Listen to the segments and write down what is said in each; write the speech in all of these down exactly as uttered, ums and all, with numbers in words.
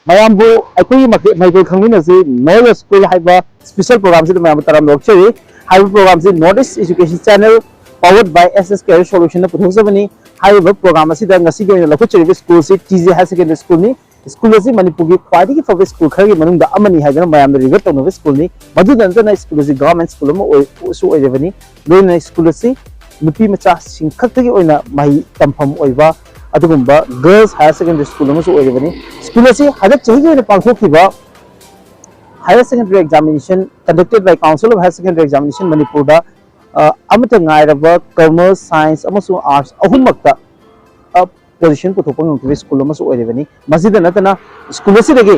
ꯃꯌꯥꯝꯕꯨ ꯑꯩꯈꯣꯏꯒꯤ ꯃꯈ- ꯃꯥꯏꯀꯩ ꯈꯪꯃꯤꯟꯅꯁꯤ ꯅꯣꯂꯦꯖ ꯁ꯭ꯀꯨꯜ ꯍꯥꯏꯕ ꯁ꯭ꯄꯦꯁꯦꯜ ꯄ꯭ꯔꯣꯒ꯭ꯔꯥꯝꯁꯤꯗ ꯃꯌꯥꯝꯕꯨ ꯇꯔꯥꯝꯅ ꯑꯣꯛꯆꯔꯤ꯫ ꯍꯥꯏꯔꯤꯕ ꯄ꯭ꯔꯣꯒ꯭ꯔꯥꯝꯁꯤ North East Education Channel, powered by S S Career Solution ꯅ ꯄꯨꯊꯣꯛꯆꯕꯅꯤ꯫ ꯍꯥꯏꯔꯤꯕ ꯄ꯭ꯔꯣꯒ꯭ꯔꯥꯝ ꯑꯁꯤꯗ ꯉꯁꯤꯒꯤ ꯑꯣꯏꯅ ꯂꯧꯈꯠꯆꯔꯤꯕ ꯁ꯭ꯀꯨꯜꯁꯤ T J Higher Secondary School ꯅꯤ꯫ ꯁ꯭ꯀꯨꯜ ꯑꯁꯤ ꯃꯅꯤꯄꯨꯔꯒꯤ ꯈ꯭ꯋꯥꯏꯗꯒꯤ ꯐꯕ ꯁ꯭ꯀꯨꯜ ꯈꯔꯒꯤ ꯃꯅꯨꯡꯗ ꯑꯃꯅꯤ ꯍꯥꯏꯗꯨꯅ ꯃꯌꯥꯝꯅ ꯔꯤꯒꯔꯠ ꯇꯧꯅꯕ ꯁ꯭ꯀꯨꯜꯅꯤ꯫ ꯃꯗꯨꯗ ꯅꯠꯇꯅ ꯁ꯭ꯀꯨꯜ ꯑꯁꯤ ꯒꯚꯔꯟꯃꯦꯟ ꯁ꯭ꯀꯨꯜ ꯑꯃ ꯑꯣꯏ-, ꯁꯨ ꯑꯣꯏꯔꯤꯕꯅꯤ꯫ ꯂꯣꯏꯅꯅ ꯁ꯭ꯀꯨꯜ ꯑꯁꯤ ꯅꯨꯄꯤ ꯃꯆꯥꯁꯤꯡ ꯈꯛꯇꯒꯤ ꯑꯣꯏꯅ ꯃꯍꯩ ꯇꯝꯐꯝ ꯑꯣꯏꯕ ꯑꯗꯨꯒꯨꯝꯕ ꯒꯔꯜꯁ ꯍꯥꯌꯔ ꯁꯦꯀꯦꯟꯗꯔꯤ ꯁ꯭ꯀꯨꯜ ꯑꯃꯁꯨ ꯑꯣꯏꯔꯤꯕꯅꯤ꯫ ꯁ꯭ꯀꯨꯜ ꯑꯁꯤ ꯍꯟꯗꯛ ꯆꯍꯤꯒꯤ ꯑꯣꯏꯅ ꯄꯥꯡꯊꯣꯛꯈꯤꯕ Higher Secondary Examination conducted by Council of Higher Secondary Examination ꯃꯅꯤꯄꯨꯔꯗ, ꯑ, ꯑꯃꯠꯇ ꯉꯥꯏꯔꯕ ꯀꯃꯔꯁ, ꯁꯥꯏꯟꯁ ꯑꯃꯁꯨꯡ ꯑꯥꯔꯠꯁ ꯑꯍꯨꯝꯃꯛꯇ, ꯑ, ꯄꯣꯖꯤꯁꯟ ꯄꯨꯊꯣꯛꯄ ꯉꯝꯈꯤꯕ ꯁ꯭ꯀꯨꯜ ꯑꯃꯁꯨ ꯑꯣꯏꯔꯤꯕꯅꯤ꯫ ꯃꯁꯤꯗ ꯅꯠꯇꯅ ꯁ꯭ꯀꯨꯜ ꯑꯁꯤꯗꯒꯤ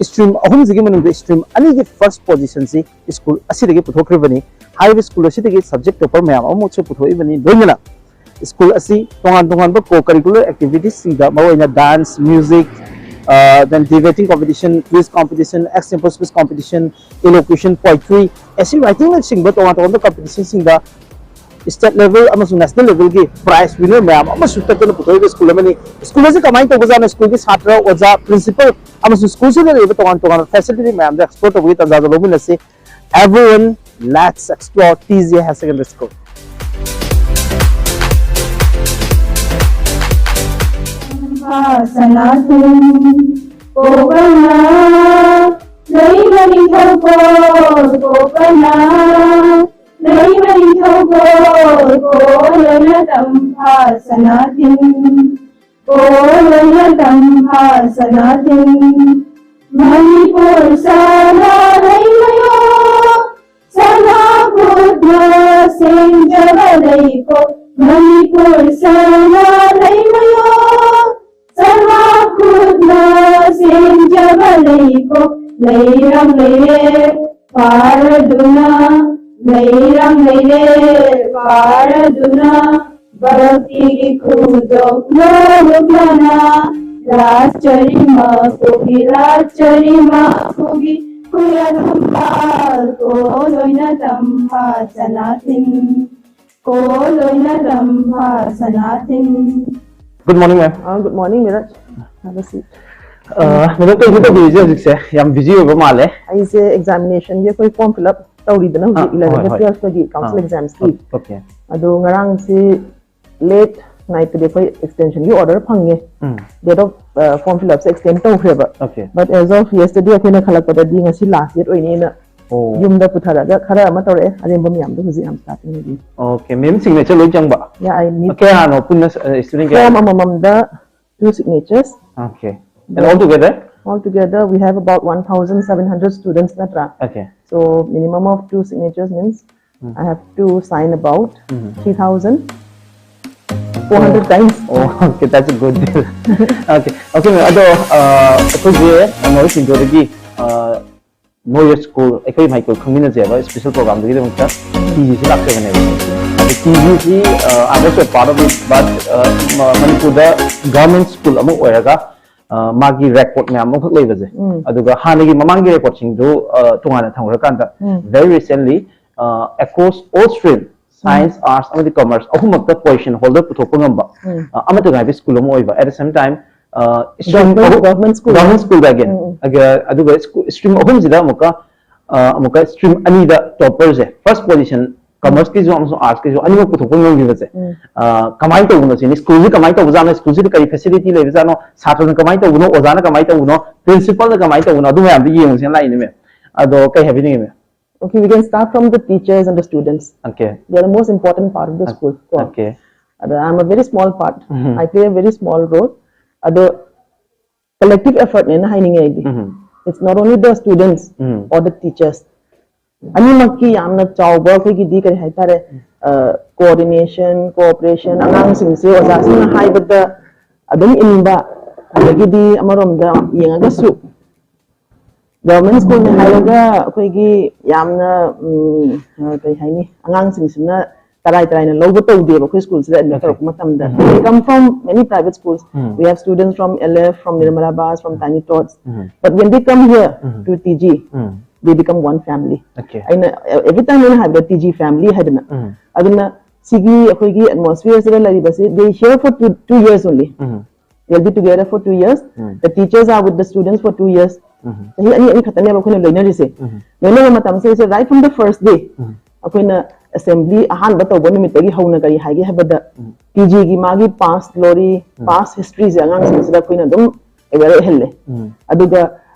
ꯁ꯭ꯇ꯭ꯔꯤꯝ ꯑꯍꯨꯝꯁꯤꯒꯤ ꯃꯅꯨꯡꯗ ꯁ꯭ꯇ꯭ꯔꯤꯝ ꯑꯅꯤꯒꯤ ꯐꯥꯔꯁ ꯄꯣꯖꯤꯁꯟꯁꯤ ꯁ꯭ꯀꯨꯜ ꯑꯁꯤꯗꯒꯤ ꯄꯨꯊꯣꯛꯈ꯭ꯔꯤꯕꯅꯤ꯫ ꯍꯥꯏꯔꯤꯕ ꯁ꯭ꯀꯨꯜ ꯑꯁꯤꯗꯒꯤ ꯁꯕꯖꯦꯛ ꯇꯣꯄꯔ ꯃꯌꯥꯝ ꯑꯃꯁꯨ ꯄꯨꯊꯣꯛꯏꯕꯅꯤ꯫ ꯂꯣꯏꯅꯅ ꯁ꯭ꯀꯨꯜ ꯑꯁꯤ ꯇꯣꯉꯥꯟ ꯇꯣꯉꯥꯟꯕ ꯀꯣ ꯀꯔꯤꯀꯨꯂꯔ ꯑꯦꯛꯇꯤꯚꯤꯇꯤꯁꯁꯤꯡꯗ, ꯃꯔꯨꯑꯣꯏꯅ dance, music, ꯑ, then debating competition, quiz competition, extempore speech competition, elocution, poetry, essay writingꯅꯆꯤꯡꯕ ꯇꯣꯉꯥꯟ ꯇꯣꯉꯥꯟꯕ ꯀꯝꯄꯤꯇꯤꯁꯟꯁꯤꯡꯗ state level ꯑꯃꯁꯨꯡ national levelꯒꯤ prize winner ꯃꯌꯥꯝ ꯑꯃꯁꯨ ꯇꯠꯇꯅ ꯄꯨꯊꯣꯛꯏꯕ ꯁ꯭ꯀꯨꯜ ꯑꯃꯅꯤ꯫ ꯁ꯭ꯀꯨꯜ ꯑꯁꯤ ꯀꯃꯥꯏꯅ ꯇꯧꯕꯖꯥꯠꯅꯣ? ꯁ꯭ꯀꯨꯜꯒꯤ ꯁꯥꯇ꯭ꯔ, ꯑꯣꯖꯥ, ꯄ꯭ꯔꯤꯟꯁꯤꯄꯜ ꯑꯃꯁꯨꯡ ꯁ꯭ꯀꯨꯜꯁꯤꯗ ꯂꯩꯔꯤꯕ ꯇꯣꯉꯥꯟ ꯇꯣꯉꯥꯟꯕ ꯐꯦꯁꯤꯂꯤꯇꯤ ꯃꯌꯥꯝꯗ ꯑꯦꯛꯁꯄ꯭ꯂꯣꯔ ꯇꯧꯕꯒꯤ ꯇꯥꯟꯖꯥꯗꯨ ꯂꯧꯃꯤꯟꯅꯁꯤ꯫ Everyone, let's explore T J Higher Secondary School. ꯁꯅꯥꯊꯣꯏ ꯀꯣꯕꯅ ꯂꯩꯃ ꯅꯤꯡꯊꯧꯀꯣꯜ ꯀꯣꯕꯅ ꯂꯩꯃ ꯅꯤꯡꯊꯧꯀꯣꯜ ꯀꯣꯂꯣꯏꯅ ꯇꯝꯐꯥ ꯁꯅꯥꯊꯤꯟ ꯀꯣꯂꯣꯏꯅ ꯇꯝꯐꯥ ꯁꯅꯥꯊꯤꯟ ꯃꯅꯤꯄꯨꯔ ꯁꯅꯥ ꯂꯩꯃꯌꯣ ꯁꯅꯥ ꯈꯨꯠꯅ ꯁꯦꯝꯖꯕ ꯂꯩꯀꯣ ꯃꯅꯤꯄꯨꯔ ꯁꯅꯥ ꯂꯩꯃꯌꯣ ꯁꯅꯥ ꯈꯨꯠꯅ ꯁꯦꯝꯖꯕ ꯂꯩꯀꯣ ꯂꯩꯔꯥꯡ ꯂꯩꯔꯦ ꯄꯥꯔꯗꯨꯅ ꯂꯩꯔꯥꯡ ꯂꯩꯔꯦ ꯄꯥꯔꯗꯨꯅ ꯚꯛꯇꯤꯒꯤ ꯈꯨꯗꯣꯞ ꯂꯣꯂꯨꯞꯅꯅ ꯔꯥꯖꯆꯔꯤ ꯃꯄꯨꯒꯤ ꯔꯥꯖꯆꯔꯤ ꯃꯄꯨꯒꯤ ꯈꯨꯌꯥꯊꯝꯕꯥꯜ ꯀꯣꯂꯣꯏꯅ ꯇꯝꯐꯥ ꯁꯅꯥꯊꯤꯟ ꯀꯣꯂꯣꯏꯅ ꯇꯝꯐꯥ ꯁꯅꯥꯊꯤꯟ꯫ Good morning, ma'am. Uh, good morning, Neeraj. Have a seat. Madam, ꯀꯩꯁꯨ ꯇꯧꯕꯤꯔꯤꯁꯦ ꯍꯧꯖꯤꯛꯁꯦ? ꯌꯥꯝ ꯕꯤꯖꯤ ꯑꯣꯏꯕ ꯃꯥꯜꯂꯦ꯫ ꯑꯩꯁꯦ ꯑꯦꯛꯖꯥꯃꯤꯅꯦꯁꯟꯒꯤ ꯑꯩꯈꯣꯏ ꯐꯣꯔꯝ ꯐꯤꯜ ꯑꯞ ꯇꯧꯔꯤꯗꯅ ꯍꯧꯖꯤꯛ ꯑꯥ, ꯍꯣꯏ, ꯏꯂꯦꯚꯦꯟꯒ ꯍꯣꯏ꯫ ꯇꯨꯋꯦꯜꯐꯀꯒꯤ ꯀꯥꯎꯟꯁꯤꯜ ꯑꯥ, ꯑꯦꯛꯖꯥꯝꯁꯀꯤ꯫ ꯑꯣꯀꯦ꯫ ꯑꯗꯣ ꯉꯔꯥꯡꯁꯤ ꯂꯦꯠ ꯅꯥꯏꯠꯇꯗꯤ ꯑꯩꯈꯣꯏ ꯑꯦꯛꯁꯇꯦꯟꯁꯟꯒꯤ ꯑꯣꯔꯗꯔ ꯐꯪꯉꯦ꯫ ꯎꯝ꯫ ꯗꯦꯠ ꯑꯣꯐ ꯐꯣꯔꯝ ꯐꯤꯜ ꯑꯞꯁꯦ ꯑꯦꯛꯁꯇꯦꯟ ꯇꯧꯈ꯭ꯔꯦꯕ꯫ Okay. But as of yesterday ꯑꯩꯈꯣꯏꯅ ꯈꯜꯂꯛꯄꯗꯗꯤ ꯉꯁꯤ ꯂꯥꯁ ꯗꯦꯠ ꯑꯣꯏꯅꯦꯅ ꯑꯣ꯫ ꯌꯨꯝꯗ ꯄꯨꯊꯔꯒ ꯈꯔ ꯑꯃ ꯇꯧꯔꯛꯑꯦ, ꯑꯔꯦꯝꯕ ꯃꯌꯥꯝꯗꯣ ꯍꯧꯖꯤꯛ ꯌꯥꯝ ꯁ꯭ꯇꯥꯔꯇꯤꯡ ꯑꯣꯏꯗꯤ꯫ ꯑꯣꯀꯦ, ꯃꯦꯝ ꯁꯤꯒꯅꯦꯆꯔ ꯂꯣꯏ ꯆꯪꯕ? Yeah, I need ꯀꯌꯥꯅꯣ ꯄꯨꯟꯅ ꯁ-, student ꯀꯌꯥ? Form ꯑꯃꯃꯝꯗ two signatures. Okay. And all together? All together, we have about one thousand seven hundred students, ꯅꯠꯇ꯭ꯔꯥ? Okay. So, minimum of two signatures means I have to sign about three thousand four hundred times. Oh, okay, that's a good deal. Okay, okay, ma'am. ꯑꯗꯣ ꯑ, ꯑꯩꯈꯣꯏꯁꯦ north east ꯏꯟꯗꯤꯌꯥꯗꯒꯤ ꯅꯣ year school, ꯑꯩꯈꯣꯏ ꯃꯍꯩꯀꯣꯜ ꯈꯪꯃꯤꯟꯅꯁꯦꯕ special ꯄ꯭ꯔꯣꯒ꯭ꯔꯥꯝꯗꯒꯤꯗꯃꯛꯇ T ꯖꯤꯁꯤ ꯂꯥꯛꯆꯕꯅꯦꯕ꯫ ꯑꯗꯣ T ꯖꯤꯁꯤ, I am also a part of it, but ꯃꯅꯤꯄꯨꯔꯗ ꯒꯚꯔꯟꯃꯦꯟ ꯁ꯭ꯀꯨꯜ ꯑꯃ ꯑꯣꯏꯔꯒ ꯑ, ꯃꯥꯒꯤ ꯔꯦꯀꯣꯔꯗ ꯃꯌꯥꯝ ꯑꯃꯈꯛ ꯂꯩꯕꯁꯦ꯫ ꯎꯝ꯫ ꯑꯗꯨꯒ ꯍꯥꯟꯅꯒꯤ ꯃꯃꯥꯡꯒꯤ ꯔꯦꯀꯣꯔꯗꯁꯤꯡꯗꯨ ꯑ, ꯇꯣꯉꯥꯟꯅ ꯊꯝꯈ꯭ꯔꯀꯥꯟꯗ, ꯎꯝ꯫ Very recently, uh, across all stream, science, arts ꯑꯃꯗꯤ commerce ꯑꯍꯨꯝꯃꯛꯇ position holder ꯄꯨꯊꯣꯛꯄ ꯉꯝꯕ ꯎꯝ꯫ ꯑ, ꯑꯃꯠꯇ ꯉꯥꯏꯕ ꯁ꯭ꯀꯨꯜ ꯑꯃ ꯑꯣꯏꯕ꯫ At the same time, uh, stream Government, ꯑꯍꯨꯝ- government school. Government school ꯗ again. ꯎꯝ, ꯎꯝ꯫ ꯑꯗꯨꯒ, ꯑꯗꯨꯒ ꯁ꯭ꯀꯨ-, stream ꯑꯍꯨꯝꯁꯤꯗ ꯑꯃꯨꯛꯀ ꯑ, ꯑꯃꯨꯛꯀ stream ꯑꯅꯤꯗ topperꯁꯦ, first position commerceꯀꯤꯁꯨ ꯑꯃꯁꯨꯡ artsꯀꯤꯁꯨ ꯑꯅꯤꯃꯛ ꯄꯨꯊꯣꯛꯄ ꯉꯝꯈꯤꯕꯁꯦ, ꯎꯝ꯫ ꯑ, ꯀꯃꯥꯏꯅ ꯇꯧꯕꯅꯣ ꯁꯤꯅꯤ? ꯁ꯭ꯀꯨꯜꯁꯤ ꯀꯃꯥꯏꯅ ꯇꯧꯕꯖꯥꯠꯅꯣ? ꯁ꯭ꯀꯨꯜꯁꯤꯗ ꯀꯔꯤ facility ꯂꯩꯕꯖꯥꯠꯅꯣ? ꯁꯥꯇ꯭ꯔꯅ ꯀꯃꯥꯏꯅ ꯇꯧꯕꯅꯣ? ꯑꯣꯖꯥꯅ ꯀꯃꯥꯏꯅ ꯇꯧꯕꯅꯣ? Principalꯅ ꯀꯃꯥꯏꯅ ꯇꯧꯕꯅꯣ? ꯑꯗꯨ ꯃꯌꯥꯝꯗꯣ ꯌꯦꯡꯉꯨꯁꯦꯅ ꯂꯥꯛꯏꯅꯦ, ꯃꯦꯝ꯫ ꯑꯗꯣ ꯀꯩ ꯍꯥꯏꯕꯤꯅꯤꯡꯉꯤ, ꯃꯦꯝ? Okay, we can start from the teachers and the students. Okay. They are the most important part of the school. ꯀꯣ꯫ Okay. ꯑꯗ, I'm a very small part. Mhm. I play a very small role. ꯑꯗꯣ collective effortꯅꯦꯅ ꯍꯥꯏꯅꯤꯡꯉꯦ ꯑꯩꯗꯤ꯫ Mhm. It's not only the students Mhm. or the teachers. ꯑꯅꯤꯃꯛꯀꯤ ꯌꯥꯝꯅ ꯆꯥꯎꯕ ꯑꯩꯈꯣꯏꯒꯤꯗꯤ ꯀꯔꯤ ꯍꯥꯏꯇꯥꯔꯦ, coordination, cooperation, ꯑꯉꯥꯡꯁꯤꯡꯁꯦ ꯑꯣꯖꯥꯁꯤꯡꯅ ꯍꯥꯏꯕꯗ ꯑꯗꯨꯝ ꯏꯟꯕ, ꯑꯗꯒꯤꯗꯤ ꯑꯃꯔꯣꯝꯗ ꯌꯦꯡꯉꯒꯁꯨ ꯒꯚꯔꯟꯃꯦꯟ ꯁ꯭ꯀꯨꯜꯅꯤ ꯍꯥꯏꯔꯒ ꯑꯩꯈꯣꯏꯒꯤ ꯌꯥꯝꯅ, ꯎꯝ, ꯀꯔꯤ ꯍꯥꯏꯅꯤ, ꯑꯉꯥꯡꯁꯤꯡꯁꯤꯅ ꯇꯔꯥꯏ ꯇꯔꯥꯏꯅ ꯂꯧꯕ ꯇꯧꯗꯦꯕ ꯑꯩꯈꯣꯏ ꯁ꯭ꯀꯨꯜꯁꯤꯗ ꯑꯦꯗꯃꯤꯠ Okay. ꯇꯧꯔꯛꯄ ꯃꯇꯝꯗ. Mhm. They come from many private schools. Mhm. We have students from L F, from Nirmala Bas, from Tiny Tots. Mhm. But when they come here Mhm. to T G, Mhm. they become one family. Okay. ꯑꯩꯅ every time ꯑꯩꯅ ꯍꯥꯏꯕꯗ T G family ꯍꯥꯏꯗꯅ꯫ Mhm. ꯑꯗꯨꯅ ꯁꯤꯒꯤ ꯑꯩꯈꯣꯏꯒꯤ atmosphere ꯁꯤꯗ ꯂꯩꯔꯤꯕꯁꯤ, they here for two, two years only. Mhm. They'll be together for two years. Mm. The teachers are with the students for two years. Mhm. ꯆꯍꯤ ꯑꯅꯤ ꯑꯅꯤ ꯈꯛꯇꯅꯦꯕ ꯑꯩꯈꯣꯏꯅ ꯂꯣꯏꯅꯔꯤꯁꯦ. Mhm. ꯂꯣꯏꯅꯕ ꯃꯇꯝꯁꯤꯗ, right from the first day, Mhm. ꯑꯩꯈꯣꯏꯅ assembly ꯑꯍꯥꯟꯕ ꯇꯧꯕ ꯅꯨꯃꯤꯠꯇꯒꯤ ꯍꯧꯅ ꯀꯔꯤ ꯍꯥꯏꯒꯦ ꯍꯥꯏꯕꯗ, Mhm. ꯇꯤ ꯖꯤꯒꯤ ꯃꯥꯒꯤ past glory, Mhm. past historyꯁꯦ ꯑꯉꯥꯡꯁꯤꯡꯁꯤꯗ ꯑꯩꯈꯣꯏꯅ ꯑꯗꯨꯝ aware ꯑꯣꯏꯍꯜꯂꯦ. Mhm. ꯑꯗꯨꯒ,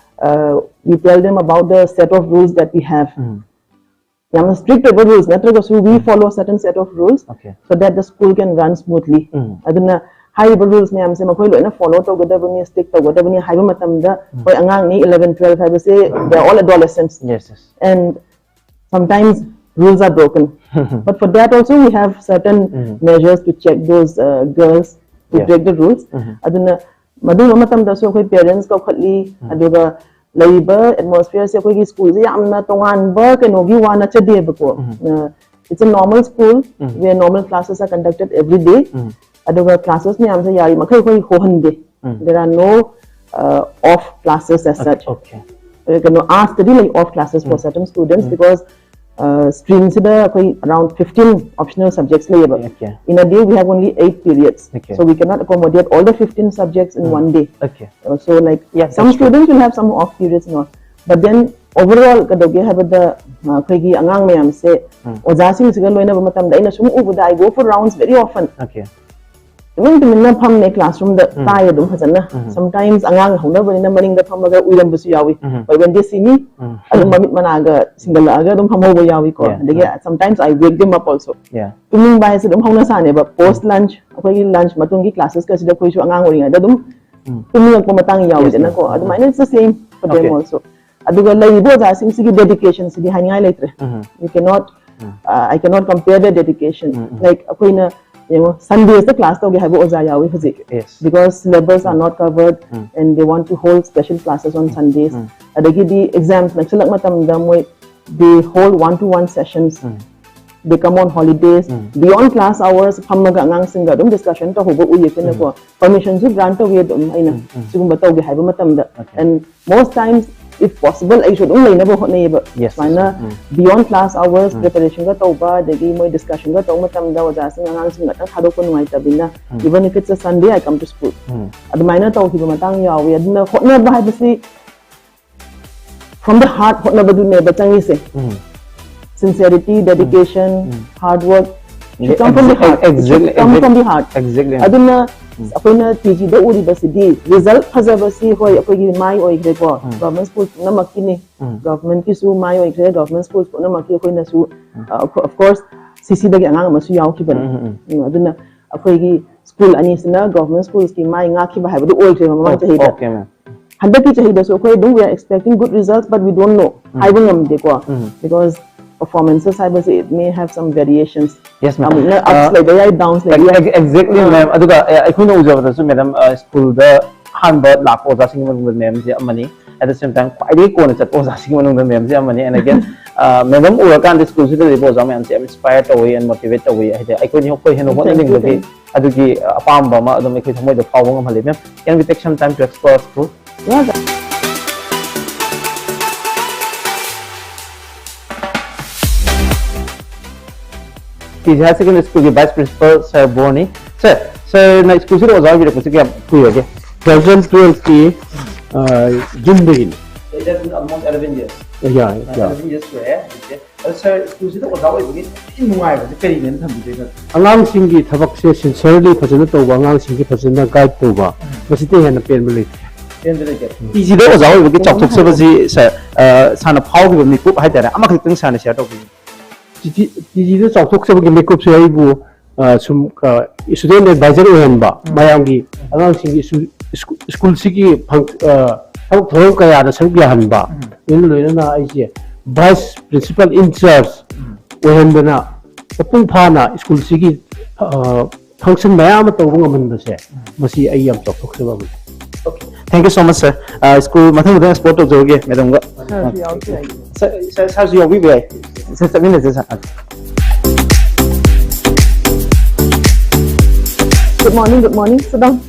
uh, we tell them about the set of rules that we have. Mhm. ꯌꯥꯝꯅ strict ꯑꯣꯏꯕ rules ꯅꯠꯇ꯭ꯔꯒꯁꯨ, we follow certain set of rules Okay. so that the school can run smoothly. Mhm. ꯑꯗꯨꯅ ꯍꯥꯏꯔꯤꯕ rules ꯃꯌꯥꯝꯁꯦ ꯃꯈꯣꯏ ꯂꯣꯏꯅ follow ꯇꯧꯒꯗꯕꯅꯤ, stick ꯇꯧꯒꯗꯕꯅꯤ ꯍꯥꯏꯕ ꯃꯇꯝꯗ, ꯍꯣꯏ, ꯑꯉꯥꯡꯅꯤ eleven, twelve ꯍꯥꯏꯕꯁꯦ, they are all adolescents. Yes, yes. And sometimes rules are broken. But for that also, we have certain Mhm. measures to check those, uh, girls who Yeah. break the rules. Mhm. ꯑꯗꯨꯅ ꯃꯗꯨꯒꯨꯝꯕ ꯃꯇꯝꯗꯁꯨ ꯑꯩꯈꯣꯏ parents ꯀꯧꯈꯠꯂꯤ, ꯑꯗꯨꯒ ꯂꯩꯔꯤꯕ atmosphereꯁꯦ ꯑꯩꯈꯣꯏꯒꯤ schoolꯁꯦ ꯌꯥꯝꯅ ꯇꯣꯉꯥꯟꯕ ꯀꯩꯅꯣꯒꯤ ꯋꯥ ꯅꯠꯆꯗꯦꯕꯀꯣ. Mhm. Uh, it's a normal school Mhm. where normal classes are conducted every day. Mhm. ꯑꯗꯨꯒ classes ꯃꯌꯥꯝꯁꯦ ꯌꯥꯔꯤ ꯃꯈꯩ ꯑꯩꯈꯣꯏ ꯍꯣꯍꯟꯗꯦ. Mhm. There are no, uh, off classes as such. Okay. Uh, ꯀꯩꯅꯣ, artsꯇꯗꯤ ꯂꯩ off classes for certain students because, uh, streamꯁꯤꯗ ꯑꯩꯈꯣꯏ around fifteen optional subjects ꯂꯩꯌꯦꯕ. Okay. In a day we have only eight periods. Okay. So we cannot accommodate all the fifteen subjects in one day. Okay. Uh, so like Yes, some that's true. Students will have some off periods and all. But then overall ꯀꯩꯗꯧꯒꯦ ꯍꯥꯏꯕꯗ, ꯑ, ꯑꯩꯈꯣꯏꯒꯤ ꯑꯉꯥꯡ ꯃꯌꯥꯝꯁꯦ ꯑꯣꯖꯥꯁꯤꯡꯁꯤꯒ ꯂꯣꯏꯅꯕ ꯃꯇꯝꯗ ꯑꯩꯅ ꯁꯨꯝ ꯎꯕꯗ, I go for rounds very often. Okay. ꯇꯨꯃꯤꯟ ꯇꯨꯃꯤꯟꯅ ꯐꯝꯃꯦ classroomꯗ, ꯇꯥꯏ ꯑꯗꯨꯝ ꯐꯖꯅ. Sometimes ꯑꯉꯥꯡ ꯍꯧꯅꯕꯅꯤꯅ ꯃꯅꯤꯡꯗ ꯐꯝꯃꯒ ꯎꯏꯔꯝꯕꯁꯨ ꯌꯥꯎꯏ. But when they see me, ꯑꯗꯨꯝ ꯃꯃꯤꯠ ꯃꯅꯥꯒ ꯁꯤꯡꯒꯠꯂꯛꯑꯒ ꯑꯗꯨꯝ ꯐꯝꯍꯧꯕ ꯌꯥꯎꯏꯀꯣ. Yeah, ꯑꯗꯒꯤ sometimes I wake them up also. Yeah. ꯇꯨꯝꯅꯤꯡꯕ ꯍꯥꯏꯁꯦ ꯑꯗꯨꯝ ꯍꯧꯅ ꯁꯥꯅꯦꯕ. Post lunch, ꯑꯩꯈꯣꯏꯒꯤ lunch ꯃꯇꯨꯡꯒꯤ classesꯀꯁꯤꯗ ꯑꯩꯈꯣꯏꯁꯨ ꯑꯉꯥꯡ ꯑꯣꯏꯔꯤꯉꯩꯗ ꯑꯗꯨꯝ ꯇꯨꯝꯅꯤꯡꯉꯛꯄ ꯃꯇꯥꯡ ꯌꯥꯎꯋꯤꯗꯅꯀꯣ. Yes, yes. ꯑꯗꯨꯃꯥꯏꯅ it's the same for them Okay. also. ꯑꯗꯨꯒ ꯂꯩꯔꯤꯕ ꯑꯣꯖꯥꯁꯤꯡꯁꯤꯒꯤ dedicationꯁꯤꯗꯤ ꯍꯥꯏꯅꯤꯡꯉꯥꯏ ꯂꯩꯇ꯭ꯔꯦ. We cannot, uh, I cannot compare the dedication. Like ꯑꯩꯈꯣꯏꯅ ꯌꯦꯡꯉꯣ, Sundaysꯇ class ꯇꯧꯒꯦ ꯍꯥꯏꯕ ꯑꯣꯖꯥ ꯌꯥꯎꯋꯤ ꯍꯧꯖꯤꯛ. Yes. Because syllabus are not covered and they want to hold special classes on Sundays. ꯑꯗꯒꯤꯗꯤ exams ꯅꯛꯁꯤꯜꯂꯛ ꯃꯇꯝꯗ ꯃꯣꯏ they hold one to one sessions. They come on holidays. Beyond class hours ꯐꯝꯃꯒ ꯑꯉꯥꯡꯁꯤꯡꯒ ꯑꯗꯨꯝ discussion ꯇꯧꯍꯧꯕ ꯎꯏ ꯑꯩꯈꯣꯏꯅꯀꯣ. Permissionꯁꯨ grant ꯇꯧꯋꯤ ꯑꯗꯨꯝ ꯑꯩꯅ ꯁꯤꯒꯨꯝꯕ ꯇꯧꯒꯦ ꯍꯥꯏꯕ ꯃꯇꯝꯗ. Okay. And most times if possible ꯑꯩꯁꯨ ꯑꯗꯨꯝ ꯂꯩꯅꯕ ꯍꯣꯠꯅꯩꯌꯦꯕ꯫ Yes, ꯁꯨꯃꯥꯏꯅ yes. beyond class hours Mm. preparation ꯒ ꯇꯧꯕ, ꯑꯗꯒꯤ ꯃꯣꯏ discussion ꯒ ꯇꯧꯕ ꯃꯇꯝꯗ ꯑꯣꯖꯥꯁꯤꯡ ꯑꯉꯥꯡꯁꯤꯡ ꯉꯥꯛꯇꯪ ꯊꯥꯗꯣꯛꯄ ꯅꯨꯡꯉꯥꯏꯇꯕꯅꯤꯅ, Mm. even if it's a Sunday, I come to school. Mm. ꯑꯗꯨꯃꯥꯏꯅ ꯇꯧꯈꯤꯕ ꯃꯇꯥꯡ ꯌꯥꯎꯋꯤ꯫ ꯑꯗꯨꯅ ꯍꯣꯠꯅꯕ ꯍꯥꯏꯕꯁꯤ from the heart ꯍꯣꯠꯅꯕꯗꯨꯅꯦꯕ ꯆꯪꯉꯤꯁꯦ꯫ Mm. Sincerity, dedication, Mm. hard work, Yeah, should come from the exa- heart. It should exactly, come from the exactly. Heart. Exactly. ꯑꯗꯨꯅ Mm. ꯑꯩꯈꯣꯏꯅ T ꯖꯤꯗ ꯎꯔꯤꯕꯁꯤꯗꯤ result ꯐꯖꯕꯁꯤ, ꯍꯣꯏ, ꯑꯩꯈꯣꯏꯒꯤ ꯃꯥꯏ ꯑꯣꯏꯈ꯭ꯔꯦꯀꯣ, Mm. government school ꯄꯨꯝꯅꯃꯛꯀꯤꯅꯤ꯫ Mm. Government ꯀꯤꯁꯨ ꯃꯥꯏ ꯑꯣꯏꯈ꯭ꯔꯦ, government schools ꯄꯨꯝꯅꯃꯛꯀꯤ ꯑꯩꯈꯣꯏꯅꯁꯨ, uh, of course, ꯁꯤ ꯁꯤꯗꯒꯤ ꯑꯉꯥꯡ ꯑꯃꯁꯨ ꯌꯥꯎꯈꯤꯕꯅꯤ꯫ Mm, mm, ꯎꯝ, ꯑꯗꯨꯅ ꯑꯩꯈꯣꯏꯒꯤ school ꯑꯅꯤꯁꯤꯅ government schools ꯀꯤ ꯃꯥꯏ ꯉꯥꯛꯈꯤꯕ ꯍꯥꯏꯕꯗꯨ ꯑꯣꯏꯈ꯭ꯔꯦꯕ ꯃꯃꯥꯡ Oh, ꯆꯍꯤꯗ꯫ okay, ma'am. ꯍꯟꯗꯛꯀꯤ ꯆꯍꯤꯗꯁꯨ ꯑꯩꯈꯣꯏ ꯑꯗꯨꯝ we are expecting good results, but we don't know. Mm. ꯍꯥꯏꯕ ꯉꯝꯗꯦꯀꯣ꯫ Mm. Because performances ꯍꯥꯏꯕꯁꯤ, it may have some variations. Yes, ma'am. ꯑꯃꯨꯛꯅ ups Uh, ꯂꯩꯕ ꯌꯥꯏ, downs ꯂꯩꯕ ꯌꯥꯏ꯫ Exactly, ꯑꯥ꯫ Ma'am. ꯑꯗꯨꯒ ꯑ, ꯑꯩꯈꯣꯏꯅ ꯎꯖꯕꯗꯁꯨ, Madam, school ꯗ ꯑꯍꯥꯟꯕ ꯂꯥꯛꯄ ꯑꯣꯖꯥꯁꯤꯡꯒꯤ ꯃꯅꯨꯡꯗ Madam ꯁꯦ ꯑꯃꯅꯤ꯫ At the same time, ꯈ꯭ꯋꯥꯏꯗꯒꯤ ꯀꯣꯟꯅ ꯆꯠꯄ ꯑꯣꯖꯥꯁꯤꯡꯒꯤ ꯃꯅꯨꯡꯗ Madam ꯁꯦ ꯑꯃꯅꯤ꯫ And again, uh, Madam ꯎꯔꯀꯥꯟꯗ school ꯁꯤꯗ ꯂꯩꯕ ꯑꯣꯖꯥ ꯃꯌꯥꯝꯁꯦ ꯌꯥꯝ inspire ꯇꯧꯋꯤ and motivate ꯇꯧꯋꯤ꯫ ꯍꯥꯏꯗꯤ ꯑꯩꯈꯣꯏꯅ ꯑꯩꯈꯣꯏ ꯍꯦꯟꯅ Thank you, ꯍꯣꯠꯅꯅꯤꯡꯕꯒꯤ thank you. ꯑꯗꯨꯒꯤ ꯑꯄꯥꯝꯕ ꯑꯃ ꯑꯗꯨꯝ ꯑꯩꯈꯣꯏ ꯊꯃꯣꯏꯗ ꯐꯥꯎꯕ ꯉꯝꯍꯜꯂꯤ꯫ Ma'am, can we take some time to explore our school? Yeah, sir. T G Higher Secondary School ꯒꯤ Vice Principal Sir ꯕ꯭ꯔꯣꯅꯤ꯫ Sir, sir ꯅ school ꯁꯤꯗ ꯑꯣꯖꯥ ꯑꯣꯏꯕꯤꯔꯛꯄꯁꯤ ꯀꯌꯥꯝ ꯀꯨꯏꯔꯒꯦ? Two thousand twelve ꯀꯤ, ꯑ, June ꯗꯒꯤꯅꯤ꯫ Eleven, almost eleven years. Yeah, yeah. Eleven years ꯁꯨꯔꯦ ꯍꯧꯖꯤꯛꯁꯦ꯫ ꯑꯗꯣ sir, school ꯁꯤꯗ ꯑꯣꯖꯥ ꯑꯣꯏꯕꯒꯤ ꯈ꯭ꯋꯥꯏꯗꯒꯤ ꯅꯨꯡꯉꯥꯏꯕꯁꯦ ꯀꯔꯤꯅꯦꯅ ꯊꯝꯕꯤꯗꯣꯏꯅꯣ? ꯑꯉꯥꯡꯁꯤꯡꯒꯤ ꯊꯕꯛꯁꯦ sincerely ꯐꯖꯅ ꯇꯧꯕ, ꯑꯉꯥꯡꯁꯤꯡꯒꯤ ꯐꯖꯅ guide ꯇꯧꯕ, ꯃꯁꯤꯗꯩ ꯍꯦꯟꯅ ꯄꯦꯟꯕ ꯂꯩꯇꯦ꯫ ꯄꯦꯟꯕ ꯂꯩꯇꯦ꯫ ꯇꯤ ꯖꯤꯗ ꯑꯣꯖꯥ ꯑꯣꯏꯕꯒꯤ ꯆꯥꯎꯊꯣꯛꯆꯕꯁꯤ, sir, ꯑ, ꯁꯥꯔꯅ ꯐꯥꯎꯈꯤꯕ ꯃꯤꯀꯨꯞ ꯍꯥꯏꯇꯥꯔꯦ, ꯑꯃꯈꯛꯇꯪ sir ꯅ share ꯇꯧꯕꯤꯌꯨ꯫ ꯇꯤ ꯖꯤꯗ ꯆꯥꯎꯊꯣꯛꯆꯕꯒꯤ ꯃꯤꯀꯨꯞꯁꯦ ꯑꯩꯕꯨ, ꯑ, ꯁꯨꯝ, ꯑ, student advisor ꯑꯣꯏꯍꯟꯕ, ꯃꯌꯥꯝꯒꯤ ꯑꯉꯥꯡꯁꯤꯡꯒꯤ ꯁ꯭ꯀꯨ-, ꯁ꯭ꯀꯨ-, school ꯁꯤꯒꯤ ꯐꯪ-, ꯑ, ꯊꯕꯛ ꯊꯧꯔꯝ ꯀꯌꯥꯗ ꯁꯔꯨꯛ ꯌꯥꯍꯟꯕ, ꯂꯣꯏꯅ ꯂꯣꯏꯅꯅ ꯑꯩꯁꯦ vice principal in charge ꯑꯣꯏꯍꯟꯗꯅ ꯃꯄꯨꯡ ꯐꯥꯅ school ꯁꯤꯒꯤ, ꯑ, function ꯃꯌꯥꯝ ꯑꯃ ꯇꯧꯕ ꯉꯝꯍꯟꯕꯁꯦ, ꯃꯁꯤ ꯑꯩ ꯌꯥꯝ ꯆꯥꯎꯊꯣꯛꯆꯕ ꯑꯃꯅꯤ꯫ Thank you so much, sir. ꯑ, school ꯃꯊꯪ ꯃꯊꯪ explore ꯇꯧꯖꯔꯨꯒꯦ, Madam ꯒ꯫ Sir ꯁꯨ ꯌꯥꯎꯔꯁꯨ ꯌꯥꯏ꯫ Sir, sir, sir ꯁꯨ ꯌꯥꯎꯕꯤꯕ ꯌꯥꯏ꯫ Sir, ꯆꯠꯃꯤꯟꯅꯁꯦ, sir. Good morning, good morning. Sit down.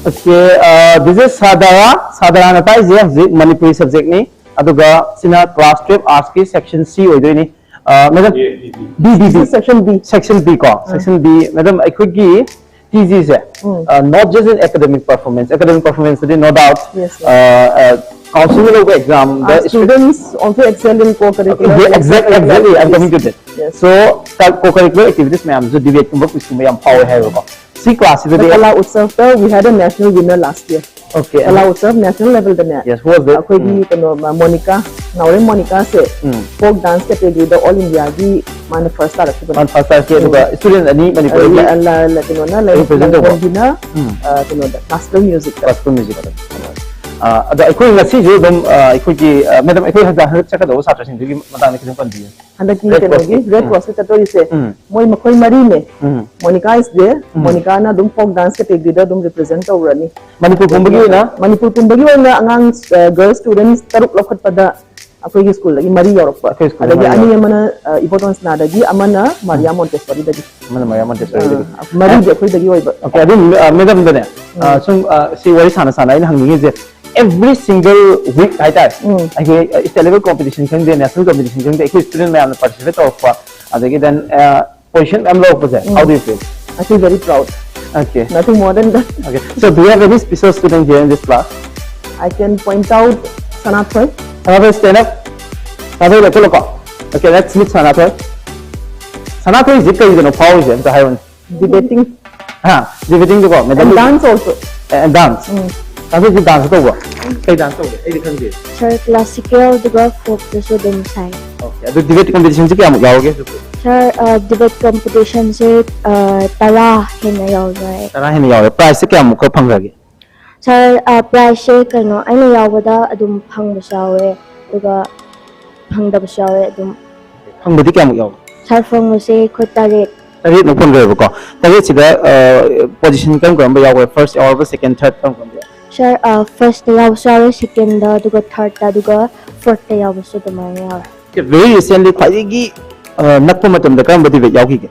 Okay, uh, this is Sadara. Sadara ꯅ ꯇꯥꯛꯏꯁꯦ ꯍꯧꯖꯤꯛ ꯃꯅꯤꯄꯨꯔꯤ subject ꯅꯤ, ꯑꯗꯨꯒ ꯁꯤꯅ class twelve arts ꯀꯤ section C ꯑꯣꯏꯗꯣꯏꯅꯤ꯫ Uh, madam, B, B, B. Section B. Section B ꯀꯣ, section B. Madam, ꯑꯩꯈꯣꯏꯒꯤ T G say, uh, not just in academic performance, academic performance D no doubt, Yes, yes. Uh, uh, council ꯅ ꯂꯧꯕ exam the Our students also excel in co-curricular. Exactly, exactly, I'm coming to that. Yes. So, co-curricular activities ꯃꯌꯥꯝꯁꯨ debate ꯀꯨꯝꯕ, quiz ꯀꯨꯝꯕ ꯌꯥꯝ ꯐꯥꯎꯋꯦ ꯍꯥꯏꯕꯀꯣ꯫ ꯁꯤ class ꯁꯤꯗꯗꯤ Kala Utsav ꯇ we had a national winner last year. Okay. Kala Utsav national level ꯗꯅꯦ꯫ Yes, who was that? ꯑꯩꯈꯣꯏꯒꯤ ꯀꯩꯅꯣ ꯃꯣꯅꯤꯀꯥ, ꯅꯥꯎꯔꯦꯝ ꯃꯣꯅꯤꯀꯥꯁꯦ ꯎꯝ. Folk dance category ꯗ all India ꯒꯤ ꯃꯥꯅ first ꯇꯥꯔꯛꯈꯤꯕꯅꯦ꯫ ꯃꯥꯅ first ꯇꯥꯔꯛꯈꯤ, ꯑꯗꯨꯒ student ꯑꯅꯤ ꯃꯅꯤꯄꯨꯔꯒꯤ ꯑ, ꯀꯩꯅꯣꯅ Represent ꯇꯧꯕ. ꯂꯪꯕꯣꯟꯒꯤꯅ ꯎꯝ. ꯑ, ꯀꯩꯅꯣꯗ classical music ꯇ꯫ Classical music. ꯑ, ꯑꯗꯣ ꯑꯩꯈꯣꯏ ꯉꯁꯤꯁꯨ ꯑꯗꯨꯝ, ꯑ, ꯑꯩꯈꯣꯏꯒꯤ, ꯑ, madam, ꯑꯩꯈꯣꯏ ꯍꯟꯗꯛ, ꯍꯟꯗꯛ ꯆꯠꯀꯗꯧꯕ ꯁꯥꯇ꯭ꯔꯁꯤꯡꯗꯨꯒꯤ ꯃꯇꯥꯡꯗ ꯈꯤꯇꯪ ꯄꯟꯕꯤꯌꯨ꯫ ꯍꯟꯗꯛꯀꯤ Red ꯀꯩꯅꯣꯒꯤ Cross ꯀꯤ. Red ꯎꯝ. Cross ꯀꯤ ꯆꯠꯇꯣꯔꯤꯁꯦ ꯎꯝ. ꯃꯣꯏ ꯃꯈꯣꯏ ꯃꯔꯤꯅꯦ꯫ Um. Monica is there. Um. ꯃꯣꯅꯤꯀꯥꯅ ꯑꯗꯨꯝ folk dance category ꯗ ꯑꯗꯨꯝ represent ꯇꯧꯔꯅꯤ꯫ ꯃꯅꯤꯄꯨꯔ ꯄꯨꯝꯕꯒꯤ ꯑꯣꯏꯅ? ꯃꯅꯤꯄꯨꯔ ꯄꯨꯝꯕꯒꯤ ꯑꯣꯏꯅ ꯑꯉꯥꯡ, ꯑ, girl students ꯇꯔꯨꯛ ꯂꯧꯈꯠꯄꯗ ꯑꯩꯈꯣꯏꯒꯤ school ꯗꯒꯤ ꯃꯔꯤ ꯌꯥꯎꯔꯛꯄ꯫ ꯑꯩꯈꯣꯏ school ꯗ ꯑꯗꯒꯤ ꯃꯔꯤ ꯑꯅꯤ ꯌꯥꯎꯔꯛꯄ꯫ ꯑꯃꯅ, ꯑ, ꯏꯕꯣꯇꯣꯟ ꯁꯅꯥꯗꯒꯤ, ꯑꯃꯅ ꯃꯥꯔꯤꯌꯥ ꯃꯣꯟꯇꯦꯁꯣꯔꯤꯗꯒꯤ꯫ ꯑꯃꯅ ꯃꯥꯔꯤꯌꯥ ꯃꯣꯟꯇꯦꯁꯣꯔꯤꯗꯒꯤ꯫ ꯑ, ꯃꯔꯤꯗꯤ ꯑꯩꯈꯣꯏꯗꯒꯤ ꯑꯣꯏꯕ꯫ Okay, ꯑꯗꯨꯝ, ꯑ, madam ꯗꯅꯦ, ꯑ, ꯁꯨꯝ, ꯑ, ꯁꯤ ꯋꯥꯔꯤ ꯁꯥꯟꯅ ꯁꯥꯟꯅ ꯑꯩꯅ ꯍꯪꯅꯤꯡꯉꯤꯁꯦ, every single week ꯍꯥꯏꯇꯥꯔꯦ, ꯎꯝ. ꯑꯩꯈꯣꯏ, ꯑ, state level competition ꯈꯪꯗꯦ, national competition ꯈꯪꯗꯦ, ꯑꯩꯈꯣꯏ student ꯃꯌꯥꯝꯅ participate ꯇꯧꯔꯛꯄ, ꯑꯗꯒꯤ then, ꯑ, position ꯃꯌꯥꯝ ꯂꯧꯔꯛꯄꯁꯦ, ꯎꯝ. how do you feel? I feel very proud. Okay. Nothing more than that. Okay. So do you have any special student here in this class? I can point out Sanathoi. Sanathoi, stand up. Sanathoi, ꯂꯦꯞꯈꯠꯂꯣꯀꯣ꯫ Okay, let's meet Sanathoi. ꯁꯅꯥꯊꯣꯏꯁꯤ ꯀꯩꯗꯅꯣ ꯐꯥꯎꯔꯤꯁꯦ ꯑꯝꯇ ꯍꯥꯏꯌꯨꯅꯦ꯫ Debating. ꯍꯥ? Debating ꯗꯀꯣ, madam? And dance also. And dance. Um. ꯁꯅꯥꯊꯣꯏꯁꯤ dance ꯇꯧꯕ? ꯀꯩ dance ꯇꯧꯒꯦ? ꯑꯩꯗꯤ ꯈꯪꯗꯦ꯫ Sir, classical ꯑꯗꯨꯒ folkꯇꯁꯨ ꯑꯗꯨꯝ ꯁꯥꯏ꯫ Okay. ꯑꯗꯨ debate competition ꯁꯤ ꯀꯌꯥꯃꯨꯛ ꯌꯥꯎꯔꯒꯦ ꯍꯧꯖꯤꯛ? Sir, uh, debate competition ꯁꯦ, uh, ꯇꯔꯥ ꯍꯦꯟꯅ ꯌꯥꯎꯖꯔꯦ꯫ ꯇꯔꯥ ꯍꯦꯟꯅ ꯌꯥꯎꯔꯦ꯫ Prize ꯁꯤ ꯀꯌꯥꯃꯨꯛꯀ ꯐꯪꯈ꯭ꯔꯒꯦ? Sir, uh, prize ꯁꯦ ꯀꯩꯅꯣ, ꯑꯩꯅ ꯌꯥꯎꯕꯗ ꯑꯗꯨꯝ ꯐꯪꯕꯁꯨ ꯌꯥꯎꯋꯦ, ꯑꯗꯨꯒ ꯐꯪꯗꯕꯁꯨ ꯌꯥꯎꯋꯦ ꯑꯗꯨꯝ꯫ ꯐꯪꯕꯗꯤ ꯀꯌꯥꯃꯨꯛ ꯌꯥꯎꯒꯦ? Sir, ꯐꯪꯕꯁꯦ ꯑꯩꯈꯣꯏ ꯇꯔꯦꯠ꯫ ꯇꯔꯦꯠꯃꯨꯛ ꯐꯪꯈ꯭ꯔꯦꯕꯀꯣ꯫ ꯇꯔꯦꯠꯁꯤꯗ, ꯑ, position ꯀꯔꯝ ꯀꯔꯝꯕ ꯌꯥꯎꯒꯦ? First ꯌꯥꯎꯔꯕ, second, third ꯀꯔꯝ ꯀꯔꯝꯕ ꯌꯥꯎꯒꯦ? Sir, uh, first ꯇ ꯌꯥꯎꯕꯁꯨ ꯌꯥꯎꯋꯦ, second ꯇ, ꯑꯗꯨꯒ third ꯇ, ꯑꯗꯨꯒ fourth ꯇ ꯌꯥꯎꯕꯁꯨ ꯑꯗꯨꯃꯥꯏꯅ ꯌꯥꯎꯋꯦ꯫ Very recently ꯈ꯭ꯋꯥꯏꯗꯒꯤ, ꯑ, ꯅꯛꯄ ꯃꯇꯝꯗ ꯀꯔꯝꯕ debate ꯌꯥꯎꯈꯤꯒꯦ?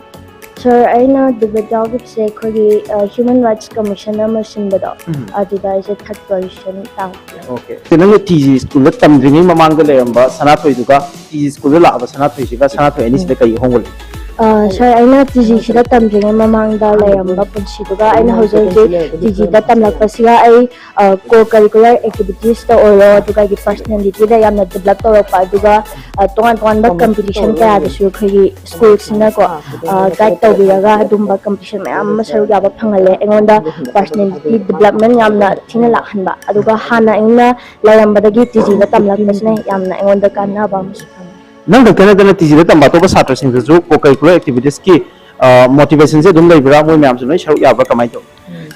ꯁꯥꯔ, ꯑꯩꯅ ꯗꯤꯕꯦꯠ ꯌꯥꯎꯈꯤꯕꯁꯦ ꯑꯩꯈꯣꯏꯒꯤ ꯍ꯭ꯌꯨꯃꯦꯟ ꯔꯥꯏꯠꯁ ꯀꯃꯤꯁꯟ ꯑꯃ ꯁꯤꯟꯕꯗꯣ, ꯎꯝ꯫ ꯑꯗꯨꯗ ꯑꯩꯁꯦ ꯊꯥꯔꯠ ꯄꯣꯖꯤꯁꯟ ꯇꯥꯈꯤ꯫ ꯑꯣꯀꯦ꯫ ꯅꯪꯅ ꯇꯤ ꯖꯤ ꯁ꯭ꯀꯨꯜꯗ ꯇꯝꯗ꯭ꯔꯤꯉꯩ ꯃꯃꯥꯡꯗ ꯂꯩꯔꯝꯕ ꯁꯅꯥꯊꯣꯏꯗꯨꯒ ꯇꯤ ꯖꯤ ꯁ꯭ꯀꯨꯜꯗ ꯂꯥꯛꯑꯕ ꯁꯅꯥꯊꯣꯏꯁꯤꯒ ꯁꯅꯥꯊꯣꯏ ꯑꯅꯤꯁꯤꯗ ꯀꯔꯤ ꯑꯍꯣꯡꯕ ꯂꯩ? ꯑ, ꯁꯥꯔ, ꯑꯩꯅ ꯇꯤ ꯖꯤꯁꯤꯗ ꯇꯝꯗ꯭ꯔꯤꯉꯩ ꯃꯃꯥꯡꯗ ꯂꯩꯔꯝꯕ ꯄꯨꯟꯁꯤꯗꯨꯒ ꯑꯩꯅ ꯍꯧꯖꯤꯛ ꯍꯧꯖꯤꯛ ꯇꯤ ꯖꯤꯗ ꯇꯝꯂꯛꯄꯁꯤꯒ ꯑꯩ ꯀꯣ ꯀꯔꯤꯀꯨꯂꯔ ꯑꯦꯛꯇꯤꯚꯤꯇꯤꯁꯇ ꯑꯣꯏꯔꯣ, ꯑꯗꯨꯒ ꯑꯩꯒꯤ ꯄꯔꯁꯅꯦꯂꯤꯇꯤꯗ ꯌꯥꯝꯅ ꯗꯤꯕꯂꯞ ꯇꯧꯔꯛꯄ, ꯑꯗꯨꯒ ꯑ, ꯇꯣꯉꯥꯟ ꯇꯣꯉꯥꯟꯕ ꯀꯝꯄꯤꯇꯤꯁꯟ ꯀꯌꯥꯗꯁꯨ ꯑꯩꯈꯣꯏꯒꯤ ꯁ꯭ꯀꯨꯜꯁꯤꯅꯀꯣ ꯒꯥꯏꯗ ꯇꯧꯕꯤꯔꯒ ꯑꯗꯨꯝꯕ ꯀꯝꯄꯤꯇꯤꯁꯟ ꯃꯌꯥꯝ ꯑꯃ ꯁꯔꯨꯛ ꯌꯥꯕ ꯐꯪꯍꯜꯂꯦ꯫ ꯑꯩꯉꯣꯟꯗ ꯄꯔꯁꯅꯦꯂꯤꯇꯤ ꯗꯤꯕꯂꯞꯃꯦꯟ ꯌꯥꯝꯅ ꯊꯤꯅ ꯂꯥꯛꯍꯟꯕ, ꯑꯗꯨꯒ ꯍꯥꯟꯅ ꯑꯩꯅ ꯂꯩꯔꯝꯕꯗꯒꯤ ꯇꯤ ꯖꯤꯗ ꯇꯝꯂꯛꯄꯁꯤꯅ ꯌꯥꯝꯅ ꯑꯩꯉꯣꯟꯗ ꯀꯥꯟꯅꯕ ꯑꯃꯁꯨ ꯐꯪꯉꯦ꯫ ꯅꯪ ꯈꯛꯇ ꯅꯠꯇꯅ ꯇꯤ ꯖꯤꯗ ꯇꯝꯕ ꯑꯇꯣꯞꯄ ꯁꯥꯇ꯭ꯔꯁꯤꯡꯗꯁꯨ ꯀꯣ ꯀꯔꯤꯀꯨꯂꯔ ꯑꯦꯛꯇꯤꯚꯤꯇꯤꯁꯀꯤ ꯃꯣꯇꯤꯚꯦꯁꯟꯁꯦ ꯑꯗꯨꯝ ꯂꯩꯕ꯭ꯔꯥ? ꯃꯣꯏ ꯃꯌꯥꯝꯁꯨ ꯂꯣꯏ ꯁꯔꯨꯛ ꯌꯥꯕ꯭ꯔꯥ? ꯀꯃꯥꯏꯅ ꯇꯧꯏ?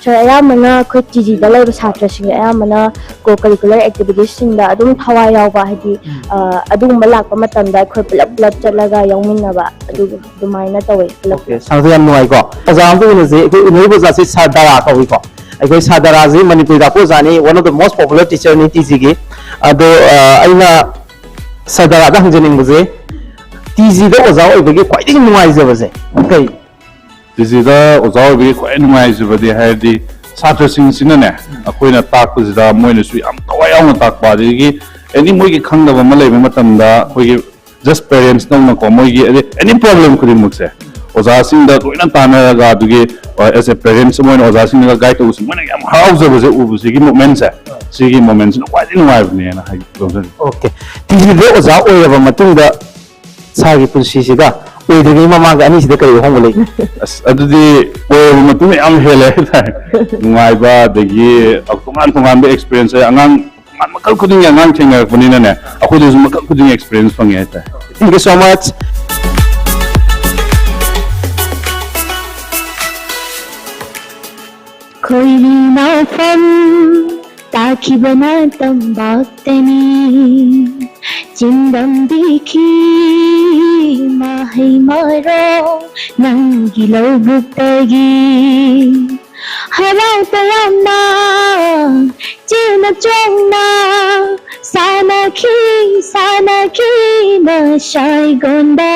ꯁꯥꯔ, ꯑꯌꯥꯝꯕꯅ ꯑꯩꯈꯣꯏ ꯇꯤ ꯖꯤꯗ ꯂꯩꯕ ꯁꯥꯇ꯭ꯔꯁꯤꯡꯁꯦ ꯑꯌꯥꯝꯕꯅ ꯀꯣ ꯀꯔꯤꯀꯨꯂꯔ ꯑꯦꯛꯇꯤꯚꯤꯇꯤꯁꯁꯤꯡꯗ ꯑꯗꯨꯝ ꯊꯋꯥꯏ ꯌꯥꯎꯕ, ꯍꯥꯏꯗꯤ ꯑ, ꯑꯗꯨꯒꯨꯝꯕ ꯂꯥꯛꯄ ꯃꯇꯝꯗ ꯑꯩꯈꯣꯏ ꯄꯨꯂꯞ ꯄꯨꯂꯞ ꯆꯠꯂꯒ ꯌꯥꯎꯃꯤꯟꯅꯕ, ꯑꯗꯨ ꯑꯗꯨꯃꯥꯏꯅ ꯇꯧꯋꯦ ꯄꯨꯂꯞ꯫ ꯑꯣꯀꯦ, ꯁꯥꯔꯗ ꯌꯥꯝ ꯅꯨꯡꯉꯥꯏꯀꯣ꯫ ꯑꯣꯖꯥ ꯑꯝꯇ ꯎꯅꯁꯦ꯫ ꯑꯩꯈꯣꯏ ꯎꯅꯔꯤꯕ ꯑꯣꯖꯥꯁꯦ ꯁꯥꯔ ꯗꯥꯔꯥ ꯀꯧꯏꯀꯣ꯫ ꯑꯩꯈꯣꯏ ꯁꯥꯔ ꯗꯥꯔꯥꯁꯤ ꯃꯅꯤꯄꯨꯔꯤꯗ ꯑꯣꯖꯥꯅꯤ, one of the most popular teacher ꯅꯤ ꯇꯤ ꯖꯤꯒꯤ꯫ ꯑꯗꯣ ꯑ, ꯑꯩꯅ ꯁꯥꯔ ꯗꯥꯔꯥꯗ ꯍꯪꯖꯅꯤꯡꯕꯁꯦ, ꯇꯤ ꯖꯤꯗ ꯑꯣꯖꯥ ꯑꯣꯏꯕꯒꯤ ꯈ꯭ꯋꯥꯏꯗꯒꯤ ꯅꯨꯡꯉꯥꯏꯖꯕꯁꯦ ꯀꯩ? ꯇꯤ ꯖꯤꯗ ꯑꯣꯖꯥ ꯑꯣꯏꯕꯒꯤ ꯈ꯭ꯋꯥꯏ ꯅꯨꯡꯉꯥꯏꯖꯕꯗꯤ ꯍꯥꯏꯔꯗꯤ ꯁꯥꯇ꯭ꯔꯁꯤꯡꯁꯤꯅꯅꯦ, ꯑꯩꯈꯣꯏꯅ ꯇꯥꯛꯄꯁꯤꯗ ꯃꯣꯏꯅꯁꯨ ꯌꯥꯝ ꯊꯋꯥꯏ ꯌꯥꯎꯅ ꯇꯥꯛꯄ, ꯑꯗꯒꯤ ꯑꯦꯅꯤ ꯃꯣꯏꯒꯤ ꯈꯪꯗꯕ ꯑꯃ ꯂꯩꯕ ꯃꯇꯝꯗ ꯑꯩꯈꯣꯏꯒꯤ ꯖꯁ ꯄꯦꯔꯦꯟꯁꯇꯧꯅꯀꯣ, ꯃꯣꯏꯒꯤ ꯑꯦꯅꯤ ꯄ꯭ꯔꯣꯕ꯭ꯂꯦꯝ ꯈꯨꯗꯤꯡꯃꯛꯁꯦ ꯑꯣꯖꯥꯁꯤꯡꯗ ꯂꯣꯏꯅ ꯇꯥꯟꯅꯔꯒ, ꯑꯗꯨꯒꯤ ꯑꯦꯁ ꯑꯦ ꯄꯦꯔꯦꯟꯁ ꯑꯃ ꯑꯣꯏꯅ ꯑꯣꯖꯥꯁꯤꯡꯅꯒ ꯒꯥꯏꯗ ꯇꯧꯕꯁꯦ, ꯃꯣꯏꯅ ꯌꯥꯝ ꯍꯥꯔꯥꯎꯖꯕꯁꯦ ꯎꯕꯁꯤꯒꯤ ꯃꯣꯃꯦꯟꯁꯦ, ꯁꯤꯒꯤ ꯃꯣꯃꯦꯟꯁꯤꯅ ꯈ꯭ꯋꯥꯏꯗꯒꯤ ꯅꯨꯡꯉꯥꯏꯕꯅꯦꯅ ꯍꯥꯏ ꯂꯧꯖꯅꯤꯡꯉꯤ꯫ ꯑꯣꯀꯦ, ꯇꯤ ꯖꯤꯗ ꯑꯣꯖꯥ ꯑꯣꯏꯔꯕ ꯃꯇꯨꯡꯗ ꯁꯥꯔꯒꯤ ꯄꯨꯟꯁꯤꯁꯤꯒ ꯑꯣꯏꯗ꯭ꯔꯤꯉꯩ ꯃꯃꯥꯡꯒ ꯑꯅꯤꯁꯤꯗ ꯀꯔꯤ ꯑꯍꯣꯡꯕ ꯂꯩ? ꯑꯁ, ꯑꯗꯨꯗꯤ ꯑꯣꯏꯔꯕ ꯃꯇꯨꯡꯗ ꯌꯥꯝ ꯍꯦꯜꯂꯦ ꯍꯥꯏꯇꯥꯔꯦ꯫ ꯅꯨꯡꯉꯥꯏꯕ, ꯑꯗꯒꯤ ꯇꯣꯉꯥꯟ ꯇꯣꯉꯥꯟꯕ ꯑꯦꯛꯁꯄꯤꯔꯦꯟꯁ, ꯑꯉꯥꯡ ꯇꯣꯉꯥꯟ ꯃꯈꯜ ꯈꯨꯗꯤꯡꯒꯤ ꯑꯉꯥꯡ ꯊꯦꯡꯅꯔꯛꯄꯅꯤꯅꯅꯦ, ꯑꯩꯈꯣꯏꯗꯁꯨ ꯃꯈꯜ ꯈꯨꯗꯤꯡꯒꯤ ꯑꯦꯛꯁꯄꯤꯔꯦꯟꯁ ꯐꯪꯉꯦ ꯍꯥꯏꯇꯥꯔꯦ꯫ Thank you so much. ꯈꯣꯏꯔꯤ ꯅꯥꯎꯐꯝ ꯇꯥꯈꯤꯕꯅ ꯇꯝꯄꯥꯛꯇꯅꯤ꯫ ꯆꯤꯡꯗꯝ ꯄꯤꯈꯤ ꯃꯍꯩ ꯃꯔꯣꯡ ꯅꯪꯒꯤ ꯂꯧꯕꯨꯛꯇꯒꯤ꯫ ꯍꯔꯥꯎ ꯇꯌꯥꯝꯅ ꯆꯦꯅ ꯆꯣꯡꯅ ꯁꯥꯟꯅꯈꯤ ꯁꯥꯟꯅꯈꯤ ꯃꯁꯥꯏꯒꯣꯟꯗ,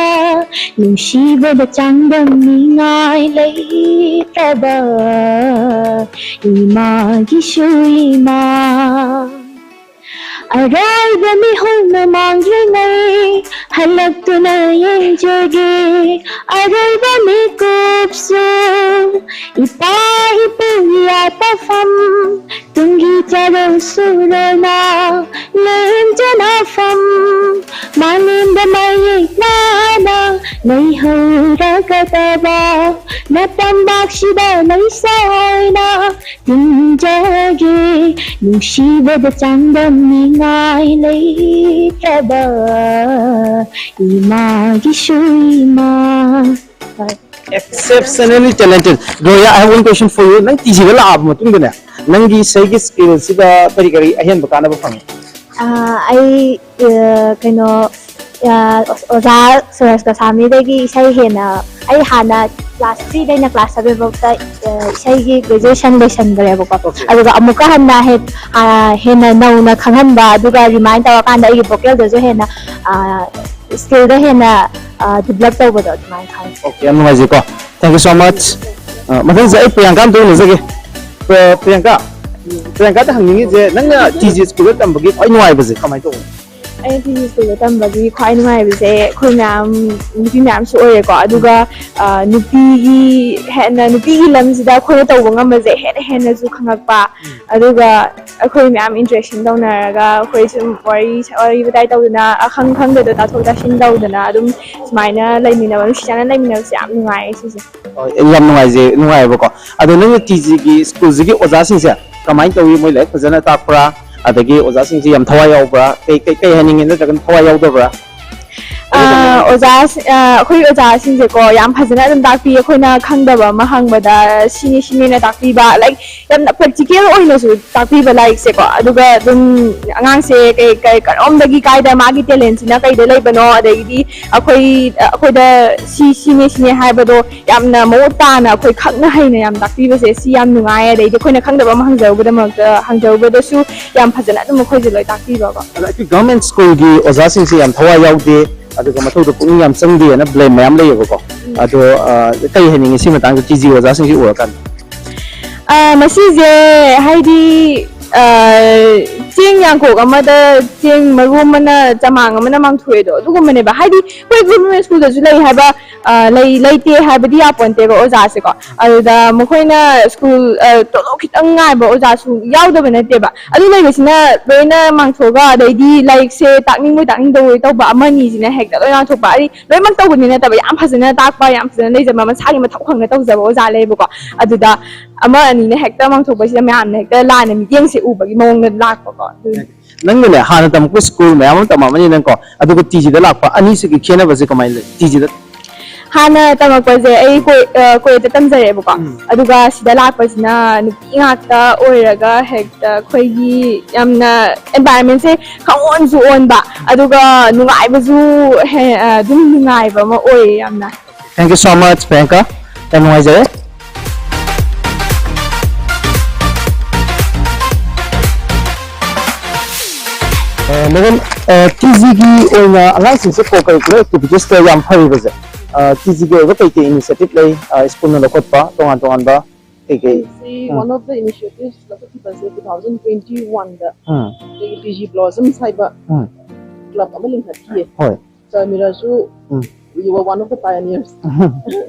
ꯅꯨꯡꯁꯤꯕꯗ ꯆꯥꯡꯗꯝꯅꯤꯡꯉꯥꯏ ꯂꯩꯇ꯭ꯔꯕ ꯏꯃꯥꯒꯤꯁꯨ ꯏꯃꯥ꯫ ꯑꯔꯣꯏꯕ ꯃꯤꯍꯨꯜꯅ ꯃꯥꯡꯂꯤꯉꯩ ꯍꯜꯂꯛꯇꯨꯅ ꯌꯦꯡꯖꯒꯦ꯫ ꯑꯔꯣꯏꯕ ꯃꯤꯀꯨꯞꯁꯨ ꯏꯄꯥ ꯏꯄꯨꯒꯤ ꯌꯥꯇꯐꯝ, ꯇꯨꯡꯒꯤ ꯆꯔꯣꯜ ꯁꯨꯔꯣꯜꯅ ꯂꯦꯝꯖꯅꯐꯝ, ꯃꯥꯂꯦꯝꯗ ꯃꯌꯦꯛ ꯂꯥꯅ ꯂꯩꯍꯧꯔꯒꯗꯕ ꯅꯇꯝꯄꯥꯛꯁꯤꯗ ꯂꯩꯁꯥ ꯑꯣꯏꯅ ꯇꯤꯟꯖꯒꯦ꯫ ꯅꯨꯡꯁꯤꯕꯗ ꯆꯥꯡꯗꯝꯅꯤꯡꯉꯥꯏ ꯂꯩꯇ꯭ꯔꯕ ꯏꯃꯥꯒꯤꯁꯨ ꯏꯃꯥ꯫ Exceptionally talented. Gloria, I have one question for you. ꯅꯪ ꯇꯤꯖꯤꯗ ꯂꯥꯛꯑꯕ ꯃꯇꯨꯡꯗꯅꯦ, ꯅꯪꯒꯤ ꯏꯁꯩꯒꯤ ꯁ꯭ꯀꯤꯜꯁꯤꯗ ꯀꯔꯤ ꯀꯔꯤ ꯑꯍꯦꯟꯕ ꯀꯥꯟꯅꯕ ꯐꯪꯉꯤ? ꯑꯥ, ꯑꯩ, ꯑ, ꯀꯩꯅꯣ, ꯑ, ꯑꯣꯖꯥ ꯁꯨꯔꯖ ꯒꯣꯁꯥꯃꯤꯗꯒꯤ ꯏꯁꯩ ꯍꯦꯟꯅ, ꯑꯩ ꯍꯥꯟꯅ ꯀ꯭ꯂꯥꯁ ꯊ꯭ꯔꯤꯗꯩꯅ ꯀ꯭ꯂꯥꯁ ꯁꯚꯦꯟ ꯐꯥꯎꯗ, ꯑ, ꯏꯁꯩꯒꯤ ꯒ꯭ꯔꯦꯖꯨꯑꯦꯁꯟ ꯂꯣꯏꯁꯟꯈ꯭ꯔꯦꯕꯀꯣ꯫ Okay. ꯑꯗꯨꯒ ꯑꯃꯨꯛꯀ ꯍꯟꯅ ꯍꯦ-, ꯑ, ꯍꯦꯟꯅ ꯅꯧꯅ ꯈꯪꯍꯟꯕ, ꯑꯗꯨꯒ ꯔꯤꯃꯥꯏꯟ ꯇꯧꯔꯀꯥꯟꯗ ꯑꯩꯒꯤ ꯚꯣꯀꯦꯜꯗꯁꯨ ꯍꯦꯟꯅ, ꯑ, ꯁ꯭ꯀꯤꯜꯗ ꯍꯦꯟꯅ, ꯑ, ꯗꯤꯕ꯭ꯂꯞ ꯇꯧꯕꯗꯣ ꯑꯗꯨꯃꯥꯏꯅ ꯈꯪꯉꯦ꯫ Okay, ꯌꯥꯝ ꯅꯨꯡꯉꯥꯏꯖꯩꯀꯣ꯫ Thank you so much. ꯑ, ꯃꯊꯪꯁꯦ ꯑꯩ ꯄ꯭ꯔꯤꯌꯥꯡꯀꯥ ꯑꯝꯇ ꯎꯅꯖꯒꯦ꯫ ꯄ꯭ꯔ-, ꯄ꯭ꯔꯤꯌꯥꯡꯀꯥ, ꯄ꯭ꯔꯤꯌꯥꯡꯀꯥꯗ ꯍꯪꯅꯤꯡꯉꯤꯁꯦ, ꯅꯪꯅ ꯇꯤꯖꯤ ꯁ꯭ꯀꯨꯜꯗ ꯇꯝꯕꯒꯤ ꯈ꯭ꯋꯥꯏ ꯅꯨꯡꯉꯥꯏꯕꯁꯦ ꯀꯃꯥꯏꯅ ꯇꯧꯕꯅꯣ? ꯑꯩꯅ ꯇꯤꯖꯤ ꯁ꯭ꯀꯨꯜꯗ ꯇꯝꯕꯒꯤ ꯈ꯭ꯋꯥꯏ ꯅꯨꯡꯉꯥꯏꯕꯁꯦ ꯑꯩꯈꯣꯏ ꯃꯌꯥꯝ, ꯅꯨꯄꯤ ꯃꯌꯥꯝꯁꯨ ꯑꯣꯏꯔꯦꯀꯣ꯫ ꯑꯗꯨꯒ, ꯑ, ꯅꯨꯄꯤꯒꯤ, ꯍꯦꯟꯅ ꯅꯨꯄꯤꯒꯤ ꯂꯝꯁꯤꯗ ꯑꯩꯈꯣꯏꯅ ꯇꯧꯕ ꯉꯝꯕꯁꯦ ꯍꯦꯟꯅ ꯍꯦꯟꯅꯁꯨ ꯈꯪꯉꯛꯄ꯫ ꯑꯗꯨꯒ ꯑꯩꯈꯣꯏ ꯃꯌꯥꯝ ꯏꯟꯇꯔꯦꯛꯁꯟ ꯇꯧꯅꯔꯒ ꯑꯩꯈꯣꯏ ꯁꯨꯝ ꯋꯥꯔꯤ ꯁ-, ꯋꯥꯔꯤ ꯋꯥꯇꯥꯏ ꯇꯧꯗꯅ, ꯑꯈꯪ ꯈꯪꯗꯗꯣ ꯇꯥꯊꯣꯛ ꯇꯥꯁꯤꯟ ꯇꯧꯗꯅ ꯑꯗꯨꯝ ꯁꯨꯃꯥꯏꯅ ꯂꯩꯃꯤꯟꯅꯕ, ꯅꯨꯡꯁꯤ ꯆꯥꯟꯅꯅ ꯂꯩꯃꯤꯟꯅꯕꯁꯦ ꯌꯥꯝ ꯅꯨꯡꯉꯥꯏꯌꯦ ꯁꯤꯁꯦ꯫ ꯑꯣ, ꯌꯥꯝ ꯅꯨꯡꯉꯥꯏꯖꯩ, ꯅꯨꯡꯉꯥꯏꯌꯦꯕꯀꯣ꯫ ꯑꯗꯣ ꯅꯪꯅ ꯇꯤꯖꯤꯒꯤ ꯁ꯭ꯀꯨꯜꯁꯤꯒꯤ ꯑꯣꯖꯥꯁꯤꯡꯁꯦ ꯀꯃꯥꯏꯅ ꯇꯧꯏ? ꯃꯣꯏ ꯂꯥꯏꯔꯤꯛ ꯐꯖꯅ ꯇꯥꯛꯄ꯭ꯔꯥ? ꯑꯗꯒꯤ ꯑꯣꯖꯥꯁꯤꯡꯁꯤ ꯌꯥꯝ ꯊꯋꯥꯏ ꯌꯥꯎꯕ꯭ꯔꯥ? ꯀꯩ, ꯀꯩ, ꯀꯩ ꯍꯥꯏꯅꯤꯡꯉꯤ? ꯅꯠꯇ꯭ꯔꯒꯅ ꯊꯋꯥꯏ ꯌꯥꯎꯗꯕ꯭ꯔꯥ? ꯑꯥ, ꯑꯣꯖꯥ, ꯑꯥ, ꯑꯩꯈꯣꯏ ꯑꯣꯖꯥꯁꯤꯡꯁꯦꯀꯣ, ꯌꯥꯝ ꯐꯖꯅ ꯑꯗꯨꯝ ꯇꯥꯛꯄꯤ꯫ ꯑꯩꯈꯣꯏꯅ ꯈꯪꯗꯕ ꯑꯃ ꯍꯪꯕꯗ ꯁꯤꯅꯤ ꯁꯤꯅꯤꯅ ꯇꯥꯛꯄꯤꯕ, ꯂꯥꯏꯛ, ꯌꯥꯝꯅ ꯄ꯭ꯔꯦꯛꯇꯤꯀꯦꯜ ꯑꯣꯏꯅꯁꯨ ꯇꯥꯛꯄꯤꯕ ꯂꯥꯏꯔꯤꯛꯁꯦꯀꯣ꯫ ꯑꯗꯨꯒ ꯑꯗꯨꯝ ꯑꯉꯥꯡꯁꯦ ꯀꯩ, ꯀꯩ, ꯀꯔꯣꯝꯗꯒꯤ ꯀꯥꯏꯗ ꯃꯥꯒꯤ ꯇꯦꯂꯦꯟꯁꯤꯅ ꯀꯩꯗ ꯂꯩꯕꯅꯣ, ꯑꯗꯒꯤꯗꯤ ꯑꯩꯈꯣꯏ, ꯑꯩꯈꯣꯏꯗ ꯁꯤ ꯁꯤꯅꯦ ꯁꯤꯅꯦ ꯍꯥꯏꯕꯗꯣ ꯌꯥꯝꯅ ꯃꯃꯨꯠ ꯇꯥꯅ ꯑꯩꯈꯣꯏ ꯈꯪꯅ ꯍꯩꯅ ꯌꯥꯝ ꯇꯥꯛꯄꯤꯕꯁꯦ ꯁꯤ ꯌꯥꯝ ꯅꯨꯡꯉꯥꯏ꯫ ꯑꯗꯩꯗꯤ ꯑꯩꯈꯣꯏꯅ ꯈꯪꯗꯕ ꯑꯃ ꯍꯪꯖꯔꯨꯕꯗꯃꯛꯇ, ꯍꯪꯖꯔꯨꯕꯗꯁꯨ ꯌꯥꯝ ꯐꯖꯅ ꯑꯗꯨꯝ ꯑꯩꯈꯣꯏꯁꯦ ꯂꯣꯏ ꯇꯥꯛꯄꯤꯕꯀꯣ꯫ ꯑꯗ ꯑꯩꯈꯣꯏ ꯒꯚꯔꯟꯃꯦꯟꯠ ꯁ꯭ꯀꯨꯜꯒꯤ ꯑꯣꯖꯥꯁꯤꯡꯁꯦ ꯌꯥꯝ ꯊꯋꯥꯏ ꯌꯥꯎꯗꯦ, ꯑꯗꯨꯒ ꯃꯊꯧꯗ ꯄꯨꯛꯅꯤꯡ ꯌꯥꯝ ꯆꯪꯗꯦꯅ ꯕ꯭ꯂꯦꯝ ꯃꯌꯥꯝ ꯂꯩꯌꯦꯕꯀꯣ꯫ ꯑꯗꯣ, ꯑ, ꯀꯩ ꯍꯥꯏꯅꯤꯡꯉꯤ ꯁꯤ ꯃꯇꯥꯡꯗ ꯇꯤ ꯖꯤ ꯑꯣꯖꯥꯁꯤꯡꯁꯤ ꯎꯔꯀꯥꯟꯗ? ꯑ, ꯃꯁꯤꯁꯦ ꯍꯥꯏꯗꯤ, ꯑ, ꯆꯦꯡ ꯌꯥꯡꯀꯣꯛ ꯑꯃꯗ ꯆꯦꯡ ꯃꯔꯨ ꯑꯃꯅ ꯆꯃꯥꯡ ꯑꯃꯅ ꯃꯥꯡꯊꯣꯛꯑꯦꯗꯣ, ꯑꯗꯨꯒꯨꯝꯕꯅꯦꯕ꯫ ꯍꯥꯏꯗꯤ ꯑꯩꯈꯣꯏ ꯒꯚꯔꯟꯃꯦꯟꯠ ꯁ꯭ꯀꯨꯜꯗꯁꯨ ꯂꯩ ꯍꯥꯏꯕ, ꯑ, ꯂꯩ, ꯂꯩꯇꯦ ꯍꯥꯏꯕꯗꯤ ꯌꯥꯄꯣꯟꯇꯦꯕ ꯑꯣꯖꯥꯁꯦꯀꯣ꯫ ꯑꯗꯨꯗ ꯃꯈꯣꯏꯅ ꯁ꯭ꯀꯨꯜ, ꯑ, ꯇꯣꯂꯣꯞ ꯈꯤꯇꯪ ꯉꯥꯏꯕ ꯑꯣꯖꯥꯁꯨ ꯌꯥꯎꯗꯕ ꯅꯠꯇꯦꯕ꯫ ꯑꯗꯨ ꯂꯩꯕꯁꯤꯅ ꯂꯣꯏꯅ ꯃꯥꯡꯊꯣꯛꯑꯒ, ꯑꯗꯩꯗꯤ ꯂꯥꯏꯔꯤꯛꯁꯦ ꯇꯥꯛꯅꯤꯡꯕꯣꯏ ꯇꯥꯛꯅꯤꯡꯗꯕꯣꯏ ꯇꯧꯕ ꯑꯃ ꯑꯅꯤꯁꯤꯅ ꯍꯦꯛꯇ ꯂꯣꯏ ꯃꯥꯡꯊꯣꯛꯄ꯫ ꯑꯩ ꯂꯣꯏꯅꯃꯛ ꯇꯧꯕꯅꯤ ꯅꯠꯇꯕ, ꯌꯥꯝ ꯐꯖꯅ ꯇꯥꯛꯄ, ꯌꯥꯝ ꯐꯖꯅ ꯂꯩꯖꯕ, ꯃꯁꯥꯒꯤ ꯃꯊꯧ ꯈꯪꯅ ꯇꯧꯖꯕ ꯑꯣꯖꯥ ꯂꯩꯌꯦꯕꯀꯣ꯫ ꯑꯗꯨꯗ ꯑꯃ ꯑꯅꯤꯅ ꯍꯦꯛꯇ ꯃꯥꯡꯊꯣꯛꯄꯁꯤꯗ ꯃꯌꯥꯝꯅ ꯍꯦꯛꯇ ꯂꯥꯟꯅ ꯃꯤꯠꯌꯦꯡꯁꯦ ꯎꯕꯒꯤ ꯃꯑꯣꯡꯗ ꯂꯥꯛꯄꯀꯣ꯫ ꯑꯗꯨꯅꯤ꯫ ꯅꯪꯅꯅꯦ, ꯍꯥꯟꯅ ꯇꯝꯃꯛꯄ ꯁ꯭ꯀꯨꯜ ꯃꯌꯥꯝ ꯑꯃ ꯇꯝꯃꯛꯑꯃꯅꯤ ꯅꯪꯀꯣ, ꯑꯗꯨꯒ ꯇꯤ ꯖꯤꯗ ꯂꯥꯛꯄ ꯑꯅꯤꯁꯤꯒꯤ ꯈꯦꯠꯅꯕꯁꯦ ꯀꯃꯥꯏꯅ ꯂꯩ? ꯇꯤ ꯖꯤꯗ ꯍꯥꯟꯅ ꯇꯝꯃꯛꯄꯁꯦ ꯑꯩ ꯀꯣꯏ-, ꯑ, ꯀꯣꯂꯦꯖꯇ ꯇꯝꯖꯔꯛꯑꯦꯕꯀꯣ꯫ ꯎꯝ꯫ ꯑꯗꯨꯒ ꯁꯤꯗ ꯂꯥꯛꯄꯁꯤꯅ ꯅꯨꯄꯤ ꯉꯥꯛꯇ ꯑꯣꯏꯔꯒ ꯍꯦꯛꯇ ꯑꯩꯈꯣꯏꯒꯤ ꯌꯥꯝꯅ ꯑꯦꯟꯚꯥꯏꯔꯟꯃꯦꯟꯁꯦ ꯈꯪꯑꯣꯟꯁꯨ ꯑꯣꯟꯕ, ꯑꯗꯨꯒ ꯅꯨꯡꯉꯥꯏꯕꯁꯨ ꯍꯦ-, ꯑ, ꯑꯗꯨꯝ ꯅꯨꯡꯉꯥꯏꯕ ꯑꯃ ꯑꯣꯏꯌꯦ ꯌꯥꯝꯅ꯫ Thank you so much, Priyanka. ꯌꯥꯝ ꯅꯨꯡꯉꯥꯏꯖꯔꯦ꯫ ꯑ, ꯃꯦꯗꯥꯝ, ꯑ, ꯇꯤ ꯖꯤꯒꯤ ꯑꯣꯏꯅ ꯑꯉꯥꯡꯁꯤꯡꯁꯦ co-curricular activitiesꯇ ꯌꯥꯝ ꯐꯔꯤꯕꯁꯦ, ꯑ, ꯇꯤ ꯖꯤꯒꯤ ꯑꯣꯏꯕ ꯀꯩ ꯀꯩ initiative ꯂꯩ, ꯑ, ꯁ꯭ꯀꯨꯜꯅ ꯂꯧꯈꯠꯄ ꯇꯣꯉꯥꯟ ꯇꯣꯉꯥꯟꯕ ꯀꯩ ꯀꯩ? ꯑꯩꯁꯤ ꯎꯝ꯫ One of the initiatives ꯂꯧꯈꯠꯈꯤꯕꯁꯦ two thousand twenty-oneꯗ ꯎꯝ꯫ ꯑꯩꯈꯣꯏꯒꯤ ꯇꯤ ꯖꯤ Blossoms ꯍꯥꯏꯕ ꯎꯝ꯫ Club ꯑꯃ ꯂꯤꯡꯈꯠꯈꯤꯌꯦ꯫ ꯍꯣꯏ꯫ ꯆꯥꯃꯤꯔꯥꯁꯨ ꯎꯝ꯫ We were one of the pioneers꯫ Um.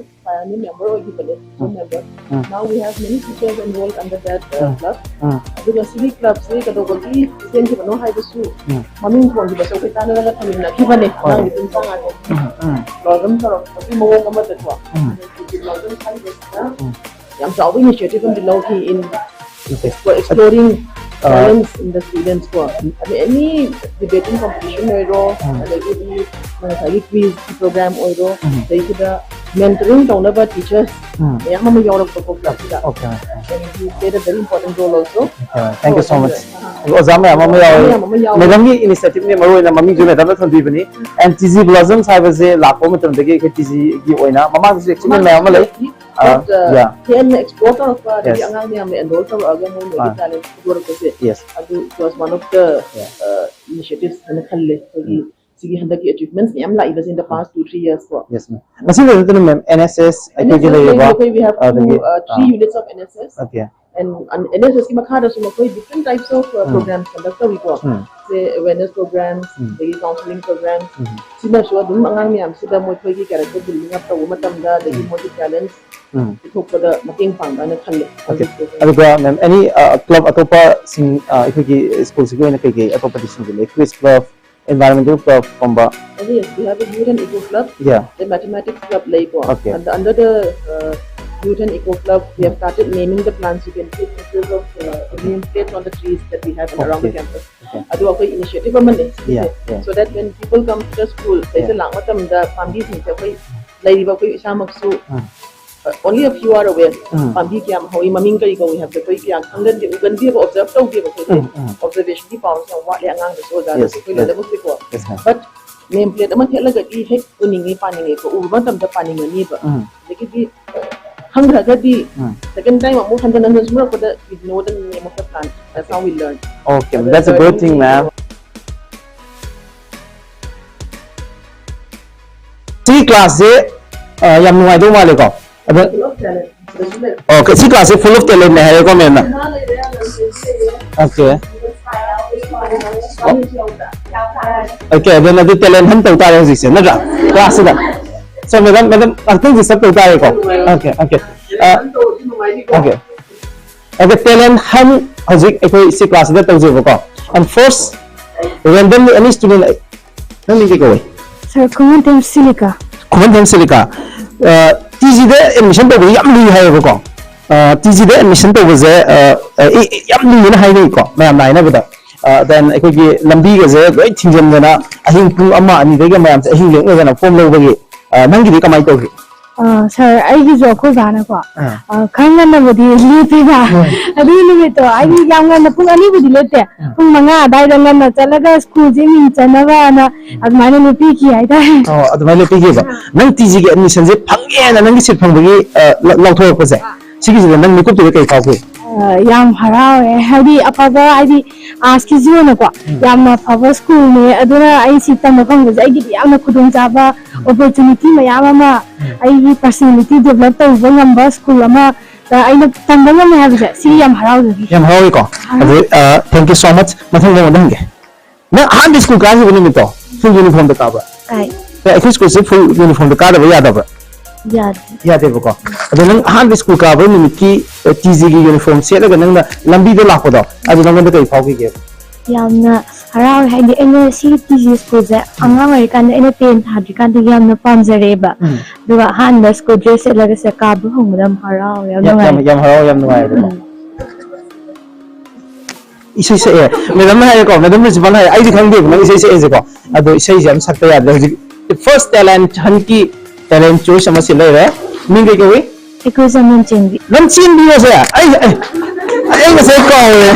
Pioneer member ꯑꯣꯏꯈꯤꯕꯅꯦ, um. Member꯫ Um. Now we have many teachers enrolled under that, uh, um. Club꯫ ꯎꯝ꯫ ꯑꯗꯨꯒ ꯁꯤꯒꯤ clubꯁꯦ ꯀꯩꯗꯧꯕꯒꯤ ꯁꯦꯝꯈꯤꯕꯅꯣ ꯍꯥꯏꯕꯁꯨ ꯎꯝ꯫ ꯃꯃꯤꯡ ꯊꯣꯟꯈꯤꯕꯁꯨ ꯑꯩꯈꯣꯏ ꯇꯥꯟꯅꯔꯒ ꯊꯝꯃꯤꯟꯅꯈꯤꯕꯅꯦ꯫ ꯍꯣꯏ꯫ ꯑꯉꯥꯡꯒꯤ ꯄꯨꯡ ꯇꯔꯥꯃꯉꯥ ꯎꯝ꯫ ꯎꯝ꯫ Blossom ꯇꯧꯔꯛꯄꯒꯤ ꯃꯑꯣꯡ ꯑꯃꯗꯀꯣ꯫ ꯎꯝ꯫ ꯑꯗꯨꯒꯤ Blossom ꯍꯥꯏꯕꯁꯤꯅ ꯎꯝ꯫ ꯌꯥꯝ ꯆꯥꯎꯕ initiative ꯑꯃꯗꯤ ꯂꯧꯈꯤ in Okay꯫ Exploring Talents in the students ꯀꯣ, ꯑꯗꯩ any debating competition ꯑꯣꯏꯔꯣ, ꯑꯗꯒꯤꯗꯤ ꯉꯁꯥꯏꯒꯤ quiz program ꯑꯣꯏꯔꯣ, ꯑꯗꯩꯁꯤꯗ mentoring ꯇꯧꯅꯕ teachers ꯃꯌꯥꯝ ꯑꯃ ꯌꯥꯎꯔꯛꯄꯀꯣ clubꯁꯤꯗ꯫ Okay. And he played a very important role also. Okay, thank you so much. ꯑꯣꯖꯥ ꯃꯌꯥꯝ ꯑꯃ ꯌꯥꯎꯔꯦ꯫ Madamꯒꯤ initiativeꯅꯦ ꯃꯔꯨ ꯑꯣꯏꯅ ꯃꯃꯤꯡꯁꯨ madamꯅ ꯊꯣꯟꯕꯤꯕꯅꯤ꯫ And TG Blossoms ꯍꯥꯏꯕꯁꯦ ꯂꯥꯛꯄ ꯃꯇꯝꯗꯒꯤ ꯑꯩꯈꯣꯏ TGꯒꯤ ꯑꯣꯏꯅ ꯃꯃꯥꯡꯗꯁꯨ achievement ꯃꯌꯥꯝ ꯑꯃ ꯂꯩ꯫ But, uh, Yeah. ꯍꯦꯟꯅ explore ꯇꯧꯔꯛꯄ ꯑꯗꯒꯤ Yes. ꯑꯉꯥꯡ ꯃꯌꯥꯝꯅ enroll ꯇꯧꯔꯛꯑꯒ ꯃꯣꯏ ꯃꯣꯏꯒꯤ ꯑꯥ. talent ꯄꯨꯊꯣꯔꯛꯄꯁꯦ Yes. ꯑꯗꯨ it was one of the Yeah. uh, initiatives ꯍꯥꯏꯅ ꯈꯜꯂꯦ ꯑꯩꯈꯣꯏꯒꯤ ꯁꯤꯒꯤ ꯍꯟꯗꯛꯀꯤ achievements ꯃꯌꯥꯝ ꯂꯥꯛꯏꯕꯁꯦ in the past two three years ꯀꯣ꯫ Yes, ma'am. ꯃꯁꯤꯗ ꯅꯠꯇꯅ ma'am NSS ꯑꯩꯈꯣꯏꯒꯤ NSS ꯂꯩꯔꯤꯕ ꯂꯩꯔꯤꯕ ꯑꯩꯈꯣꯏ we have two ꯑꯗꯒꯤ, uh, three ah. units of NSS Okay. and and NSSꯀꯤ ꯃꯈꯥꯗꯁꯨ ꯃꯈꯣꯏ different types of uh, um. programs conduct ꯇꯧꯏꯀꯣ꯫ Um. Say awareness programs ꯎꯝ. ꯑꯗꯒꯤ counseling programs ꯎꯝ. ꯁꯤꯅꯁꯨ ꯑꯗꯨꯝ ꯑꯉꯥꯡ ꯃꯌꯥꯝꯁꯤꯗ ꯃꯈꯣꯏꯒꯤ character building up ꯇꯧꯕ ꯃꯇꯝꯗ ꯑꯗꯒꯤ ꯃꯣꯏꯒꯤ talents ꯎꯝ. ꯄꯨꯊꯣꯛꯄꯗ ꯃꯇꯦꯡ ꯄꯥꯡꯕꯅ ꯈꯜꯂꯦ꯫ Okay. ꯑꯗꯨꯒ ma'am any club ꯑꯇꯣꯞꯄꯁꯤꯡ ꯑꯩꯈꯣꯏꯒꯤ schoolꯁꯤꯒꯤ ꯑꯣꯏꯅ ꯀꯩꯀꯩ ꯑꯇꯣꯞꯄꯗꯤ ꯁꯤꯡꯁꯦ ꯂꯩ? Quiz club, environmental clubꯀꯨꯝꯕ? Yes, we have a youth and eco club, Yeah. the mathematics club ꯂꯩꯀꯣ꯫ Okay. And under the uh, youth and eco club, we have started naming the plants. You can take pictures of uh, name plates on the trees that we have around the Okay. campus. Okay. ꯑꯗꯨ ꯑꯩꯈꯣꯏ initiative ꯑꯃꯅꯦ ꯁꯤꯁꯦ꯫ Yeah, yeah. So that when people come to the school, ꯁꯤꯗꯩꯁꯤꯗ Yeah. ꯂꯥꯛꯄ ꯃꯇꯝꯗ ꯄꯥꯝꯕꯤꯁꯤꯡꯁꯦ ꯑꯩꯈꯣꯏ ꯂꯩꯔꯤꯕ ꯑꯩꯈꯣꯏ ꯏꯁꯥꯃꯛꯁꯨ ꯎꯝ. uh, only a few are aware. ꯎꯝ. ꯄꯥꯝꯕꯤ ꯀꯌꯥꯝ ꯍꯧꯏ, ꯃꯃꯤꯡ ꯀꯔꯤ ꯀꯧꯏ ꯍꯥꯏꯕꯁꯦ ꯑꯩꯈꯣꯏ ꯀꯌꯥ ꯈꯪꯒꯟꯗꯦ, ꯎꯒꯟꯗꯦꯕ, observe ꯇꯧꯗꯦꯕ ꯑꯩꯈꯣꯏꯁꯦ꯫ ꯎꯝ, ꯎꯝ. Observationꯒꯤ power ꯁꯦ ꯌꯥꯝ ꯋꯥꯠꯂꯦ ꯑꯉꯥꯡꯗꯁꯨ, ꯑꯣꯖꯥꯗꯁꯨ, Yes, ꯑꯩꯈꯣꯏ yes. ꯂꯣꯏꯅꯃꯛꯁꯦꯀꯣ꯫ Yes, ma'am. But name plate ꯑꯃ ꯊꯦꯠꯂꯒꯗꯤ ꯍꯦꯛ ꯎꯅꯤꯡꯉꯤ, ꯄꯥꯅꯤꯡꯉꯦꯀꯣ, ꯎꯕ ꯃꯇꯝꯗ ꯄꯥꯅꯤꯡꯉꯅꯤꯕ꯫ ꯎꯝ. ꯑꯗꯒꯤꯗꯤ ꯈꯪꯗ꯭ꯔꯒꯗꯤ ꯎꯝ. second time ꯑꯃꯨꯛ ꯍꯟꯖꯟ ꯍꯟꯖꯟ ꯁꯨꯝꯃꯛꯄꯗ we know the name of the plant. That's how we learn. Okay, that's a good thing, ma'am. ꯁꯤ classꯁꯦ ꯌꯥꯝ ꯅꯨꯡꯉꯥꯏꯗꯧ ꯃꯥꯜꯂꯦꯀꯣ? ꯑꯗ Okay, ꯁꯤ classꯁꯦ full of talentꯅꯦ ꯍꯥꯏꯔꯦꯀꯣ ma'amꯅ? Okay. Okay, ꯑꯗꯨꯅ ꯑꯗꯨ talent hunt ꯇꯧ ꯇꯥꯔꯦ ꯍꯧꯖꯤꯛꯁꯦ, ꯅꯠꯇ꯭ꯔꯥ? Classꯁꯤꯗ꯫ So madam, madam, ꯉꯥꯛꯇꯪ disturb ꯇꯧ ꯇꯥꯔꯦꯀꯣ? Okay, okay. Okay. Okay, talent hunt ꯍꯧꯖꯤꯛ ꯑꯩꯈꯣꯏ ꯁꯤ classꯁꯤꯗ ꯇꯧꯖꯦꯕꯀꯣ꯫ And first, randomly any student, ꯅꯪ ꯃꯤꯡ ꯀꯩ ꯀꯧꯋꯦ? Sir, ꯈꯨꯃꯟꯊꯦꯝ ꯁꯤꯂꯤꯀꯥ꯫ ꯈꯨꯃꯟꯊꯦꯝ ꯁꯤꯂꯤꯀꯥ꯫ TGꯗ admission ꯇꯧꯕꯗꯤ ꯌꯥꯝ ꯂꯨꯏ ꯍꯥꯏꯌꯦꯕꯀꯣ꯫ ꯇꯤ ꯖꯤꯗ ꯑꯦꯗꯃꯤꯁꯟ ꯇꯧꯕꯁꯦ, ꯑ, ꯑ, ꯑꯦ, ꯑꯦ, ꯌꯥꯝ ꯂꯨꯏꯅ ꯍꯥꯏꯅꯩꯀꯣ, ꯃꯌꯥꯝꯅ ꯍꯥꯏꯅꯕꯗ꯫ ꯑ, then ꯑꯩꯈꯣꯏꯒꯤ ꯂꯝꯕꯤꯒꯁꯦ ꯂꯣꯏ ꯊꯤꯡꯖꯤꯟꯗꯅ, ꯑꯍꯤꯡ ꯄꯨꯡ ꯑꯃ ꯑꯅꯤꯗꯒꯤ ꯃꯌꯥꯝꯁꯦ ꯑꯍꯤꯡ ꯂꯦꯛꯅꯗꯅ ꯐꯣꯝ ꯂꯧꯕꯒꯤ, ꯑ, ꯅꯪꯒꯤꯗꯤ ꯀꯃꯥꯏꯅ ꯇꯧꯒꯦ? ꯑ, ꯁꯥꯔ, ꯑꯩꯒꯤꯁꯨ ꯑꯩꯈꯣꯏ ꯕꯥꯅꯀꯣ, ꯑꯥ꯫ ꯑ, ꯈꯔ ꯉꯟꯅꯕꯨꯗꯤ ꯂꯦꯞꯄꯦꯕ꯫ ꯍꯣꯏ꯫ ꯑꯗꯨꯒꯤ ꯅꯨꯃꯤꯠꯇꯣ ꯑꯩꯗꯤ ꯌꯥꯝ ꯉꯟꯅ, ꯄꯨꯡ ꯑꯅꯤꯕꯨꯗꯤ ꯂꯦꯞꯇꯦ꯫ ꯑꯥ꯫ ꯄꯨꯡ ꯃꯉꯥ ꯑꯗꯥꯏꯗ ꯉꯟꯅ ꯆꯠꯂꯒ ꯁ꯭ꯀꯨꯜꯁꯦ ꯃꯤꯡ ꯆꯟꯅꯕꯅ ꯑꯗꯨꯃꯥꯏꯅ ꯂꯦꯞꯄꯤꯈꯤ ꯍꯥꯏꯇꯥꯔꯦ꯫ ꯑꯣ, ꯑꯗꯨꯃꯥꯏꯅ ꯂꯦꯞꯄꯤꯈꯤꯕ꯫ ꯑꯥ꯫ ꯅꯪ ꯇꯤ ꯖꯤꯒꯤ ꯑꯦꯗꯃꯤꯁꯟꯁꯦ ꯐꯪꯉꯦꯅ ꯅꯪꯒꯤ ꯁꯤꯠ ꯐꯪꯕꯒꯤ, ꯑ, ꯂ-, ꯂꯥꯎꯊꯣꯔꯛꯄꯁꯦ, ꯁꯤꯒꯤꯁꯤꯗ ꯅꯪ ꯃꯤꯀꯨꯞꯇꯨꯗ ꯀꯩ ꯐꯥꯎꯒꯦ? ꯑ, ꯌꯥꯝ ꯍꯔꯥꯎꯋꯦ꯫ ꯍꯥꯏꯗꯤ ꯑꯐꯕ, ꯍꯥꯏꯗꯤ ꯑꯥꯔꯠꯁꯀꯤꯁꯨ ꯑꯣꯏꯅꯀꯣ, ꯎꯝ꯫ ꯌꯥꯝꯅ ꯑꯐꯕ ꯁ꯭ꯀꯨꯜꯅꯤ꯫ ꯑꯗꯨꯅ ꯑꯩ ꯁꯤ ꯇꯝꯕ ꯐꯪꯕꯁꯦ ꯑꯩꯒꯤꯗꯤ ꯌꯥꯝꯅ ꯈꯨꯗꯣꯡꯆꯥꯕ, ꯎꯝ꯫ ꯑꯣꯄꯣꯔꯆꯨꯅꯤꯇꯤ ꯃꯌꯥꯝ ꯑꯃ, ꯎꯝ꯫ ꯑꯩꯒꯤ ꯄꯔꯁꯅꯦꯂꯤꯇꯤ ꯗꯦꯕꯂꯞ ꯇꯧꯕ ꯉꯝꯕ ꯁ꯭ꯀꯨꯜ ꯑꯃꯗ ꯑꯩꯅ ꯇꯝꯕ ꯉꯝꯃꯦ ꯍꯥꯏꯕꯁꯦ ꯁꯤ ꯌꯥꯝ ꯍꯔꯥꯎꯖꯔꯤ꯫ ꯌꯥꯝ ꯍꯔꯥꯎꯋꯤꯀꯣ꯫ ꯍꯔꯥꯎ- ꯑꯗꯨ, ꯑ, thank you so much꯫ ꯃꯊꯪ ꯃꯉꯣꯟꯗ ꯍꯪꯒꯦ꯫ ꯅꯪ ꯑꯍꯥꯟꯕ ꯁ꯭ꯀꯨꯜ ꯀꯥꯈꯤꯕ ꯅꯨꯃꯤꯠꯇꯣ ꯐꯨꯜ ꯌꯨꯅꯤꯐꯣꯔꯝꯗ ꯀꯥꯕ꯭ꯔꯥ? ꯀꯥꯏ꯫ ꯑꯦ, ꯑꯩꯈꯣꯏ ꯁ꯭ꯀꯨꯜꯁꯦ ꯐꯨꯜ ꯌꯨꯅꯤꯐꯣꯔꯝꯗ ꯀꯥꯗꯕ ꯌꯥꯗꯕ꯭ꯔꯥ? ꯌꯥꯗꯦ꯫ ꯌꯥꯗꯦꯕꯀꯣ꯫ ꯑꯗꯣ ꯅꯪ ꯑꯍꯥꯟꯕ ꯁ꯭ꯀꯨꯜ ꯀꯥꯕ ꯅꯨꯃꯤꯠꯀꯤ, ꯑ, ꯇꯤ ꯖꯤꯒꯤ ꯌꯨꯅꯤꯐꯣꯔꯝ ꯁꯦꯠꯂꯒ ꯅꯪꯅ ꯂꯝꯕꯤꯗ ꯂꯥꯛꯄꯗꯣ, ꯑꯗꯨ ꯅꯉꯣꯟꯗ ꯀꯔꯤ ꯐꯥꯎꯈꯤꯒꯦ? ꯌꯥꯝꯅ ꯍꯔꯥꯎꯋꯦ꯫ ꯍꯥꯏꯗꯤ ꯑꯩꯅ ꯁꯤꯒꯤ ꯇꯤ ꯖꯤ ꯁ꯭ꯀꯨꯜꯁꯦ ꯑꯉꯥꯡ ꯑꯣꯏꯔꯤꯀꯥꯟꯗ, ꯑꯩꯅ ꯇꯦꯟ ꯊꯥꯗ꯭ꯔꯤꯀꯥꯟꯗꯒꯤ ꯌꯥꯝꯅ ꯄꯥꯝꯖꯔꯛꯑꯦꯕ꯫ ꯎꯝ꯫ ꯑꯗꯨꯒ ꯑꯍꯥꯟꯕ ꯁ꯭ꯀꯨꯜ ꯗ꯭ꯔꯦꯁ ꯁꯦꯠꯂꯒ ꯁꯦ ꯀꯥꯕ ꯐꯪꯕꯗ ꯌꯥꯝ ꯍꯔꯥꯎꯋꯦ, ꯌꯥꯝ ꯌꯥꯝ, ꯌꯥꯝ, ꯅꯨꯡꯉꯥꯏ꯫ ꯌꯥꯝ ꯍꯔꯥꯎ, ꯌꯥꯝ ꯅꯨꯡꯉꯥꯏꯕꯀꯣ꯫ ꯎꯝ꯫ ꯏꯁꯩ ꯁꯛꯑꯦ꯫ ꯃꯦꯗꯥꯝꯅ ꯍꯥꯏꯔꯦꯀꯣ, ꯃꯦꯗꯥꯝ ꯄ꯭ꯔꯤꯟꯁꯤꯄꯥꯜꯅ ꯍꯥꯏꯔꯦ, ꯑꯩꯗꯤ ꯈꯪꯗꯦꯕ ꯅꯪ ꯏꯁꯩ ꯁꯛꯑꯦꯁꯦꯀꯣ꯫ ꯑꯗꯣ ꯏꯁꯩꯁꯦ ꯑꯃ ꯁꯛꯇ ꯌꯥꯗ꯭ꯔꯦ ꯍꯧꯖꯤꯛ꯫ First talent hunt ꯀꯤ talent choice ꯑꯃ ꯁꯤ ꯂꯩꯔꯦ꯫ ꯃꯤꯡ ꯀꯩ ꯀꯧꯏ? ꯑꯩꯈꯣꯏ ꯆꯃꯟ ꯆꯦꯟꯕꯤ꯫ ꯂꯝꯆꯦꯟꯕꯤ ꯍꯥꯏꯁꯦ? ꯑꯩ, ꯑꯩ, ꯑꯩ ꯉꯁꯥꯏ ꯀꯥꯎꯔꯦ꯫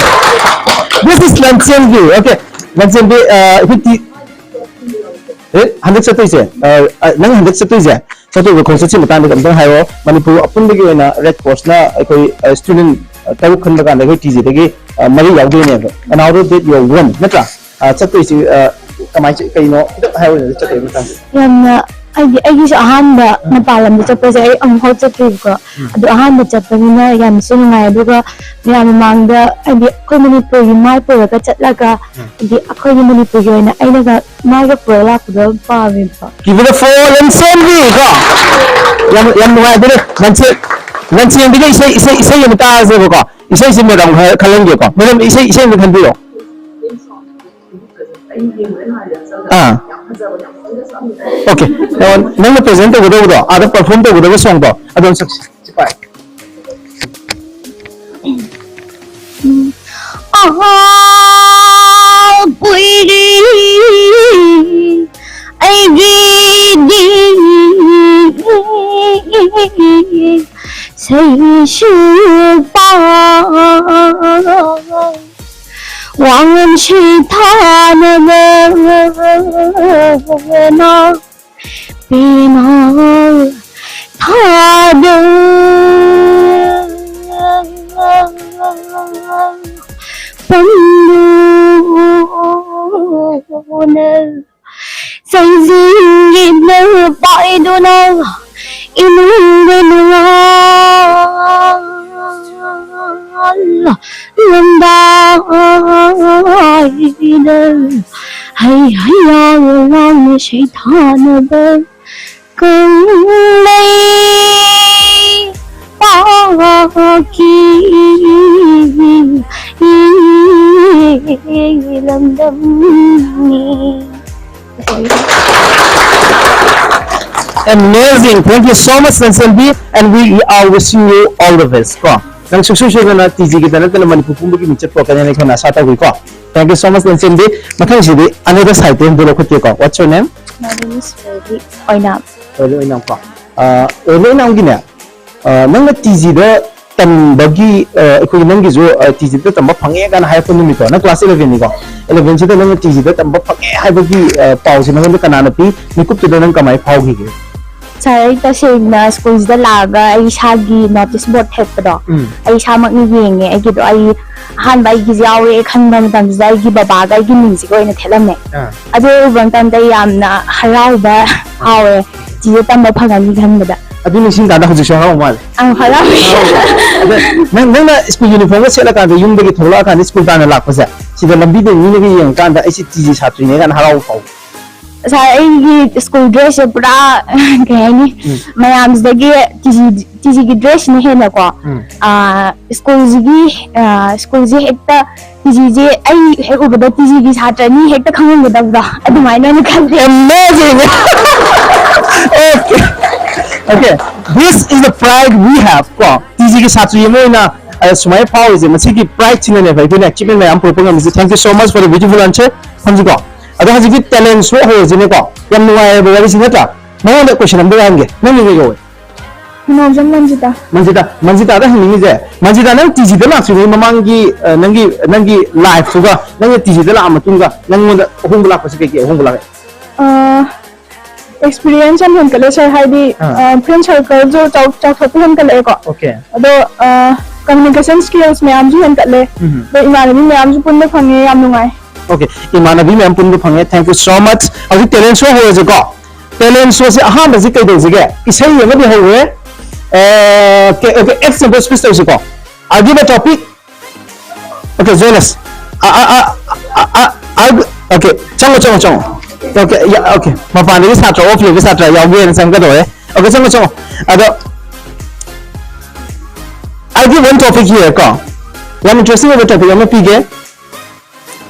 This is ꯂꯝꯆꯦꯟꯕꯤ꯫ Okay꯫ ꯂꯝꯆꯦꯟꯕꯤ, ꯑ, ꯑꯩꯈꯣꯏ ꯇꯤ-, ꯑꯦ, ꯍꯟꯗꯛ ꯆꯠꯇꯣꯏꯁꯦ, ꯑ, ꯑ, ꯅꯪ ꯍꯟꯗꯛ ꯆꯠꯇꯣꯏꯁꯦ, ꯆꯠꯇꯣꯏꯕ ꯈꯣꯡꯆꯠꯁꯤ ꯃꯇꯥꯡꯗ ꯑꯝꯇꯪ ꯍꯥꯏꯔꯣ꯫ ꯃꯅꯤꯄꯨꯔ ꯑꯄꯨꯟꯕꯒꯤ ꯑꯣꯏꯅ ꯔꯦꯗ ꯀ꯭ꯔꯣꯁꯅ ꯑꯩꯈꯣꯏ, ꯑ, ꯁ꯭ꯇꯨꯗꯦꯟꯠ, ꯑ, ꯇꯔꯨꯛ ꯈꯟꯕ ꯀꯥꯟꯗ ꯑꯩꯈꯣꯏ ꯇꯤ ꯖꯤꯗꯒꯤ, ꯑ, ꯃꯔꯤ ꯌꯥꯎꯗꯣꯏꯅꯦꯕ꯫ And out of that you're one, ꯅꯠꯇ꯭ꯔꯥ? ꯑ, ꯆꯠꯇꯣꯏꯁꯤ, ꯑ, ꯀꯃꯥꯏ ꯆꯠ-, ꯀꯩꯅꯣ ꯈꯤꯇꯪ ꯍꯥꯏꯔꯣꯅꯦ, ꯆꯠꯇꯣꯏ ꯃꯇꯥꯡꯁꯦ꯫ ꯌꯥꯝꯅ, ꯑꯩꯗꯤ, ꯑꯩꯒꯤꯁꯨ ꯑꯍꯥꯟꯕ ꯎꯝ꯫ ꯃꯄꯥꯟ ꯂꯝꯗ ꯆꯠꯄꯁꯦ ꯑꯩ ꯑꯃꯨꯛꯐꯥꯎ ꯆꯠꯇ꯭ꯔꯤꯕꯀꯣ꯫ ꯎꯝ꯫ ꯑꯗꯣ ꯑꯍꯥꯟꯕ ꯆꯠꯄꯅꯤꯅ ꯌꯥꯝꯅꯁꯨ ꯅꯨꯡꯉꯥꯏ꯫ ꯑꯗꯨꯒ ꯃꯌꯥꯝ ꯃꯃꯥꯡꯗ, ꯍꯥꯏꯗꯤ, ꯑꯩꯈꯣꯏ ꯃꯅꯤꯄꯨꯔꯒꯤ ꯃꯥꯏ ꯄꯨꯔꯒ ꯆꯠꯂꯒ, ꯎꯝ꯫ ꯍꯥꯏꯗꯤ, ꯑꯩꯈꯣꯏꯒꯤ ꯃꯅꯤꯄꯨꯔꯒꯤ ꯑꯣꯏꯅ ꯑꯩꯅꯒ ꯃꯥꯏꯒ ꯄꯨꯔ ꯂꯥꯛꯄꯗꯣ ꯌꯥꯝ ꯄꯥꯝꯃꯦꯕꯀꯣ꯫ Give it up for ꯂꯟꯆꯦꯟꯕꯤ ꯀꯣ꯫ ꯌꯥꯝ, ꯌꯥꯝ ꯅꯨꯡꯉꯥꯏ꯫ ꯑꯗꯨꯗꯤ ꯂꯟꯆꯦꯟ-, ꯂꯟꯆꯦꯟꯕꯤꯒ ꯏꯁꯩ, ꯏꯁꯩ, ꯏꯁꯩ ꯑꯃ ꯇꯥꯔꯁꯦꯕꯀꯣ꯫ ꯏꯁꯩꯁꯤ ꯃꯦꯗꯥꯝ ꯈꯔ ꯈꯜꯍꯟꯒꯦꯀꯣ꯫ ꯃꯦꯗꯥꯝ, ꯏꯁꯩ, ꯏꯁꯩ ꯑꯃ ꯈꯟꯕꯤꯔꯣ꯫ ꯑꯥ꯫ Okay꯫ ꯅꯪꯅ present ꯇꯧꯒꯗꯧꯕꯗꯣ, ꯑꯥꯗ perform ꯇꯧꯒꯗꯕ song ꯗꯣ, ꯑꯗꯨꯝ ꯁꯛꯁꯤ꯫ ꯁꯤ ꯄꯥꯏ꯫ ꯑꯍꯥ, ꯀꯨꯏꯔꯦ ꯑꯩꯒꯤꯗꯤ ꯁꯩꯁꯨ ꯄꯥ ꯋꯥꯉꯝ ꯁꯩꯊꯥꯅꯕꯅ ꯄꯦꯅꯥ ꯊꯥꯗ ꯄꯟꯗꯨꯅ ꯆꯩꯖꯤꯡꯒꯤꯅ ꯄꯥꯏꯗꯨꯅ ꯏꯃꯨꯡꯗ ꯅꯨꯡꯉꯥꯜ ꯂꯝꯗꯥꯏꯗ ꯍꯩ ꯍꯩꯌꯥꯡ ꯂꯥꯡꯅ ꯁꯩꯊꯥꯅꯕ ꯀꯪꯂꯩ ꯄꯥꯛꯀꯤ ꯂꯝꯗꯝꯅꯤ꯫ Amazing! Thank you so much, Lansenbi, and we are wishing you all the best. ꯀꯣ, ꯅꯪ ꯁꯨꯡꯁꯣꯏ ꯁꯣꯏꯗꯅ ꯇꯤ ꯖꯤꯒꯤꯗ ꯅꯠꯇꯅ ꯃꯅꯤꯄꯨꯔ ꯄꯨꯝꯕꯒꯤ ꯃꯤꯡꯆꯠ ꯄꯨꯔꯛꯀꯅꯤ ꯍꯥꯏꯅ ꯑꯩꯈꯣꯏꯅ ꯑꯁꯥ ꯇꯧꯏꯀꯣ꯫ Thank you so much, Lansenbi. ꯃꯊꯪꯁꯤꯗꯤ another side ꯇꯩ ꯑꯝꯇ ꯂꯧꯈꯠꯀꯦꯀꯣ꯫ What's your name? My name is Rosie Oinam. ꯑꯣꯏꯂꯣꯏ ꯏꯅꯥꯝꯀꯣ꯫ ꯑꯣꯏꯂꯣꯏ ꯏꯅꯥꯝꯒꯤꯅꯦ, ꯅꯪꯅ ꯇꯤ ꯖꯤꯗ ꯇꯝꯕꯒꯤ, ꯑꯩꯈꯣꯏꯒꯤ ꯅꯪꯒꯤꯁꯨ ꯇꯤ ꯖꯤꯗ ꯇꯝꯕ ꯐꯪꯉꯦ ꯀꯥꯏꯅ ꯍꯥꯏꯔꯛꯄ ꯅꯨꯃꯤꯠꯇꯣ, ꯅꯪ class eleven ꯅꯤꯀꯣ, eleven ꯁꯤꯗ ꯅꯪꯅ ꯇꯤ ꯖꯤꯗ ꯇꯝꯕ ꯐꯪꯉꯦ ꯍꯥꯏꯕꯒꯤ ꯄꯥꯎꯁꯦ ꯅꯪꯉꯣꯟꯗ ꯀꯅꯥꯅ ꯄꯤ? ꯃꯤꯀꯨꯞꯇꯨꯗ ꯅꯪ ꯀꯃꯥꯏꯅ ꯐꯥꯎꯈꯤꯒꯦ? ꯁꯥꯔ, ꯑꯩ ꯇꯁꯦꯡꯅ ꯁ꯭ꯀꯨꯜꯁꯤꯗ ꯂꯥꯛꯑꯒ ꯑꯩ ꯏꯁꯥꯒꯤ notice board ꯊꯦꯠꯄꯗꯣ ꯎꯝ꯫ ꯑꯩ ꯏꯁꯥꯃꯛꯅ ꯌꯦꯡꯉꯦ꯫ ꯑꯩꯒꯤꯗꯣ ꯑꯩ ꯑꯍꯥꯟꯕ ꯑꯩꯒꯤꯁꯦ ꯌꯥꯎꯔꯦ ꯈꯟꯕ ꯃꯇꯝꯁꯤꯗ ꯑꯩꯒꯤ ꯕꯕꯥꯒ ꯑꯩꯒꯤ ꯃꯤꯡꯁꯤꯒ ꯑꯣꯏꯅ ꯊꯦꯠꯂꯝꯃꯦ꯫ ꯑꯥ꯫ ꯑꯗꯨ ꯎꯕ ꯃꯇꯝꯗ ꯑꯩ ꯌꯥꯝꯅ ꯍꯔꯥꯎꯕ ꯐꯥꯎꯋꯦ, ꯆꯤꯆꯦ ꯇꯝꯕ ꯐꯪꯉꯅꯤ ꯈꯟꯕꯗ꯫ ꯑꯗꯨ ꯅꯤꯡꯁꯤꯡ ꯀꯥꯟꯗ ꯍꯧꯖꯤꯛꯁꯨ ꯍꯔꯥꯎ ꯃꯥꯜꯂꯦ꯫ ꯑꯪ, ꯍꯔꯥꯎꯋꯦ꯫ ꯑꯗ ꯅꯪ ꯅꯪꯅ ꯁ꯭ꯀꯨꯜ ꯌꯨꯅꯤꯐꯣꯔꯝꯒ ꯁꯦꯠꯂꯀꯥꯟꯗ ꯌꯨꯝꯗꯒꯤ ꯊꯣꯛꯂꯛꯑꯀꯥꯟꯗ ꯁ꯭ꯀꯨꯜ ꯇꯥꯟꯅ ꯂꯥꯛꯄꯁꯦ, ꯁꯤꯗ ꯂꯝꯕꯤꯗ ꯃꯤꯅꯒ ꯌꯦꯡꯉꯀꯥꯟꯗ ꯑꯩꯁꯦ ꯇꯤ ꯖꯤ ꯁꯥꯇ꯭ꯔꯤꯅꯦ ꯀꯥꯏꯅ ꯍꯔꯥꯎꯕ ꯐꯥꯎꯕ? ꯁꯥꯔ, ꯑꯩꯒꯤ ꯁ꯭ꯀꯨꯜ ꯗ꯭ꯔꯦꯁꯁꯦ ꯄꯨꯔꯥ ꯀꯩ ꯍꯥꯏꯅꯤ, ꯎꯝ꯫ ꯃꯌꯥꯝꯁꯤꯗꯒꯤ ꯇꯤ ꯖꯤ ꯇꯤ ꯖꯤꯒꯤ ꯗ꯭ꯔꯦꯁꯁꯤꯅ ꯍꯦꯟꯅꯀꯣ ꯎꯝ꯫ ꯑꯥ, ꯁ꯭ꯀꯨꯜꯁꯤꯒꯤ ꯑꯥ, ꯁ꯭ꯀꯨꯜꯁꯦ ꯍꯦꯛꯇ ꯇꯤ ꯖꯤꯁꯦ ꯑꯩ ꯍꯦꯛ ꯎꯕꯗ ꯇꯤ ꯖꯤꯒꯤ ꯁꯥꯇ꯭ꯔꯅꯤ ꯍꯦꯛꯇ ꯈꯪꯍꯟꯒꯗꯕꯗꯣ ꯑꯗꯨꯃꯥꯏꯅ ꯑꯣꯏꯅ ꯈꯜꯂꯦ꯫ Amazing! Okay. Okay. This is the pride we have. ꯀꯣ, ꯇꯤ ꯖꯤꯒꯤ ꯁꯥꯇ꯭ꯔꯤ ꯑꯃ ꯑꯣꯏꯅ ꯑꯗ ꯁꯨꯃꯥꯏꯅ ꯐꯥꯎꯔꯤꯁꯦ, ꯃꯁꯤꯒꯤ pride ꯁꯤꯅꯅꯦꯕ ꯑꯩꯈꯣꯏꯅ achievement ꯃꯌꯥꯝ ꯄꯨꯔꯛꯄ ꯉꯝꯃꯤꯁꯦ꯫ Thank you so much for the beautiful answer꯫ ꯊꯝꯁꯤꯀꯣ꯫ ꯑꯗꯣ ꯍꯧꯖꯤꯛꯀꯤ talent show ꯍꯧꯔꯁꯤꯅꯦꯀꯣ꯫ ꯌꯥꯝ ꯅꯨꯡꯉꯥꯏꯔꯕ ꯋꯥꯔꯤꯁꯤ ꯅꯠꯇ꯭ꯔꯥ? ꯃꯉꯣꯟꯗ question ꯑꯝꯇ ꯍꯪꯒꯦ꯫ ꯅꯪ ꯃꯤꯡ ꯀꯩ ꯀꯧꯋꯦ? ꯃꯅꯣꯖꯝ ꯃꯟꯖꯤꯇꯥ꯫ ꯃꯟꯖꯤꯇꯥ, ꯃꯟꯖꯤꯇꯥꯗ ꯍꯪꯅꯤꯡꯉꯤꯁꯦ, ꯃꯟꯖꯤꯇꯥ, ꯅꯪ ꯇꯤ ꯖꯤꯗ ꯂꯥꯛꯇ꯭ꯔꯤꯉꯩ ꯃꯃꯥꯡꯒꯤ, ꯑ, ꯅꯪꯒꯤ, ꯅꯪꯒꯤ life ꯇꯨꯒ, ꯅꯪꯅ ꯇꯤ ꯖꯤꯗ ꯂꯥꯛꯑ ꯃꯇꯨꯡꯒ ꯅꯪꯉꯣꯟꯗ ꯑꯍꯣꯡꯕ ꯂꯥꯛꯄꯁꯦ ꯀꯩ ꯀꯩ ꯑꯍꯣꯡꯕ ꯂꯥꯛꯑꯦ? ꯑ, experience ꯌꯥꯝ ꯍꯦꯟꯒꯠꯂꯦ, sir꯫ ꯍꯥꯏꯗꯤ, ꯑꯥ꯫ ꯑ, friend circle ꯁꯨ ꯆꯥꯎ-, ꯆꯥꯎꯊꯣꯛꯄ ꯍꯦꯟꯒꯠꯂꯛꯑꯦꯀꯣ꯫ Okay꯫ ꯑꯗꯣ, ꯑ, communication skills ꯃꯌꯥꯝꯁꯨ ꯍꯦꯟꯒꯠꯂꯦ꯫ ꯎꯝ꯫ ꯑꯗꯣ ꯏꯃꯥꯟꯅꯕꯤ ꯃꯌꯥꯝꯁꯨ ꯄꯨꯟꯕ ꯐꯪꯉꯦ, ꯌꯥꯝ ꯅꯨꯡꯉꯥꯏ꯫ Okay, ꯏꯃꯥꯟꯅꯕꯤ ꯃꯌꯥꯝ ꯄꯨꯟꯕ ꯐꯪꯉꯦ꯫ Thank you so much꯫ ꯍꯧꯖꯤꯛ talent show ꯍꯧꯔꯁꯤꯀꯣ꯫ Talent show ꯁꯦ ꯑꯍꯥꯟꯕꯁꯤ ꯀꯩꯗꯧꯁꯤꯒꯦ? ꯏꯁꯩ ꯑꯃꯗꯤ ꯍꯧꯔꯦ꯫ ꯑ, okay, okay, example speech ꯇꯧꯁꯤꯀꯣ꯫ I'll give a topic. Okay, join us. ꯑ, ꯑ, ꯑ, ꯑ, ꯑ, I'll, okay, ꯆꯪꯉꯣ, ꯆꯪꯉꯣ, ꯆꯪꯉꯣ꯫ Okay, ꯌꯥ-, okay. ꯃꯄꯥꯟꯗꯒꯤ ꯁꯥꯇ꯭ꯔ, off ꯂꯩꯕ ꯁꯥꯇ꯭ꯔ ꯌꯥꯎꯒꯦꯅ ꯆꯪꯒꯗꯧꯔꯦ꯫ Okay, ꯆꯪꯉꯣ, ꯆꯪꯉꯣ꯫ ꯑꯗꯣ, I'll give one topic here ꯀꯣ꯫ ꯌꯥꯝ interesting ꯑꯣꯏꯕ topic ꯑꯃ ꯄꯤꯒꯦ꯫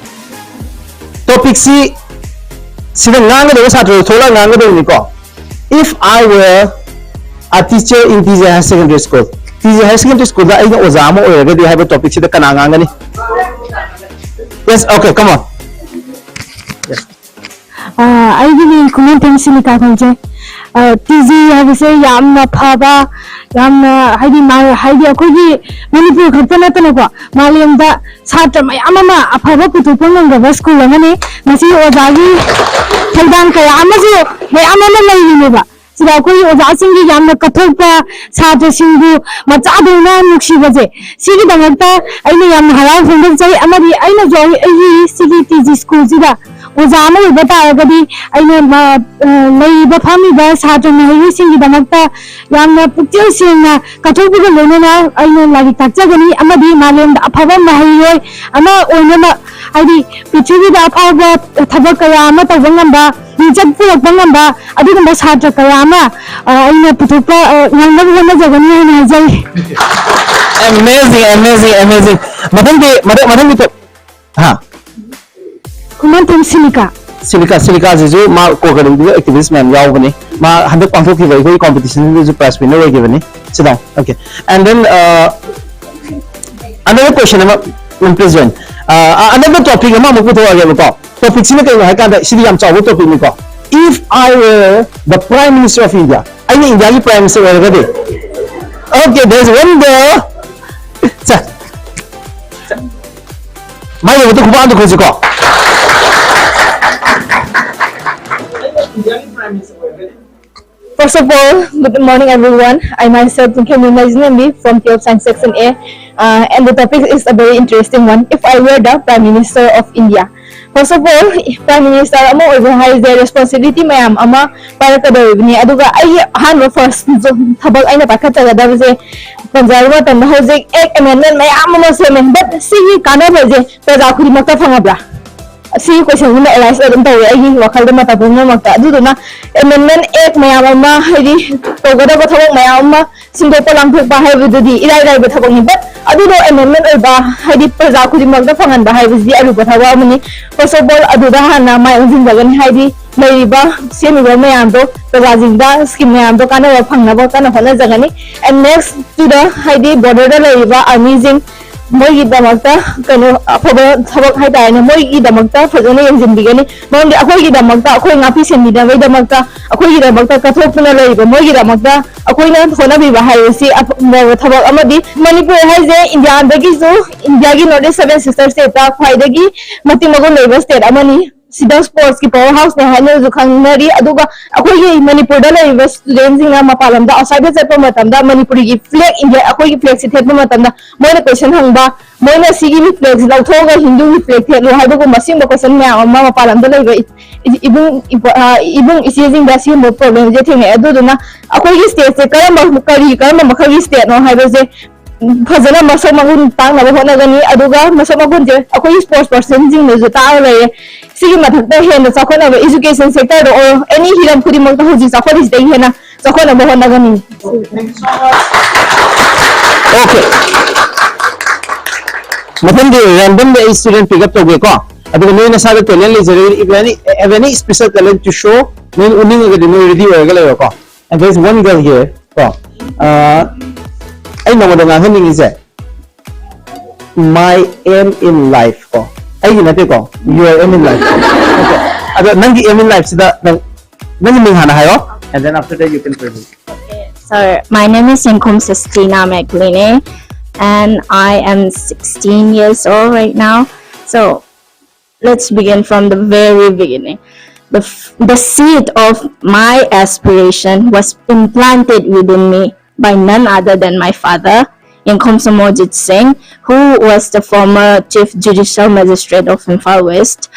Topic ꯁꯤ ꯁꯤꯗ ꯉꯥꯡꯒꯗꯧꯕ ꯁꯥꯇ꯭ꯔꯗꯣ ꯊꯣꯛꯂꯛꯑ ꯉꯥꯡꯒꯗꯧꯕꯅꯤꯀꯣ꯫ If I were a teacher in T J Higher Secondary School, T J Higher Secondary School ꯗ ꯑꯩꯅ ꯑꯣꯖꯥ ꯑꯃ ꯑꯣꯏꯔꯒꯗꯤ ꯍꯥꯏꯕ topic ꯁꯤꯗ ꯀꯅꯥ ꯉꯥꯡꯒꯅꯤ? Yes, okay, come on. Yes. ꯑ, ꯑꯩꯒꯤ ꯃꯤꯡ ꯈꯨꯃꯟꯊꯦꯝ ꯁꯤꯂꯤꯀꯥ ꯀꯧꯖꯩ꯫ ꯑ, ꯇꯤ ꯖꯤ ꯍꯥꯏꯕꯁꯦ ꯌꯥꯝꯅ ꯐꯕ, ꯌꯥꯝꯅ, ꯍꯥꯏꯗꯤ, ꯃꯥ-, ꯍꯥꯏꯗꯤ, ꯑꯩꯈꯣꯏꯒꯤ ꯃꯅꯤꯄꯨꯔ ꯈꯛꯇ ꯅꯠꯇꯅꯀꯣ, ꯃꯥꯂꯦꯝꯗ ꯁꯥꯇ꯭ꯔ ꯃꯌꯥꯝ ꯑꯃ ꯑꯐꯕ ꯄꯨꯊꯣꯛꯄ ꯉꯝꯒꯕ ꯁ꯭ꯀꯨꯜ ꯑꯃꯅꯤ꯫ ꯃꯁꯤ ꯑꯣꯖꯥꯒꯤ ꯊꯧꯗꯥꯡ ꯀꯌꯥ ꯑꯃꯁꯨ ꯃꯌꯥꯝ ꯑꯃ ꯂꯩꯔꯤꯅꯦꯕ꯫ ꯁꯤꯗ ꯑꯩꯈꯣꯏꯒꯤ ꯑꯣꯖꯥꯁꯤꯡꯒꯤ ꯌꯥꯝꯅ ꯀꯠꯊꯣꯛꯄ, ꯁꯥꯇ꯭ꯔꯁꯤꯡꯕꯨ ꯃꯆꯥꯗꯧꯅ ꯅꯨꯡꯁꯤꯕꯁꯦ, ꯁꯤꯒꯤꯗꯃꯛꯇ ꯑꯩꯅ ꯌꯥꯝꯅ ꯍꯔꯥꯎ ꯐꯣꯡꯗꯣꯛꯆꯩ꯫ ꯑꯃꯗꯤ ꯑꯩꯅꯁꯨ ꯑꯩ-, ꯑꯩꯒꯤ ꯁꯤꯒꯤ ꯇꯤ ꯖꯤ ꯁ꯭ꯀꯨꯜꯁꯤꯗ ꯑꯣꯖꯥ ꯑꯃ ꯑꯣꯏꯕ ꯇꯥꯔꯒꯗꯤ, ꯑꯩꯅ ꯃ-, ꯑ, ꯂꯩꯔꯤꯕ ꯐꯝꯃꯤꯕ ꯁꯥꯇ꯭ꯔ ꯃꯍꯩꯔꯣꯏꯁꯤꯡꯒꯤꯗꯃꯛꯇ ꯌꯥꯝꯅ ꯄꯨꯛꯆꯦꯜ ꯁꯦꯡꯅ ꯀꯠꯊꯣꯛꯄꯒ ꯂꯣꯏꯅꯅ ꯑꯩꯅ ꯂꯥꯏꯔꯤꯛ ꯇꯥꯛꯆꯒꯅꯤ ꯑꯃꯗꯤ ꯃꯥꯂꯦꯝꯗ ꯑꯐꯕ ꯃꯍꯩꯔꯣꯏ ꯑꯃ ꯑꯣꯏꯅꯕ, ꯍꯥꯏꯗꯤ ꯄ꯭ꯔꯤꯊꯤꯕꯤꯗ ꯑꯐꯥꯎꯕ ꯊꯕꯛ ꯀꯌꯥ ꯑꯃ ꯇꯧꯕ ꯉꯝꯕ, ꯃꯤꯡꯆꯠ ꯄꯨꯔꯛꯄ ꯉꯝꯕ ꯑꯗꯨꯒꯨꯝꯕ ꯁꯥꯇ꯭ꯔ ꯀꯌꯥ ꯑꯃ, ꯑ, ꯑꯩꯅ ꯄꯨꯊꯣꯛꯄ, ꯑ, ꯉꯝꯅꯕ ꯍꯣꯠꯅꯖꯒꯅꯤ ꯍꯥꯏꯅ ꯍꯥꯏꯖꯔꯤ꯫ Amazing, amazing, amazing. ꯃꯊꯪꯗꯤ, ꯃꯊꯪ, ꯃꯊꯪꯒꯤ ꯇꯣ-, ꯍꯥ? ꯈꯨꯃꯟꯊꯦꯝ ꯁꯤꯂꯤꯀꯥ꯫ ꯁꯤꯂꯤꯀꯥ, ꯁꯤꯂꯤꯀꯥꯁꯤꯁꯨ ꯃꯥ ꯀꯣꯀꯔꯤꯡꯗꯨꯗ activist ꯃꯌꯥꯝ ꯌꯥꯎꯕꯅꯤ꯫ ꯃꯥ ꯍꯟꯗꯛ ꯄꯥꯡꯊꯣꯛꯈꯤꯕ ꯑꯩꯈꯣꯏ competition ꯗꯨꯁꯨ prize winner ꯑꯣꯏꯈꯤꯕꯅꯤ꯫ Sit down. Okay. And then, uh, Another question ꯑꯃ, ꯎꯝ, President, ꯑ, another topic ꯑꯃ ꯑꯃꯨꯛ ꯄꯨꯊꯣꯛꯑꯒꯦꯕꯀꯣ. Topic ꯁꯤꯅ ꯀꯩꯅꯣ ꯍꯥꯏ ꯀꯥꯟꯗ, ꯁꯤꯗꯤ ꯌꯥꯝ ꯆꯥꯎꯕ topic ꯅꯤꯀꯣ. If I were the Prime Minister of India, ꯑꯩꯅ ꯏꯟꯗꯤꯌꯥꯒꯤ Prime Minister ꯑꯣꯏꯔꯒꯗꯤ. Okay, there is one girl. ꯁꯦ, ꯁꯦ, ꯃꯥꯒꯤ ꯃꯇꯨꯡ ꯈꯨꯕꯥꯛ ꯑꯝꯇ ꯈꯨꯁꯤꯀꯣ. First of all, good morning everyone. I myself, Tungkhem Rinmai Zinambi from twelve Science Section A. Uh, and the topic is a very interesting one. If I were the Prime Minister of India. First of all, Prime Minister ꯑꯃ ꯑꯣꯏꯕ ꯍꯥꯏꯁꯦ responsibility ꯃꯌꯥꯝ ꯑꯃ ꯄꯥꯏꯔꯛꯀꯗꯧꯔꯤꯕꯅꯤ꯫ ꯑꯗꯨꯒ ꯑꯩꯒꯤ ꯑꯍꯥꯟꯕ first ꯊꯕꯛ ꯑꯩꯅ ꯄꯥꯏꯈꯠꯆꯒꯗꯕꯁꯦ ꯄꯟꯖꯔꯕ ꯃꯇꯝꯗ ꯍꯧꯖꯤꯛ Act amendment ꯃꯌꯥꯝ ꯑꯃ ꯁꯦꯝꯃꯦ꯫ But ꯁꯤꯒꯤ ꯀꯥꯟꯅꯕꯁꯦ ꯄ꯭ꯔꯖꯥ ꯈꯨꯗꯤꯡꯃꯛꯇ ꯐꯪꯉꯕ꯭ꯔꯥ? ꯑꯁꯤꯒꯤ question ꯁꯤꯃ arise ꯑꯗꯨꯝ ꯇꯧꯋꯦ ꯑꯩꯒꯤ ꯋꯥꯈꯜꯗ ꯃꯇꯝ ꯄꯨꯝꯅꯃꯛꯇ꯫ ꯑꯗꯨꯗꯨꯅ amendment Act ꯃꯌꯥꯝ ꯑꯃ, ꯍꯥꯏꯗꯤ ꯇꯧꯒꯗꯕ ꯊꯕꯛ ꯃꯌꯥꯝ ꯑꯃ ꯁꯤꯟꯗꯣꯛꯄ ꯂꯥꯡꯊꯣꯛꯄ ꯍꯥꯏꯕꯗꯨꯗꯤ ꯏꯔꯥꯏ ꯂꯥꯏꯕ ꯊꯕꯛꯅꯤ꯫ But ꯑꯗꯨꯗꯣ amendment ꯑꯣꯏꯕ, ꯍꯥꯏꯗꯤ ꯄ꯭ꯔꯖꯥ ꯈꯨꯗꯤꯡꯃꯛꯇ ꯐꯪꯍꯟꯕ ꯍꯥꯏꯕꯁꯤꯗꯤ ꯑꯔꯨꯕ ꯊꯕꯛ ꯑꯃꯅꯤ꯫ First of all, ꯑꯗꯨꯗ ꯍꯥꯟꯅ ꯃꯥꯏ ꯑꯣꯟꯁꯤꯟꯖꯒꯅꯤ, ꯍꯥꯏꯗꯤ ꯂꯩꯔꯤꯕ ꯁꯦꯝꯃꯤꯕ ꯃꯌꯥꯝꯗꯣ ꯄ꯭ꯔꯖꯥꯁꯤꯡꯗ scheme ꯃꯌꯥꯝꯗꯣ ꯀꯥꯟꯅꯕ ꯐꯪꯅꯕ ꯀꯟꯅ ꯍꯣꯠꯅꯖꯒꯅꯤ꯫ And next to the, ꯍꯥꯏꯗꯤ border ꯗ ꯂꯩꯔꯤꯕ army ꯁꯤꯡ, ꯃꯣꯏꯒꯤꯗꯃꯛꯇ ꯀꯩꯅꯣ ꯑꯐꯕ ꯊꯕꯛ ꯍꯥꯏꯇꯥꯔꯦꯅꯦ, ꯃꯣꯏꯒꯤꯗꯃꯛꯇ ꯐꯖꯅ ꯌꯦꯡꯁꯤꯟꯕꯤꯒꯅꯤ꯫ ꯃꯔꯝꯗꯤ ꯑꯩꯈꯣꯏꯒꯤꯗꯃꯛꯇ, ꯑꯩꯈꯣꯏ ꯉꯥꯛꯄꯤ ꯁꯦꯟꯕꯤꯅꯕꯒꯤꯗꯃꯛꯇ, ꯑꯩꯈꯣꯏꯒꯤꯗꯃꯛꯇ ꯀꯠꯊꯣꯛꯇꯨꯅ ꯂꯩꯔꯤꯕ ꯃꯣꯏꯒꯤꯗꯃꯛꯇ ꯑꯩꯈꯣꯏꯅ ꯍꯣꯠꯅꯕꯤꯕ ꯍꯥꯏꯕꯁꯤ ꯑꯐꯕ ꯊꯕꯛ ꯑꯃꯗꯤ ꯃꯅꯤꯄꯨꯔ ꯍꯥꯏꯁꯦ ꯏꯟꯗꯤꯌꯥꯗꯒꯤꯁꯨ, ꯏꯟꯗꯤꯌꯥꯒꯤ North East Seven Sister State ꯇ ꯈ꯭ꯋꯥꯏꯗꯒꯤ ꯃꯇꯤꯛ ꯃꯒꯨꯟ ꯂꯩꯕ state ꯑꯃꯅꯤ꯫ ꯁꯤꯗ sports ꯀꯤ power house ꯅꯦ ꯍꯥꯏꯅꯁꯨ ꯈꯪꯅꯔꯤ꯫ ꯑꯗꯨꯒ ꯑꯩꯈꯣꯏꯒꯤ ꯃꯅꯤꯄꯨꯔꯗ ꯂꯩꯔꯤꯕ student ꯁꯤꯡꯅ ꯃꯄꯥꯟ ꯂꯝꯗ outside ꯗ ꯆꯠꯄ ꯃꯇꯝꯗ ꯃꯅꯤꯄꯨꯔꯒꯤ flag, ꯏꯟꯗꯤꯌꯥ, ꯑꯩꯈꯣꯏꯒꯤ flag ꯁꯤ ꯊꯦꯠꯄ ꯃꯇꯝꯗ ꯃꯣꯏꯅ question ꯍꯪꯕ, ꯃꯣꯏꯅ ꯁꯤꯒꯤ flag ꯁꯤ ꯂꯧꯊꯣꯛꯑꯒ ꯍꯤꯟꯗꯨꯒꯤ flag ꯊꯦꯠꯂꯨ ꯍꯥꯏꯕꯒꯨꯝꯕ ꯁꯤꯒꯨꯝꯕ question ꯃꯌꯥꯝ ꯑꯃ ꯃꯄꯥꯟ ꯂꯝꯗ ꯂꯩꯕ ꯏ-, ꯏ-, ꯏꯕꯨꯡ, ꯏꯄ꯭ꯋꯥ-, ꯑ, ꯏꯕꯨꯡ ꯏꯆꯦꯁꯤꯡꯗ ꯁꯤꯒꯨꯝꯕ problem ꯁꯦ ꯊꯦꯡꯅꯩ꯫ ꯑꯗꯨꯗꯨꯅ ꯑꯩꯈꯣꯏꯒꯤ state ꯁꯦ ꯀꯔꯝꯕ, ꯀꯔꯤ, ꯀꯔꯝꯕ ꯃꯈꯜꯒꯤ state ꯅꯣ ꯍꯥꯏꯕꯁꯦ ꯐꯖꯅ ꯃꯁꯛ ꯃꯒꯨꯟ ꯇꯥꯛꯅꯕ ꯍꯣꯠꯅꯒꯅꯤ꯫ ꯑꯗꯨꯒ ꯃꯁꯛ ꯃꯒꯨꯟꯁꯦ ꯑꯩꯈꯣꯏꯒꯤ sports person ꯁꯤꯡꯅꯁꯨ ꯇꯥꯛꯑ ꯂꯩꯔꯦ꯫ ꯁꯤꯒꯤ ꯃꯊꯛꯇ ꯍꯦꯟꯅ ꯆꯥꯎꯈꯠꯅꯕ education sector ꯗ ꯑꯣꯏꯔꯣ, any ꯍꯤꯔꯝ ꯈꯨꯗꯤꯡꯃꯛꯇ ꯍꯧꯖꯤꯛ ꯆꯥꯎꯈꯠꯂꯤꯁꯤꯗꯒꯤ ꯍꯦꯟꯅ ꯆꯥꯎꯈꯠꯅꯕ ꯍꯣꯠꯅꯒꯅꯤ꯫ Okay. ꯃꯊꯪꯒꯤ round ꯗ ꯑꯩ student pick up ꯇꯧꯒꯦꯀꯣ꯫ ꯑꯗꯨꯒ ꯅꯣꯏ ꯅꯁꯥꯗ talent ꯂꯩꯖꯔꯒꯗꯤ, if any, have any special talent to show, ꯅꯣꯏ ꯎꯠꯅꯤꯡꯉꯒꯗꯤ ꯅꯣꯏ ready ꯑꯣꯏꯔꯒ ꯂꯩꯔꯣꯀꯣ꯫ And there is one girl here ꯀꯣ꯫ ꯑꯥ, ꯑꯩ ꯅꯉꯣꯟꯗ ꯉꯥꯡꯍꯟꯅꯤꯡꯉꯤꯁꯦ, My aim in life ꯀꯣ, ꯑꯩꯒꯤ ꯅꯠꯇꯦꯀꯣ, your aim in life. Okay. ꯑꯗꯣ ꯅꯪꯒꯤ aim in life ꯁꯤꯗ ꯅꯪ, ꯅꯪꯒꯤ ꯃꯤꯡ ꯍꯥꯟꯅ ꯍꯥꯏꯔꯣ, and then after that you can present. So, my name is Yingkhum Sistina McLean, and I am sixteen years old right now. So, let's begin from the very beginning. The, f- the seed of my aspiration was implanted within me by none other than my father, Yingkhum Samojit Singh, who was the former Chief Judicial Magistrate of Imphal West.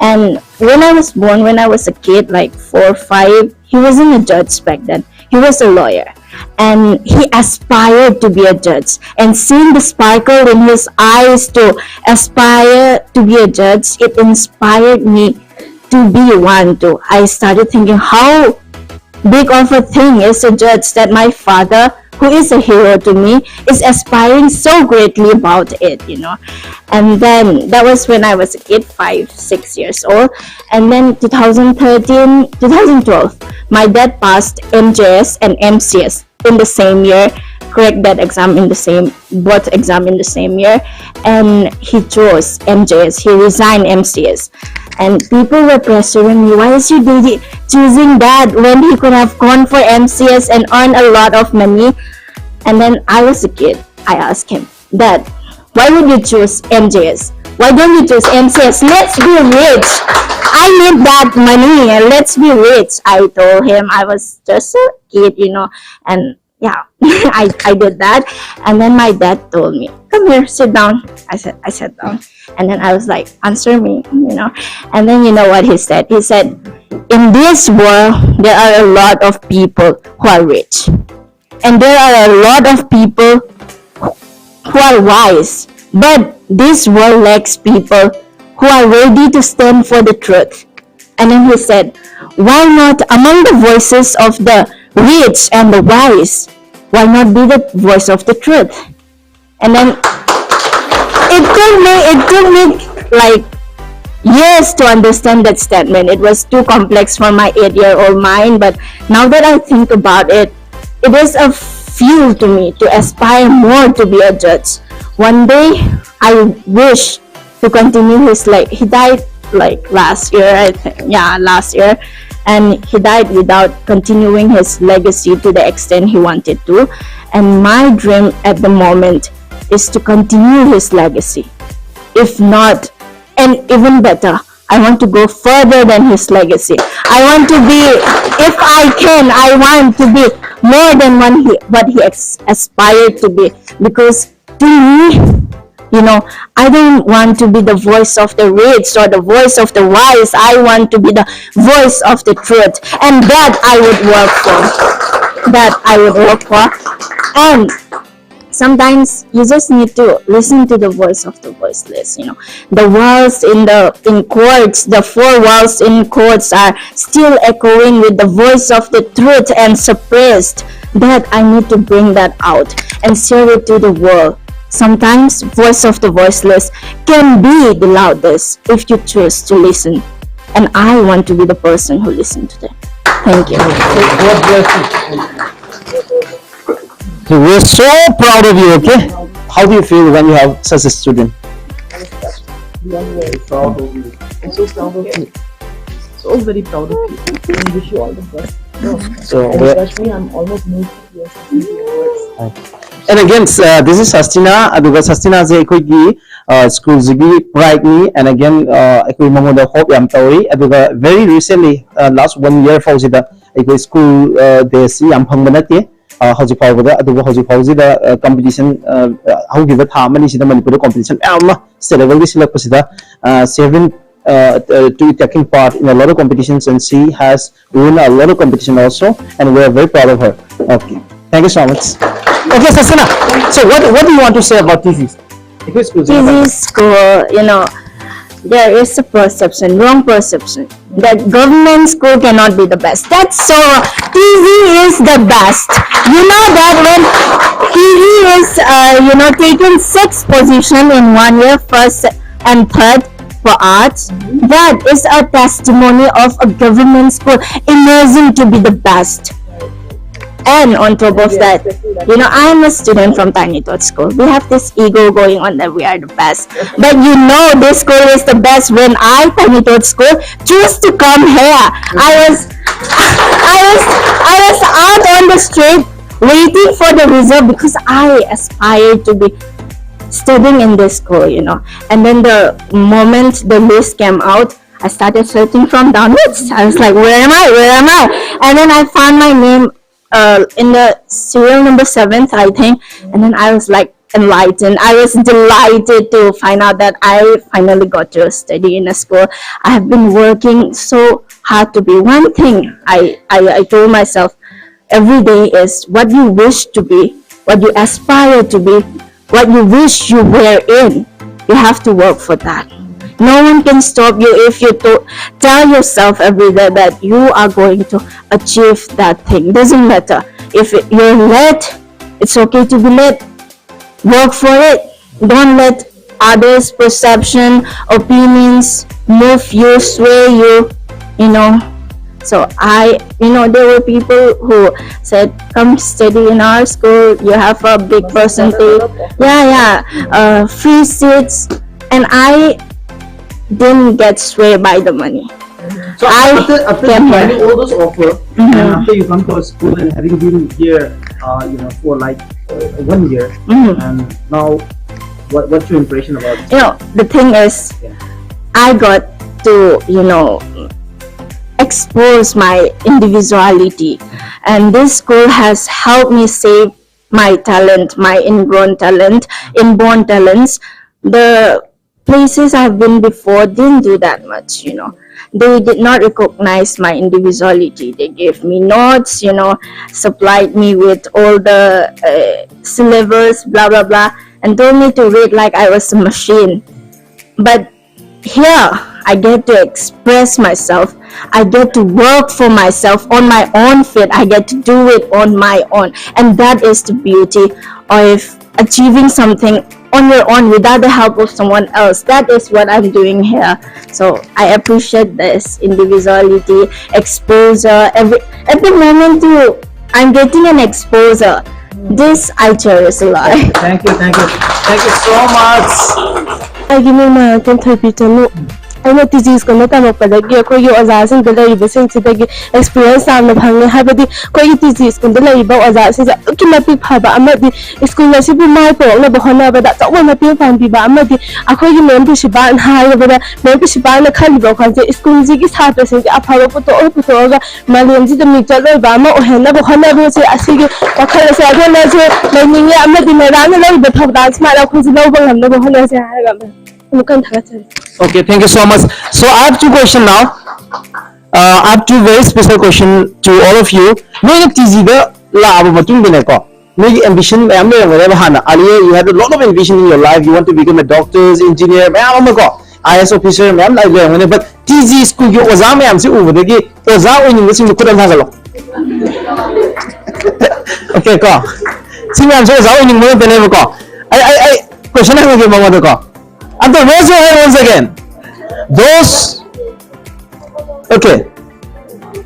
And when I was born, when I was a kid, like four, five, he wasn't a judge back then. He was a lawyer. And he aspired to be a judge. And seeing the sparkle in his eyes to aspire to be a judge, it inspired me to be one too. I started thinking how big of a thing is a judge that my father, who is a hero to me, is aspiring so greatly about it, you know. And then that was when I was a kid, five, six years old. And then two thousand thirteen, two thousand twelve, my dad passed M J S and M C S in the same year, cracked that exam in the same, both exam in the same year, and he chose M J S. He resigned M C S, and people were pressuring me, "Why is your daddy choosing that when he could have gone for M C S and earned a lot of money?" And then I was a kid. I asked him, "Dad, why would you choose M J S? Why don't you choose M C S? Let's be rich. I need that money. Let's be rich." I told him. I was just a kid, you know, and yeah, I, I did that. And then my dad told me, "Come here, sit down." I said, I sat down. And then I was like, "Answer me," you know. And then you know what he said? He said, "In this world, there are a lot of people who are rich. And there are a lot of people who are wise. But this world lacks people who are ready to stand for the truth." And then he said, "Why not, among the voices of the rich and the wise, why not be the voice of the truth?" And then it took me, it took me like years to understand that statement. It was too complex for my eight year old mind. But now that I think about it, it is a fuel to me to aspire more to be a judge. One day, I wish to continue his, like, he died, like, last year, I think. Yeah, last year. And he died without continuing his legacy to the extent he wanted to. And my dream at the moment is to continue his legacy. If not, and even better, I want to go further than his legacy. I want to be, if I can, I want to be more than what he, what he ex- aspired to be. Because to me, you know, I don't want to be the voice of the rich or the voice of the wise. I want to be the voice of the truth. And that I would work for. That I would work for. And sometimes you just need to listen to the voice of the voiceless, you know. The walls in the, in courts, the four walls in courts are still echoing with the voice of the truth and suppressed. That I need to bring that out and share it to the world. Sometimes voice of the voiceless can be the loudest if you choose to listen. And I want to be the person who listen to them. Thank you. God bless you. So we're so proud of you, okay? How do you feel when you have such a student? Beyond words. I'm so proud of you. So very proud of you. And wish you all the best. So And we're, trust me, I'm almost moved to tears listening to your words. And again, uh, this is Sastina. ꯑꯗꯨꯒ Sastina ꯁꯦ ꯑꯩꯈꯣꯏꯒꯤ school ꯁꯤꯒꯤ pride ꯅꯤ, and again ꯑꯩꯈꯣꯏ ꯃꯉꯣꯟꯗ hope ꯌꯥꯝ ꯇꯧꯔꯤ꯫ ꯑꯗꯨꯒ very recently, last one year ꯐꯥꯎꯁꯤꯗ ꯑꯩꯈꯣꯏ school day ꯁꯤ ꯌꯥꯝ ꯐꯪꯕ ꯅꯠꯇꯦ꯫ ꯍꯧꯖꯤꯛ ꯐꯥꯎꯕꯗ, ꯑꯗꯨꯕꯨ ꯍꯧꯖꯤꯛ ꯐꯥꯎꯁꯤꯗ competition, ꯍꯧꯈꯤꯕ ꯊꯥ ꯑꯃꯅꯤꯁꯤꯗ ꯃꯅꯤꯄꯨꯔꯗ competition ꯃꯌꯥꯝ ꯑꯃ state level the ꯁꯤꯜꯂꯛꯄꯁꯤꯗ, seven, to taking part in a lot of competitions, and she has won a lot of competition also, and we are very proud of her. Okay, thank you so much. Okay, Sastina, so what, what do you want to say about T Z's? T Z school, you know, there is a perception, wrong perception, that government school cannot be the best. That's so. T Z is the best. You know that when T Z is, uh, you know, taking sixth position in one year, first and third for arts, that is a testimony of a government school emerging to be the best. And on top of that, you know, I'm a student from Tiny Tot School. We have this ego going on that we are the best. But you know, this school is the best. When I, Tiny Tot School, choose to come here, I was, I was, I was out on the street waiting for the result because I aspired to be studying in this school, you know. And then the moment the list came out, I started searching from downwards. I was like, "Where am I? Where am I?" And then I found my name uh, in the serial number seventh, I think. And then I was like enlightened. I was delighted to find out that I finally got to study in a school. I have been working so hard to be. One thing I, I, I told myself every day is what you wish to be, what you aspire to be, what you wish you were in. You have to work for that. No one can stop you if you to tell yourself every day that you are going to achieve that thing. Doesn't matter if it- you're late. It's okay to be late. Work for it. Don't let others' perception, opinions move you, sway you. You know. So I, you know, there were people who said, "Come study in our school. You have a big percentage." Yeah, yeah. Uh, free seats, and I didn't get swayed by the money. So I after, after came here. Declining all those offer, Mhm. and after you come to our school and having been here, uh, you know, for like uh, one year, Mhm. and now, what, what's your impression about? You know, the thing is, Yeah. I got to, you know, expose my individuality, and this school has helped me save my talent, my ingrown talent, inborn talents. The places I've been before didn't do that much, you know. They did not recognize my individuality. They gave me notes, you know, supplied me with all the uh, syllabus, blah, blah, blah, and told me to read like I was a machine. But here, I get to express myself. I get to work for myself on my own feet. I get to do it on my own. And that is the beauty of achieving something on your own without the help of someone else. That is what I'm doing here. So I appreciate this individuality, exposure, every every moment you I'm getting an exposure. This I cherish a lot. Thank you, thank you, thank you so much. ꯑꯩꯒꯤ ꯃꯤꯡ ꯃꯌꯥꯝ ꯇꯦꯟꯊꯣꯏꯕꯤ ꯆꯅꯨ꯫ ꯑꯩꯅ T G ꯁ꯭ꯀꯨꯜꯗ ꯇꯝꯃꯛꯄꯗꯒꯤ ꯑꯩꯈꯣꯏꯒꯤ ꯑꯣꯖꯥꯁꯤꯡꯗ ꯂꯩꯔꯤꯕꯁꯤꯡꯁꯤꯗꯒꯤ experience ꯌꯥꯝꯅ ꯐꯪꯉꯦ꯫ ꯍꯥꯏꯕꯗꯤ ꯑꯩꯈꯣꯏꯒꯤ ꯇꯤ ꯖꯤ ꯁ꯭ꯀꯨꯜꯗ ꯂꯩꯔꯤꯕ ꯑꯣꯖꯥꯁꯤꯡꯁꯦ ꯑꯗꯨꯛꯀꯤ ꯃꯇꯤꯛ ꯐꯕ ꯑꯃꯗꯤ ꯁ꯭ꯀꯨꯜ ꯑꯁꯤꯕꯨ ꯃꯥꯏ ꯄꯨꯔꯛꯅꯕ ꯍꯣꯠꯅꯕꯗ ꯑꯆꯧꯕ ꯃꯇꯦꯡ ꯄꯥꯡꯕꯤꯕ ꯑꯃꯗꯤ ꯑꯩꯈꯣꯏꯒꯤ ꯃꯦꯝ ꯄ꯭ꯔꯤꯟꯁꯤꯄꯥꯜꯅ ꯍꯥꯏꯔꯕꯗ ꯃꯦꯝ ꯄ꯭ꯔꯤꯟꯁꯤꯄꯥꯜꯅ ꯈꯜꯂꯤꯕ ꯋꯥꯈꯜꯁꯦ ꯁ꯭ꯀꯨꯜꯁꯤꯒꯤ ꯁꯥꯇ꯭ꯔꯁꯤꯡꯁꯦ ꯑꯐꯕ ꯄꯨꯊꯣꯛꯑ ꯄꯨꯊꯣꯛꯑꯒ ꯃꯥꯂꯦꯝꯁꯤꯗ ꯃꯤꯡꯆꯠ ꯑꯣꯏꯕ ꯑꯃ ꯑꯣꯏꯍꯟꯅꯕ ꯍꯣꯠꯅꯕꯁꯦ ꯑꯁꯤꯒꯤ ꯋꯥꯈꯜ ꯑꯁꯦ ꯑꯩꯈꯣꯏꯅꯁꯨ ꯂꯩꯅꯤꯡꯉꯦ ꯑꯃꯗꯤ ꯃꯦꯗꯥꯝꯅ ꯂꯧꯔꯤꯕ ꯊꯧꯗꯥꯡ ꯁꯨꯃꯥꯏꯅ ꯑꯩꯈꯣꯏꯁꯨ ꯂꯧꯕ ꯉꯝꯅꯕ ꯍꯣꯠꯅꯁꯦ ꯍꯥꯏꯔꯒ ꯑꯃꯨꯛꯀ ꯍꯟꯅ ꯊꯥꯒꯠꯆꯔꯤ꯫ Okay, thank you so much. So I have two questions now. Uh, I have two very special questions to all of you. ꯅꯣꯏꯅ ꯇꯤ ꯖꯤꯗ ꯂꯥꯛꯑꯕ ꯃꯇꯨꯡꯗꯅꯦꯀꯣ, ꯅꯣꯏꯒꯤ ꯑꯦꯝꯕꯤꯁꯟ ꯃꯌꯥꯝ ꯂꯩꯔꯝꯒꯅꯦꯕ꯫ ꯍꯥꯟꯅ earlier you had a lot of ambition in your life, you want to become a doctors, engineer, ꯃꯌꯥꯝ ꯑꯃ ꯀꯣ, ꯑꯥꯏ ꯑꯦꯁ officer ꯃꯌꯥꯝ ꯂꯩ- ꯂꯩꯔꯝꯒꯅꯤ꯫ But ꯇꯤ ꯖꯤ ꯁ꯭ꯀꯨꯜꯒꯤ ꯑꯣꯖꯥ ꯃꯌꯥꯝꯁꯤ ꯎꯕꯗꯒꯤ ꯑꯣꯖꯥ ꯑꯣꯏꯅꯤꯡꯕꯁꯤꯡꯗꯣ ꯈꯨꯠ ꯑꯃ ꯊꯥꯡꯒꯠꯂꯣ꯫ Okay ꯀꯣ, ꯁꯤ ꯃꯌꯥꯝꯁꯦ ꯑꯣꯖꯥ ꯑꯣꯏꯅꯤꯡꯕ ꯉꯥꯛꯇꯅꯦꯕꯀꯣ꯫ ꯑꯩ ꯑꯩ ꯑꯩ ꯀꯣꯏꯁꯟ ꯍꯪꯉꯒꯦ ꯃꯉꯣꯟꯗꯀꯣ꯫ ꯑꯝꯇ raise your hand once again. Those, okay,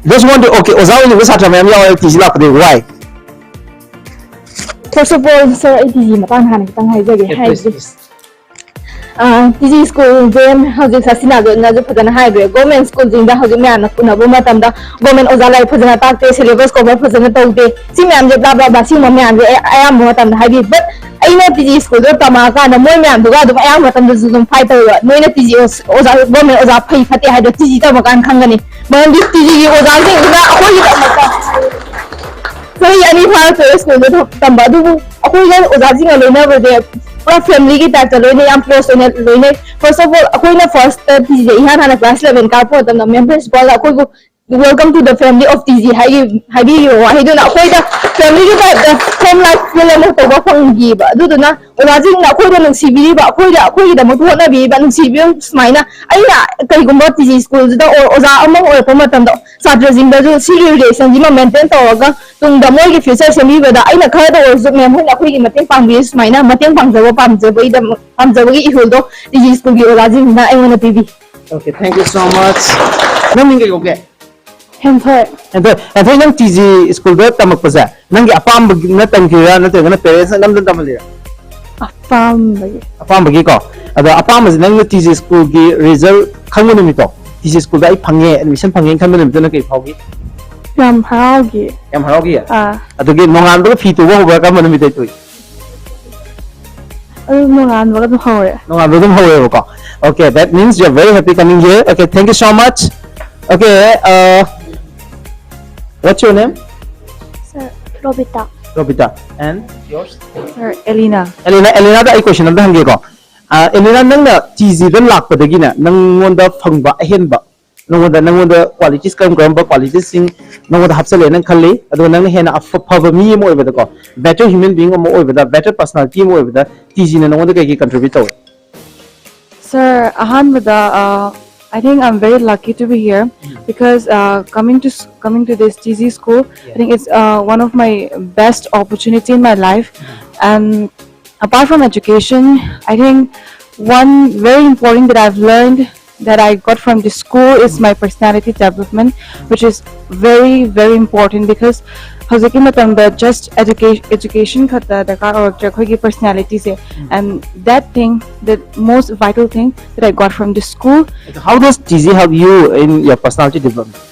those want to, okay, ꯑꯣꯖꯥ ꯑꯣꯏꯅꯤꯡꯕ ꯁꯥꯇ꯭ꯔ ꯃꯌꯥꯝ ꯌꯥꯎꯔꯦ ꯇꯤ ꯖꯤ ꯂꯥꯛꯄꯗꯒꯤ꯫ Why? First of all, sir, ꯑꯩ ꯇꯤ ꯖꯤ ꯃꯇꯥꯡꯗ ꯍꯥꯟꯅ ꯈꯤꯇꯪ ꯍꯥꯏꯖꯒꯦ꯫ ꯍꯥꯏꯕꯗꯤ ꯇꯤ ꯖꯤ ꯁ꯭ꯀꯨꯜꯁꯦ ꯍꯧꯖꯤꯛ ꯁꯁꯤꯅꯥꯖꯣꯅꯁꯨ ꯐꯖꯅ ꯍꯥꯏꯈ꯭ꯔꯦ꯫ ꯒꯣꯔꯃꯦꯟ ꯁ꯭ꯀꯨꯜꯁꯤꯡꯗ ꯍꯧꯖꯤꯛ ꯃꯌꯥꯝꯅ ꯎꯅꯕ ꯃꯇꯝꯗ ꯒꯣꯔꯃꯦꯟ ꯑꯣꯖꯥ ꯂꯥꯏꯔꯤꯛ ꯐꯖꯅ ꯇꯥꯛꯇꯦ, ꯁꯤꯂꯦꯕꯁ ꯀꯣꯚꯔ ꯐꯖꯅ ꯇꯧꯗꯦ, ꯁꯤ ꯃꯌꯥꯝꯁꯦ ꯕ꯭ꯂꯥ ꯕ꯭ꯂꯥ ꯕ꯭ꯂꯥ ꯁꯤꯒꯨꯝꯕ ꯃꯌꯥꯝꯁꯦ ꯑꯩ ꯑꯌꯥꯝꯕ ꯃꯇꯝꯗ ꯍꯥꯏꯕꯤ꯫ But ꯑꯩꯅ ꯇꯤ ꯖꯤ ꯁ꯭ꯀꯨꯜꯗ ꯇꯝꯃꯛꯑꯀꯥꯟꯗ ꯃꯣꯏ ꯃꯌꯥꯝꯗꯨꯒ ꯑꯗꯨꯝ ꯑꯌꯥꯝꯕ ꯃꯇꯝꯗꯁꯨ ꯑꯗꯨꯝ ꯐꯥꯏꯠ ꯇꯧꯋꯦꯕ꯫ ꯅꯣꯏꯅ ꯇꯤ ꯖꯤ ꯑꯣꯖꯥ, ꯒꯣꯔꯃꯦꯟ ꯑꯣꯖꯥ ꯐꯩ ꯐꯠꯇꯦ ꯍꯥꯏꯗꯣ ꯇꯤ ꯖꯤ ꯇꯝꯃꯀꯥꯟꯗ ꯈꯪꯒꯅꯤ꯫ ꯃꯔꯝꯗꯤ ꯇꯤ ꯖꯤꯒꯤ ꯑꯣꯖꯥꯁꯤꯡꯗꯨꯅ ꯑꯩꯈꯣꯏꯒꯤꯗꯃꯛꯇ ꯆꯍꯤ ꯑꯅꯤ ꯐꯥꯔꯛꯇꯣꯏꯔꯦ ꯁ꯭ꯀꯨꯜꯗ ꯊꯝ- ꯇꯝꯕ, ꯑꯗꯨꯕꯨ ꯑꯩꯈꯣꯏꯒ ꯑꯣꯖꯥꯁꯤꯡꯒ ꯂꯣꯏꯅꯕꯁꯦ ꯄꯨꯔꯥ ꯐꯦꯃꯤꯂꯤꯒꯤ ꯇꯥꯏꯞꯇ ꯂꯣꯏꯅ ꯌꯥꯝ ꯀ꯭ꯂꯣꯁ ꯑꯣꯏꯅ ꯂꯣꯏꯅꯩ꯫ First of all, ꯑꯩꯈꯣꯏꯅ ꯐꯥꯔꯁꯇ ꯇꯤ ꯖꯤꯗ ꯏꯍꯥꯟ ꯍꯥꯟꯅ ꯀ꯭ꯂꯥꯁ ꯏꯂꯚꯦꯟ ꯀꯥꯔꯛꯄ ꯃꯇꯝꯗ ꯃꯦꯝ ꯄ꯭ꯔꯤꯟꯁꯤꯄꯥꯜꯅ ꯑꯩꯈꯣꯏꯕꯨ "Welcome to the family of T G" ꯍꯥꯏꯈꯤ- ꯍꯥꯏꯕꯤꯈꯤꯕ ꯋꯥꯍꯩꯗꯨꯅ ꯑꯩꯈꯣꯏꯗ ꯐꯦꯃꯤꯂꯤꯒꯤ ꯇꯥꯏꯞꯇ ꯍꯣꯝ ꯂꯥꯏꯐ ꯐꯤꯜ ꯑꯃ ꯇꯧꯕ ꯐꯪꯈꯤꯕ꯫ ꯑꯗꯨꯗꯨꯅ ꯑꯣꯖꯥꯁꯤꯡꯅ ꯑꯩꯈꯣꯏꯗ ꯅꯨꯡꯁꯤꯕꯤꯔꯤꯕ, ꯑꯩꯈꯣꯏꯗ ꯑꯩꯈꯣꯏꯒꯤꯗꯃꯛꯇ ꯍꯣꯠꯅꯕꯤꯔꯤꯕ, ꯅꯨꯡꯁꯤꯕꯤꯕ ꯁꯨꯃꯥꯏꯅ ꯑꯩꯅ ꯀꯩꯒꯨꯝꯕ ꯇꯤ ꯖꯤ ꯁ꯭ꯀꯨꯜꯁꯤꯗ ꯑꯣ- ꯑꯣꯖꯥ ꯑꯃ ꯑꯣꯏꯔꯛꯄ ꯃꯇꯝꯗ ꯁꯥꯇ꯭ꯔꯁꯤꯡꯗꯁꯨ ꯁꯤꯒꯤ ꯔꯤꯂꯦꯁꯟꯁꯤꯃ ꯃꯦꯟꯇꯦꯟ ꯇꯧꯔꯒ ꯇꯨꯡꯗ ꯃꯣꯏꯒꯤ ꯐ꯭ꯌꯨꯆꯔ ꯁꯦꯝꯕꯤꯕꯗ ꯑꯩꯅ ꯈꯔꯗ ꯑꯣꯏꯔꯁꯨ ꯃꯦꯝ ꯍꯣꯏꯅ ꯑꯩꯈꯣꯏꯒꯤ ꯃꯇꯦꯡ ꯄꯥꯡꯕꯤꯔꯤ꯫ ꯁꯨꯃꯥꯏꯅ ꯃꯇꯦꯡ ꯄꯥꯡꯖꯕ ꯄꯥꯝꯖꯕꯒꯤꯗꯃꯛ ꯄꯥꯝꯖꯕꯒꯤ ꯏꯍꯨꯜꯗꯣ ꯇꯤ ꯖꯤ ꯁ꯭ꯀꯨꯜꯒꯤ ꯑꯣꯖꯥꯁꯤꯡꯁꯤꯅ ꯑꯩꯉꯣꯟꯗ ꯄꯤꯕꯤ꯫ Okay, thank you so much. ꯅꯪ ꯃꯤꯡ ꯀꯩ ꯀꯧꯒꯦ? ꯍꯦꯟꯊꯣꯏ꯫ ꯍꯦꯟꯊꯣꯏ, ꯍꯦꯟꯊꯣꯏ, ꯅꯪ ꯇꯤ ꯖꯤ ꯁ꯭ꯀꯨꯜꯗ ꯇꯝꯃꯛꯄꯁꯦ ꯅꯪꯒꯤ ꯑꯄꯥꯝꯕꯅ ꯇꯝꯈꯤꯕ꯭ꯔꯥ, ꯅꯠꯇ꯭ꯔꯒꯅ ꯄꯦꯔꯦꯟꯁꯅ ꯅꯝꯗꯅ ꯇꯝꯍꯜꯂꯤꯔꯥ? ꯑꯄꯥꯝꯕꯒꯤ꯫ ꯑꯄꯥꯝꯕꯒꯤꯀꯣ꯫ ꯑꯗꯣ ꯑꯄꯥꯝꯕꯁꯦ ꯅꯪꯅ ꯇꯤ ꯖꯤ ꯁ꯭ꯀꯨꯜꯒꯤ ꯔꯤꯖꯜ ꯈꯪꯕ ꯅꯨꯃꯤꯠꯇꯣ, ꯇꯤ ꯖꯤ ꯁ꯭ꯀꯨꯜꯗ ꯑꯩ ꯐꯪꯉꯦ, ꯑꯦꯗꯃꯤꯁꯟ ꯐꯪꯉꯦꯅ ꯈꯟꯕ ꯅꯨꯃꯤꯠꯇꯨꯅ ꯀꯩ ꯐꯥꯎꯈꯤ? ꯌꯥꯝ ꯍꯔꯥꯎꯈꯤ꯫ ꯌꯥꯝ ꯍꯔꯥꯎꯈꯤ꯫ ꯑꯥ ꯑꯗꯨꯒꯤ ꯅꯣꯡꯉꯥꯟꯕꯒ ꯐꯤ ꯇꯨꯕ ꯍꯧꯕ꯭ꯔꯥ, ꯀꯔꯝꯕ ꯅꯨꯃꯤꯠꯇꯩ ꯇꯨꯏ? ꯑꯗꯨ ꯅꯣꯡꯉꯥꯟꯕꯒ ꯑꯗꯨꯝ ꯍꯧꯔꯦ꯫ ꯅꯣꯡꯉꯥꯟꯕ ꯑꯗꯨꯝ ꯍꯧꯔꯦꯕꯀꯣ꯫ Okay, that means you are very happy coming here. Okay, thank you so much. Okay, uh, what's your name? Sir, Robita. Robita. And yours? Sir, Elena. Elena, Elenada ꯑꯩ question ꯑꯝꯇ ꯍꯪꯒꯦꯀꯣ꯫ ꯑ, Elena, ꯅꯪꯅ ꯇꯤ ꯖꯤꯗ ꯂꯥꯛꯄꯗꯒꯤꯅꯦ ꯅꯪꯉꯣꯟꯗ ꯐꯪꯕ ꯑꯍꯦꯟꯕ, ꯅꯪꯉꯣꯟꯗ ꯅꯪꯉꯣꯟꯗ qualities ꯀꯔꯝ ꯀꯔꯝꯕ qualitiesꯁꯤꯡ ꯅꯪꯉꯣꯟꯗ ꯍꯥꯞꯆꯜꯂꯦ ꯅꯪ ꯈꯜꯂꯤ? ꯑꯗꯨꯒ ꯅꯪꯅ ꯍꯦꯟꯅ ꯑꯐ- ꯐꯕ ꯃꯤ ꯑꯃ ꯑꯣꯏꯕꯗꯀꯣ, better human being ꯑꯃ ꯑꯣꯏꯕꯗ, better personality ꯑꯃ ꯑꯣꯏꯕꯗ ꯇꯤ ꯖꯤꯅ ꯅꯪꯉꯣꯟꯗ ꯀꯩ ꯀꯩ contribute ꯇꯧꯋꯦ? Sir, ꯑꯍꯥꯟꯕꯗ, uh, I think I'm very lucky to be here because uh, coming to s- coming to this T Z school, I think it's uh, one of my best opportunity in my life. And apart from education, I think one very important that I've learned that I got from this school is my personality development, which is very very important because ꯍꯧꯖꯤꯛꯀꯤ ꯃꯇꯝꯗ just education education ꯈꯛꯇ ꯗꯔꯀꯥꯔ ꯑꯣꯏꯔꯛꯇ꯭ꯔꯦ ꯑꯩꯈꯣꯏꯒꯤ personalityꯁꯦ. And that thing, the most vital thing that I got from this school. How does T Z help you in your personality development?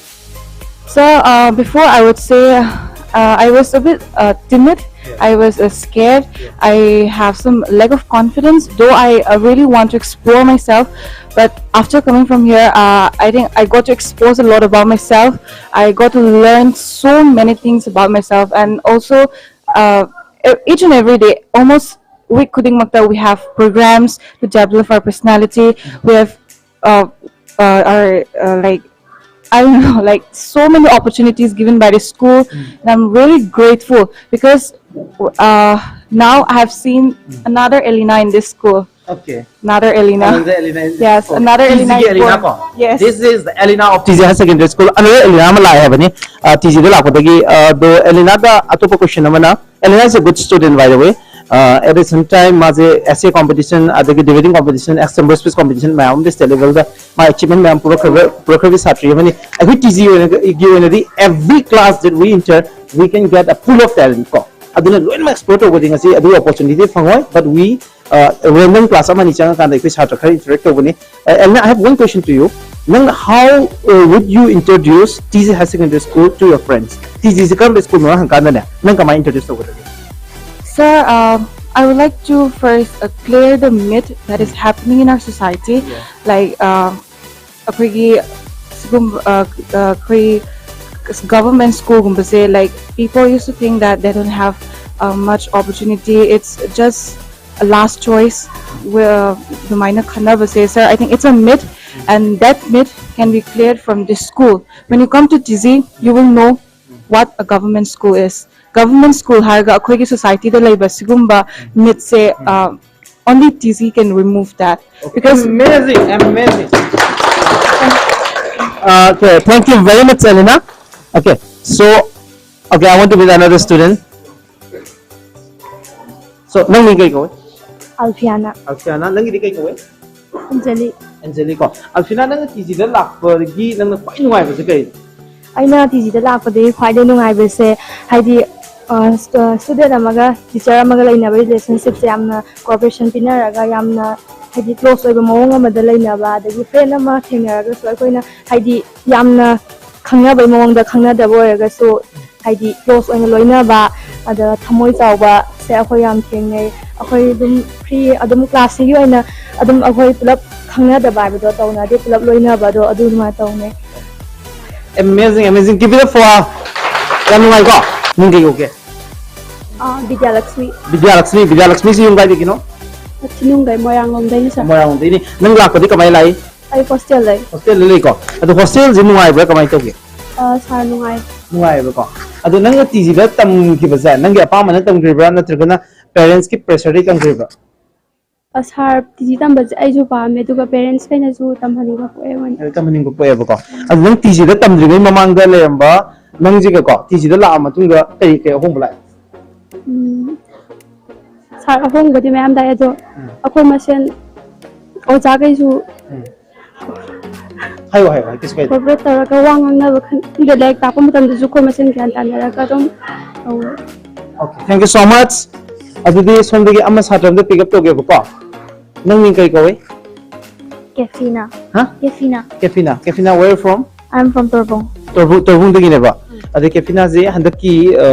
So uh, before, I would say uh, I was a bit uh, timid. I was uh, scared. I have some lack of confidence, though I uh, really want to explore myself. But after coming from here, uh, I think I got to expose a lot about myself. I got to learn so many things about myself, and also uh, e- each and every day, almost week khuding makta, we have programs to develop our personality. We have uh, uh, our uh, like I don't know, like, so many opportunities given by the school, and I'm really grateful because uh, now I have seen another Elena in this school. Okay. Another Elena. Another Elena in this Yes, school. another Elena T Zꯒꯤ is Elena born. ꯀꯣ? Yes. This is the Elena of T Z Higher Secondary School. Another Elena ꯑꯃ ꯂꯥꯛꯑꯦ ꯍꯥꯏꯕꯅꯤ꯫ T ꯖꯤꯗ ꯂꯥꯛꯄꯗꯒꯤ ꯑ, ꯑꯗꯣ Elenaꯗ ꯑꯇꯣꯞꯄ question ꯑꯃꯅ, Elena is a good student, by the way. At the ꯁꯦꯝ ꯇꯥꯏꯝ ꯃꯥꯁꯦ ꯑꯦꯁ ꯑꯦ ꯀꯣꯝꯄꯤꯇꯤꯁꯟ, ꯑꯗꯒꯤ ꯗꯤꯕꯦꯇꯤꯡ ꯀꯣꯝꯄꯤꯇꯤꯁꯟ, ꯑꯦꯛꯁ ꯇꯦꯝꯄꯣꯔ ꯁ꯭ꯄꯤꯆ ꯀꯣꯝꯄꯤꯇꯤꯁꯟ ꯃꯌꯥꯝ ꯑꯃꯗ ꯁ꯭ꯇꯦꯠ ꯂꯦꯚꯦꯜꯗ ꯃꯥ ꯑꯦꯆꯤꯞꯃꯦꯟ ꯃꯌꯥꯝ ꯄꯨꯔꯛꯈ꯭ꯔꯕ ꯄꯨꯔꯛꯈ꯭ꯔꯕꯤ ꯁꯥꯇ꯭ꯔꯤ ꯑꯃꯅꯤ꯫ ꯑꯩꯈꯣꯏ ꯇꯤ ꯖꯤꯒꯤ ꯑꯣꯏꯅ ꯒꯤ ꯑꯣꯏꯅꯗꯤ every class that we enter, we can get a pool of talent ꯀꯣ꯫ ꯑꯗꯨꯅ ꯂꯣꯏꯅꯃꯛ ꯑꯦꯛꯁꯄ꯭ꯂꯣꯔ ꯇꯧꯕꯗꯤ ꯉꯁꯤ ꯑꯗꯨꯒꯤ ꯑꯣꯄꯣꯔꯆꯨꯅꯤꯇꯤ ꯐꯪꯉꯣꯏ, but we ꯔꯦꯟꯗꯝ ꯀ꯭ꯂꯥꯁ ꯑꯃꯅꯤ ꯆꯪꯉꯀꯥꯟꯗ ꯑꯩꯈꯣꯏ ꯁꯥꯇ꯭ꯔ ꯈꯔ ꯏꯟꯇꯔꯦꯛ ꯇꯧꯒꯅꯤ꯫ And I have one question to you. ꯅꯪ, how uh, would you introduce T G Higher Secondary School to your friends? T ꯖꯤꯁꯦ ꯀꯔꯝꯕ ꯁ꯭ꯀꯨꯜꯅꯣ ꯍꯪꯀꯥꯟꯗꯅꯦ, ꯅꯪ ꯀꯃꯥꯏꯅ ꯏꯟꯇ꯭ꯔꯣꯗ꯭ꯌꯨꯁ ꯇꯧꯒꯗꯒꯦ? Sir, um, I would like to first uh, clear the myth that is happening in our society. Like, uh, ꯑꯩꯈꯣꯏꯒꯤ ꯁꯤꯒꯨꯝꯕ ꯑꯩꯈꯣꯏ government school ꯒꯨꯝꯕꯁꯦ, like, people used to think that they don't have uh, much opportunity, it's just a last choice. ꯑꯗꯨꯃꯥꯏꯅ ꯈꯟꯅꯕꯁꯦ, sir, I think it's a myth, and that myth can be cleared from this school. When you come to T Z, you will know what a government school is. Government school ꯍꯥꯏꯔꯒ ꯑꯩꯈꯣꯏꯒꯤ society ꯗ ꯂꯩꯕ ꯁꯤꯒꯨꯝꯕ myth say uh, only T Z can remove that. Because Amazing, amazing. Uh, okay, thank you very much, Elena. Okay, so, okay, I want to meet another student. So, ꯅꯪ ꯃꯤꯡ ꯀꯩ ꯀꯧꯋꯦ? ꯑꯜꯐꯤꯌꯥꯅ꯫ ꯑꯜꯐꯤꯌꯥꯅ, ꯅꯪꯒꯤꯗꯤ ꯀꯩ ꯀꯧꯋꯦ? ꯑꯟꯖꯂꯤ꯫ ꯑꯟꯖꯂꯤ ꯀꯣ꯫ ꯑꯜꯐꯤꯌꯥꯅ, ꯅꯪꯅ ꯇꯤ ꯖꯤꯗ ꯂꯥꯛꯄꯗꯒꯤ ꯅꯪꯅ ꯈ꯭ꯋꯥꯏ ꯅꯨꯡꯉꯥꯏꯕꯁꯦ ꯀꯩꯅꯣ? ꯑꯩꯅ ꯇꯤ ꯖꯤꯗ ꯂꯥꯛꯄꯗꯒꯤ ꯈ꯭ꯋꯥꯏꯗꯩ ꯅꯨꯡꯉꯥꯏꯕꯁꯦ ꯍꯥꯏꯗꯤ student ꯑꯃꯒ teacher ꯑꯃꯒ ꯂꯩꯅꯕ relationship ꯁꯦ ꯌꯥꯝꯅ cooperation ꯄꯤꯅꯔꯒ ꯌꯥꯝꯅ ꯍꯥꯏꯗꯤ close ꯑꯣꯏꯕ ꯃꯑꯣꯡ ꯑꯃꯗ ꯂꯩꯅꯕ, ꯑꯗꯒꯤ friend ꯑꯃ ꯊꯦꯡꯅꯔꯒꯁꯨ ꯑꯩꯈꯣꯏꯅ ꯍꯥꯏꯗꯤ ꯌꯥꯝꯅ ꯈꯪꯅꯕꯩ ꯃꯑꯣꯡꯗ ꯈꯪꯅꯗꯕ ꯑꯣꯏꯔꯒꯁꯨ ꯍꯥꯏꯗꯤ close ꯑꯣꯏꯅ ꯂꯣꯏꯅꯕ, ꯑꯗ ꯊꯃꯣꯏ ꯆꯥꯎꯕ ꯁꯦ ꯑꯩꯈꯣꯏ ꯌꯥꯝ ꯊꯦꯡꯅꯩ꯫ ꯑꯩꯈꯣꯏ ꯑꯗꯨꯝ free ꯑꯗꯨꯝ class ꯁꯤꯒꯤ ꯑꯣꯏꯅ ꯑꯗꯨꯝ ꯑꯩꯈꯣꯏ ꯄꯨꯂꯞ ꯈꯪꯅꯗꯕ ꯍꯥꯏꯕꯗꯣ ꯇꯧꯅꯗꯦ, ꯄꯨꯂꯞ ꯂꯣꯏꯅꯕꯗꯣ ꯑꯗꯨ ꯑꯗꯨꯃꯥꯏꯅ ꯇꯧꯅꯩ꯫ Amazing, amazing. Give it up for her. ꯌꯥꯝ ꯅꯨꯡꯉꯥꯏꯀꯣ? ꯃꯤꯡ ꯀꯩ ꯀꯧꯒꯦ? ꯑꯥ, ꯕꯤꯗ꯭ꯌꯥꯂꯛꯁꯃꯤ꯫ ꯕꯤꯗ꯭ꯌꯥꯂꯛꯁꯃꯤ, ꯕꯤꯗ꯭ꯌꯥꯂꯛꯁꯃꯤꯁꯤ ꯌꯨꯝ ꯀꯥꯏꯗꯒꯤꯅꯣ? ꯊꯤꯅꯨꯡꯒꯩ ꯃꯣꯏꯔꯥꯡꯂꯣꯝꯗꯩꯅꯤ sir꯫ ꯃꯣꯏꯔꯥꯡꯗꯩꯅꯤ꯫ ꯅꯪ ꯂꯥꯛꯄꯗꯤ ꯀꯃꯥꯏꯅ ꯂꯥꯛꯏ? ꯑꯩ hostel ꯂꯩ꯫ Hostel ꯗ ꯂꯩꯀꯣ? ꯑꯗꯣ hostel ꯁꯤ ꯅꯨꯡꯉꯥꯏꯕ꯭ꯔꯥ, ꯀꯃꯥꯏꯅ ꯇꯧꯒꯦ? ꯑꯥ, sir ꯅꯨꯡꯉꯥꯏ꯫ ꯅꯨꯡꯉꯥꯏꯌꯦꯕꯀꯣ? ꯑꯗꯣ ꯅꯪꯅ ꯇꯤ ꯖꯤꯗ ꯇꯝꯈꯤꯕꯁꯦ ꯅꯪꯒꯤ ꯑꯄꯥꯝꯕꯅ ꯇꯝꯈ꯭ꯔꯤꯕ꯭ꯔꯥ, ꯅꯠꯇ꯭ꯔꯒꯅ parents ꯀꯤ pressure ꯗꯒꯤ ꯇꯝꯈ꯭ꯔꯤꯕ꯭ꯔꯥ? ꯑꯥ, sir ꯇꯤ ꯖꯤ ꯇꯝꯕꯁꯦ ꯑꯩꯁꯨ ꯄꯥꯝꯃꯦ, ꯑꯗꯨꯒ parents ꯈꯩꯅꯁꯨ ꯇꯝꯍꯟꯅꯤꯡꯕ ꯄꯣꯛꯑꯦ ꯑꯩꯉꯣꯟꯗ꯫ ꯑꯗꯨ ꯇꯝꯍꯟꯅꯤꯡꯕ ꯄꯣꯛꯑꯦꯕꯀꯣ? ꯑꯗꯣ ꯅꯪ ꯇꯤ ꯖꯤꯗ ꯇꯝꯗ꯭ꯔꯤꯉꯩ ꯃꯃꯥꯡꯗ ꯂꯩꯔꯝꯕ ꯅꯪꯁꯤꯒꯀꯣ, ꯇꯤ ꯖꯤꯗ ꯂꯥꯛꯑ ꯃꯇꯨꯡꯗ ꯀꯔꯤ ꯀꯔꯤ ꯑꯍꯣꯡꯕ ꯂꯥꯛꯑꯦ? ꯎꯝ, ꯁꯥꯔ ꯑꯍꯣꯡꯕꯗꯤ ꯃꯌꯥꯝ ꯂꯥꯛꯑꯦ, ꯑꯗꯣ ꯎꯝ. ꯑꯩꯈꯣꯏ ꯃꯁꯦꯟ ꯑꯣꯖꯥꯈꯩꯁꯨ ꯎꯝ. ꯍꯥꯏꯌꯣ, ꯍꯥꯏꯌꯣ, ꯍꯥꯏꯌꯣ, ꯀꯩꯁꯨ ꯀꯥꯏꯗꯦ. ꯀꯣꯑꯣꯄꯔꯦꯠ ꯇꯧꯔꯒ ꯋꯥ ꯉꯥꯡꯅꯕ, ꯈꯪꯗꯦ, ꯂꯥꯏꯔꯤꯛ ꯇꯥꯛꯄ ꯃꯇꯝꯗꯁꯨ ꯑꯩꯈꯣꯏ ꯃꯁꯦꯟ ꯒ꯭ꯌꯥꯟ ꯇꯥꯅꯔꯒ ꯑꯗꯨꯝ ꯇꯧꯋꯦ꯫ Okay, thank you so much. ꯑꯗꯨꯗꯤ ꯁꯣꯝꯗꯒꯤ ꯑꯃ ꯁꯥꯇ꯭ꯔ ꯑꯃꯗ ꯄꯤꯛ ꯑꯞ ꯇꯧꯒꯦꯕꯀꯣ. ꯅꯪ ꯃꯤꯡ ꯀꯔꯤ ꯀꯧꯏ? Kefina. Huh? Kefina. Kefina, Kefina, where from? I'm from Torbung. ꯇꯣꯔꯕꯨꯡ, ꯇꯣꯔꯕꯨꯡꯗꯒꯤꯅꯦꯕ. ꯑꯗꯩ ꯀꯦꯐꯤꯅꯥꯁꯦ ꯍꯟꯗꯛꯀꯤ ꯑ,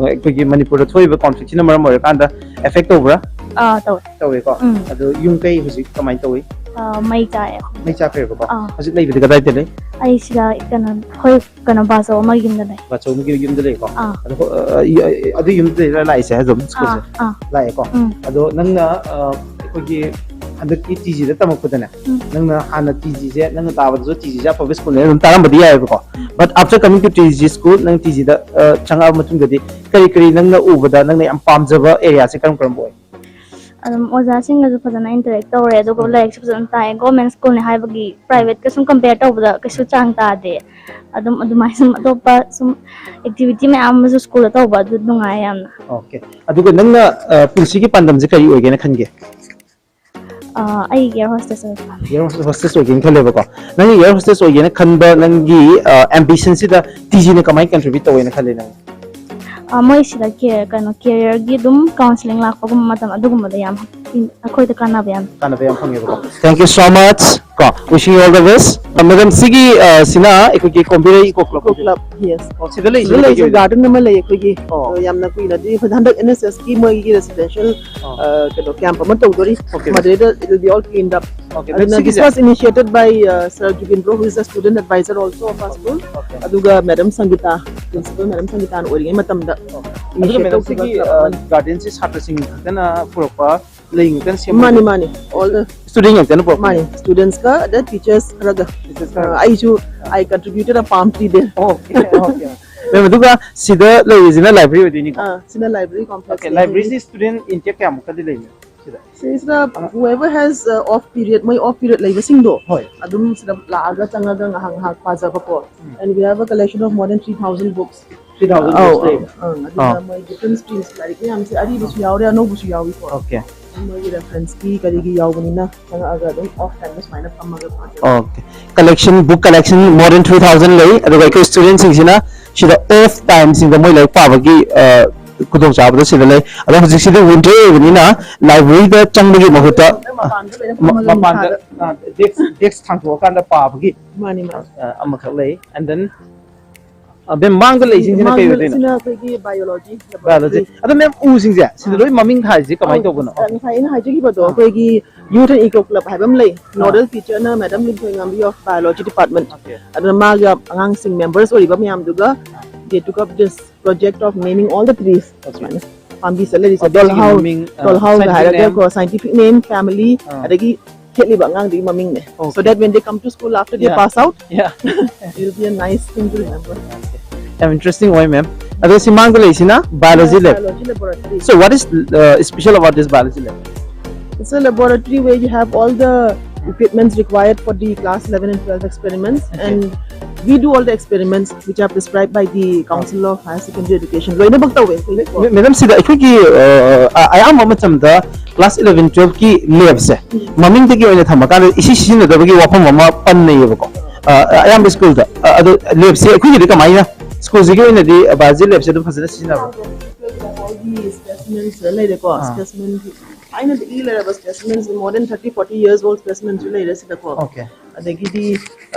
ꯑꯩꯈꯣꯏꯒꯤ ꯃꯅꯤꯄꯨꯔꯗ ꯊꯣꯛꯏꯕ ꯀꯣꯟꯐ꯭ꯂꯤꯛꯁꯤꯅ ꯃꯔꯝ ꯑꯣꯏꯔꯀꯥꯟꯗ ꯑꯦꯐꯦꯛ ꯇꯧꯕ꯭ꯔꯥ? ꯑꯥ, ꯇꯧꯋꯦ. ꯇꯧꯋꯦꯀꯣ. ꯎꯝ. ꯑꯗꯣ ꯌꯨꯝ ꯀꯩ ꯍꯧꯖꯤꯛ ꯀꯃꯥꯏꯅ ꯇꯧꯏ? ꯑꯥ, ꯃꯩ ꯆꯥꯛꯑꯦ꯫ ꯃꯩ ꯆꯥꯛꯈ꯭ꯔꯦꯕꯀꯣ. ꯑꯥ. ꯍꯧꯖꯤꯛ ꯂꯩꯕꯗꯤ ꯀꯗꯥꯏꯗ ꯂꯩ? ꯑꯩ ꯁꯤꯗ ꯀꯩꯅꯣ, ꯑꯩꯈꯣꯏ ꯀꯩꯅꯣ, ꯕꯥꯆꯧ ꯑꯃꯒꯤ ꯌꯨꯝꯗ ꯂꯩ꯫ ꯕꯥꯆꯧꯒꯤ ꯌꯨꯝꯗ ꯂꯩꯀꯣ. ꯑꯥ. ꯑꯗꯣ ꯑ, ꯑ, ꯑꯗꯨ ꯌꯨꯝꯗ ꯂꯩꯔ ꯂꯥꯛꯏꯁꯦ ꯑꯗꯨꯝ ꯁ꯭ꯀꯨꯜꯁꯦ? ꯑꯥ, ꯑꯥ. ꯂꯥꯛꯑꯦꯀꯣ. ꯎꯝ. ꯑꯗꯣ ꯅꯪꯅ ꯑ, ꯑꯩꯈꯣꯏꯒꯤ ꯍꯟꯗꯛꯀꯤ ꯇꯤ ꯖꯤꯗ ꯇꯝꯃꯛꯄꯗꯅꯦ, ꯎꯝ. ꯅꯪꯅ ꯍꯥꯟꯅ ꯇꯤ ꯖꯤꯁꯦ ꯅꯪꯅ ꯇꯥꯕꯗꯁꯨ ꯇꯤ ꯖꯤꯁꯦ ꯑꯐꯕ ꯁ꯭ꯀꯨꯜꯅꯦ ꯑꯗꯨꯝ ꯇꯥꯔꯝꯕꯗꯤ ꯌꯥꯏꯑꯕꯀꯣ. But after coming to T G school, ꯅꯪ ꯇꯤ ꯖꯤꯗ ꯆꯪꯉꯛꯑꯕ ꯃꯇꯨꯡꯗꯗꯤ ꯀꯔꯤ ꯀꯔꯤ ꯅꯪꯅ ꯎꯕꯗ ꯅꯪꯅ ꯌꯥꯝ ꯄꯥꯝꯖꯕ ꯑꯦꯔꯤꯌꯥꯁꯦ ꯀꯔꯝ ꯀꯔꯝꯕ ꯑꯣꯏ? ꯑꯗꯨꯝ ꯑꯣꯖꯥꯁꯤꯡꯒꯁꯨ ꯐꯖꯅ ꯏꯟꯇꯔꯦꯛ ꯇꯧꯔꯦ, ꯑꯗꯨꯒ ꯎꯝ. ꯂꯥꯏꯔꯤꯛꯁꯨ ꯐꯖꯅ ꯇꯥꯛꯑꯦ꯫ ꯒꯣꯔꯃꯦꯟ ꯁ꯭ꯀꯨꯜꯅꯦ ꯍꯥꯏꯕꯒꯤ ꯄ꯭ꯔꯥꯏꯚꯦꯠꯀ ꯁꯨꯝ ꯀꯝꯄꯦꯌꯔ ꯇꯧꯕꯗ ꯀꯩꯁꯨ ꯆꯥꯡ ꯇꯥꯗꯦ꯫ ꯑꯗꯨꯝ ꯑꯗꯨꯃꯥꯏꯅ ꯁꯨꯝ ꯑꯇꯣꯞꯄ ꯁꯨꯝ ꯑꯦꯛꯇꯤꯚꯤꯇꯤ ꯃꯌꯥꯝ ꯑꯃꯁꯨ ꯁ꯭ꯀꯨꯜꯗ ꯇꯧꯕ, ꯑꯗꯨ ꯅꯨꯡꯉꯥꯏ ꯌꯥꯝꯅ꯫ Okay. ꯑꯗꯨꯒ ꯅꯪꯅ ꯑ, ꯄꯨꯟꯁꯤꯒꯤ ꯄꯥꯟꯗꯝꯁꯦ ꯀꯔꯤ ꯑꯣꯏꯒꯦꯅ ꯈꯟꯒꯦ? ꯑꯥ, ꯑꯩ ꯑꯦꯌꯔ ꯍꯣꯁꯇꯦꯁ ꯑꯣꯏꯕ ꯄꯥꯝꯃꯦ꯫ ꯑꯦꯌꯔ ꯍꯣꯁꯇꯦꯁ ꯑꯣꯏꯒꯦꯅ ꯈꯜꯂꯦꯕꯀꯣ. ꯅꯪꯒꯤ ꯑꯦꯌꯔ ꯍꯣꯁꯇꯦꯁ ꯑꯣꯏꯒꯦꯅ ꯈꯟꯕ ꯅꯪꯒꯤ ꯑꯦꯝꯕꯤꯁꯟꯁꯤꯗ ꯇꯤ ꯖꯤꯅ ꯀꯃꯥꯏꯅ ꯀꯟꯇ꯭ꯔꯤꯕ꯭ꯌꯨꯠ ꯇꯧꯋꯦꯅ ꯈꯜꯂꯤ ꯅꯪ? ꯑꯥ, ꯃꯣꯏꯁꯤꯗ ꯀꯦ-, ꯀꯩꯅꯣ, ꯀꯦꯔꯤꯌꯔꯒꯤ ꯑꯗꯨꯝ ꯀꯥꯎꯟꯁꯤꯂꯤꯡ ꯂꯥꯛꯄꯒꯨꯝꯕ ꯃꯇꯝ ꯑꯗꯨꯒꯨꯝꯕꯗ ꯌꯥꯝ ꯑꯩꯈꯣꯏꯗ ꯀꯥꯟꯅꯕ ꯌꯥꯝ ꯀꯥꯟꯅꯕ ꯌꯥꯝ ꯐꯪꯉꯦꯕꯀꯣ. Thank you so much. ꯀꯣ, wishing you all the best. Madam, ꯁꯤꯒꯤ ꯑ, ꯁꯤꯅ ꯑꯩꯈꯣꯏꯒꯤ ꯀꯣꯝꯕꯤꯔꯩ ꯏꯀꯣ ꯀ꯭ꯂꯕ Club, yes. ꯑꯣ, ꯁꯤꯗ ꯂꯩ, ꯁꯤꯗ ꯂꯩꯁꯦ ꯒꯥꯔꯗꯦꯟ ꯑꯃ ꯂꯩ ꯑꯩꯈꯣꯏꯒꯤ꯫ ꯑꯣ. ꯑꯗꯣ ꯌꯥꯝꯅ ꯀꯨꯏꯅꯗꯤ ꯑꯩꯈꯣꯏ ꯍꯟꯗꯛ ꯑꯦꯟ ꯑꯦꯁ ꯑꯦꯁꯀꯤ ꯃꯣꯏꯒꯤ ꯔꯦꯁꯤꯗꯦꯟꯁꯤꯌꯦꯜ ꯑꯣ. ꯀꯩꯅꯣ ꯀꯦꯝꯞ ꯑꯃ ꯇꯧꯗꯣꯔꯤ꯫ Okay. ꯃꯗꯨꯗꯩꯗ it will be all cleaned up. Okay, ꯑꯗꯨꯅ ꯁꯤꯒꯤꯁꯦ this was initiated by uh, Sir Jugindro, who is a student advisor also of our school. Okay. ꯑꯗꯨꯒ ꯃꯦꯗꯝ ꯁꯪꯒꯤꯇꯥ, ꯄ꯭ꯔꯤꯟꯁꯤꯄꯜ ꯃꯦꯗꯝ ꯁꯪꯒꯤꯇꯥꯅ ꯑꯣꯏꯔꯤꯉꯩ ꯃꯇꯝꯗ ꯑꯗꯨꯒ initiate ꯃꯦꯗꯝ ꯇꯧꯈꯤꯕ ꯁꯤꯒꯤ club ꯑꯃꯅꯤ꯫ ꯒꯥꯔꯗꯦꯟꯁꯤ ꯁꯥꯇ꯭ꯔꯁꯤꯡ ꯈꯛꯇꯅ ꯄꯨꯔꯛꯄ ꯂꯩ ꯉꯥꯛꯇꯅ ꯁꯦꯝꯕ? ꯃꯥꯅꯤ, ꯃꯥꯅꯤ, all the ꯁ꯭ꯇꯨꯗꯦꯟ ꯉꯥꯛꯇꯅ ꯄꯨꯔꯛꯄ? ꯃꯥꯅꯤ, ꯁ꯭ꯇꯨꯗꯦꯟꯁꯀ ꯑꯗ ꯇꯤꯆꯔꯁ ꯈꯔꯒ꯫ Teachers ꯈꯔ? ꯑ, ꯑꯩꯁꯨ I contributed a palm tree there. Okay, okay. ꯃꯦꯝ, ꯑꯗꯨꯒ ꯁꯤꯗ ꯂꯩꯔꯤꯁꯤꯅ ꯂꯥꯏꯕ꯭ꯔꯦꯔꯤ ꯑꯣꯏꯗꯣꯏꯅꯤꯀꯣ? ꯑ, ꯁꯤꯅ library complex Okay, ꯂꯥꯏꯕ꯭ꯔꯦꯔꯤꯁꯤ ꯁ꯭ꯇꯨꯗꯦꯟ ꯏꯟꯇꯦꯛ ꯀꯌꯥꯃꯨꯛꯀꯗꯤ ꯂꯩꯅꯤ ꯁꯤꯗ? ꯁꯤꯁꯤꯗ whoever has uh, off period, ꯃꯣꯏ off period ꯂꯩꯕꯁꯤꯡꯗꯣ ꯍꯣꯏ. ꯑꯗꯨꯝ ꯁꯤꯗ ꯂꯥꯛꯑꯒ ꯆꯪꯉꯒ ꯉꯥꯏꯍꯥꯛ ꯉꯥꯏꯍꯥꯛ ꯄꯥꯖꯕꯀꯣ. ꯎꯝ. And we have a collection of more than three thousand books. Three thousand ꯑꯧ ꯕꯦꯁ ꯂꯩꯕ꯫ ꯑꯪ ꯑꯗꯨꯅ ꯑꯥ꯫ ꯃꯣꯏ ꯗꯤꯐ꯭ꯔꯦꯟ ꯁ꯭ꯇ꯭ꯔꯤꯝꯁ ꯂꯥꯏꯔꯤꯛ ꯃꯌꯥꯝꯁꯦ ꯑꯔꯤꯕꯁꯨ ꯌꯥꯎꯔꯦ ꯑꯅꯧꯕꯁꯨ ꯌꯥꯎꯏꯀꯣ꯫ ꯑꯣꯀꯦ꯫ ꯃꯣꯏꯒꯤ ꯔꯦꯐꯔꯦꯟꯁꯀꯤ ꯀꯔꯤꯒꯤ ꯌꯥꯎꯕꯅꯤꯅ ꯆꯪꯉꯛꯑꯒ ꯑꯗꯨꯝ ꯑꯣꯐ ꯇꯥꯏꯝꯗ ꯁꯨꯃꯥꯏꯅ ꯐꯝꯃꯒ ꯄꯥꯖꯕ꯫ Okay. Collection book collection more than three thousand ꯂꯩ꯫ ꯑꯗꯨꯒ ꯑꯩꯈꯣꯏ ꯁ꯭ꯇꯨꯗꯦꯟꯁꯤꯡꯁꯤꯅ ꯁꯤꯗ ꯑꯣꯐ ꯇꯥꯏꯝꯁꯤꯡꯗ ꯃꯣꯏ ꯂꯥꯏꯔꯤꯛ ꯄꯥꯕꯒꯤ ꯑ, ꯈꯨꯗꯣꯡꯆꯥꯕꯗꯣ ꯁꯤꯗ ꯂꯩ꯫ ꯑꯗꯣ ꯍꯧꯖꯤꯛꯁꯤꯗꯤ ꯋꯤꯟꯇꯔ ꯑꯣꯏꯕꯅꯤꯅ ꯂꯥꯏꯕ꯭ꯔꯦꯔꯤꯗ ꯆꯪꯕꯒꯤ ꯃꯍꯨꯠꯇ ꯃꯄꯥꯟꯗ ꯂꯣꯏꯅ ꯃ- ꯐꯝꯃꯒ ꯃꯄꯥꯟꯗ ꯅꯨꯡꯁꯥꯗ꯫ ꯗꯦꯛꯁ ꯗꯦꯛꯁ ꯊꯥꯡꯗꯣꯛꯑꯀꯥꯟꯗ ꯄꯥꯕꯒꯤ ꯃꯥꯅꯤ ꯃꯥꯅꯤ꯫ ꯑ, ꯑꯃꯈꯛ ꯂꯩ꯫ ꯑꯦꯟ ꯗꯦꯟ ꯃꯦꯝ ꯃꯥꯡꯗ ꯂꯩꯁꯤꯡꯁꯤꯅ ꯀꯩ ꯑꯣꯏꯗꯣꯏꯅꯣ? ꯁꯤꯅ ꯑꯩꯈꯣꯏꯒꯤ ꯕꯥꯏꯑꯣꯂꯣꯖꯤ ꯕꯥꯏꯑꯣꯂꯣꯖꯤ꯫ ꯑꯗꯣ ꯃꯦꯝ ꯎꯁꯤꯡꯁꯦ ꯁꯤꯗ ꯂꯣꯏ ꯃꯃꯤꯡ ꯊꯥꯏꯁꯤ ꯀꯃꯥꯏꯅ ꯇꯧꯕꯅꯣ? ꯉꯁꯥꯏ ꯑꯩꯅ ꯍꯥꯏꯖꯈꯤꯕꯗꯣ ꯑꯥ꯫ ꯑꯩꯈꯣꯏꯒꯤ ꯌꯨꯊ ꯑꯦꯟ ꯏꯀꯣ ꯀ꯭ꯂꯕ ꯍꯥꯏꯕ ꯑꯃ ꯂꯩ꯫ ꯑꯥ꯫ ꯅꯣꯗꯦꯜ ꯇꯤꯆꯔꯅ madam Linthoingambi of biology department. Okay. ꯑꯗꯨꯅ ꯃꯥꯒ ꯑꯉꯥꯡꯁꯤꯡ ꯃꯦꯝꯕꯔꯁ ꯑꯣꯏꯔꯤꯕ ꯃꯌꯥꯝꯗꯨꯒ they took up this project of naming all the trees. Okay. ꯁꯨꯃꯥꯏꯅ ꯄꯥꯝꯕꯤ ꯆꯠꯂꯔꯤꯁꯦ ꯑꯗꯨꯒꯤ ꯇꯣꯜꯍꯥꯎ ꯃꯃꯤꯡ, ꯑ, ꯇꯣꯜꯍꯥꯎꯒ scientific name. ꯍꯥꯏꯔꯒꯀꯣ ꯁꯥꯏꯟꯇꯤꯐꯤꯛ ꯅꯦꯝ, ꯐꯦꯃꯤꯂꯤ, ꯑꯥ꯫ ꯑꯗꯒꯤ ꯊꯦꯠꯂꯤꯕ ꯑꯉꯥꯡꯗꯨꯒꯤ ꯃꯃꯤꯡꯅꯦ꯫ Okay. So that when they come to school after they Yeah. pass out, Yeah. it will be a nice thing to remember. ꯌꯥꯝ interesting ꯑꯣꯏ ꯃꯦꯝ꯫ ꯑꯗꯣ ꯁꯤ ꯃꯥꯡꯗ ꯂꯩꯁꯤꯅ biology ꯂꯦꯕ꯫ Biology laboratory. So what is uh, special about this biology lab? It's a laboratory where you have all the equipments required for the class eleven and twelve experiments, Okay. and we do all the experiments which are prescribed by the Council of Higher Secondary Education. ꯂꯣꯏꯅꯃꯛ ꯇꯧꯋꯦ ꯑꯩꯈꯣꯏꯅꯀꯣ꯫ Madam ꯁꯤꯗ ꯑꯩꯈꯣꯏꯒꯤ ꯑ, ꯑ, ꯑꯌꯥꯝꯕ ꯃꯇꯝꯗ class eleven ꯇꯨꯋꯦꯜꯐꯀꯤ ꯂꯦꯕꯁꯦ ꯃꯃꯤꯡꯗꯒꯤ ꯑꯣꯏꯅ ꯊꯝꯃꯀꯥꯟꯗ ꯏꯁꯤ ꯁꯤꯖꯤꯟꯅꯗꯕꯒꯤ ꯋꯥꯐꯝ ꯑꯃ ꯄꯟꯅꯩꯌꯦꯕꯀꯣ꯫ ꯑ, ꯑꯌꯥꯝꯕ ꯁ꯭ꯀꯨꯜꯗ꯫ ꯑ, ꯑꯗꯣ ꯂꯦꯕꯁꯦ ꯑꯩꯈꯣꯏꯒꯤꯗꯤ ꯀꯃꯥꯏꯅ, ꯁ꯭ꯀꯨꯜꯁꯤꯒꯤ ꯑꯣꯏꯅꯗꯤ ꯕꯥꯏꯑꯣꯂꯣꯖꯤ ꯂꯦꯕꯁꯦ ꯑꯗꯨꯝ ꯐꯖꯅ ꯁꯤꯖꯤꯟꯅꯕ꯭ꯔꯣ? ꯑꯩꯈꯣꯏꯒꯤ specimens ꯂꯩꯔꯦꯀꯣ꯫ ꯑꯥ꯫ Specimen ꯊꯥꯏꯅꯗꯒꯤ ꯂꯩꯔꯕ specimens, more than thirty forty years old specimens ꯂꯩꯔꯦ ꯁꯤꯗꯀꯣ꯫ Okay. ꯑꯗꯒꯤꯗꯤ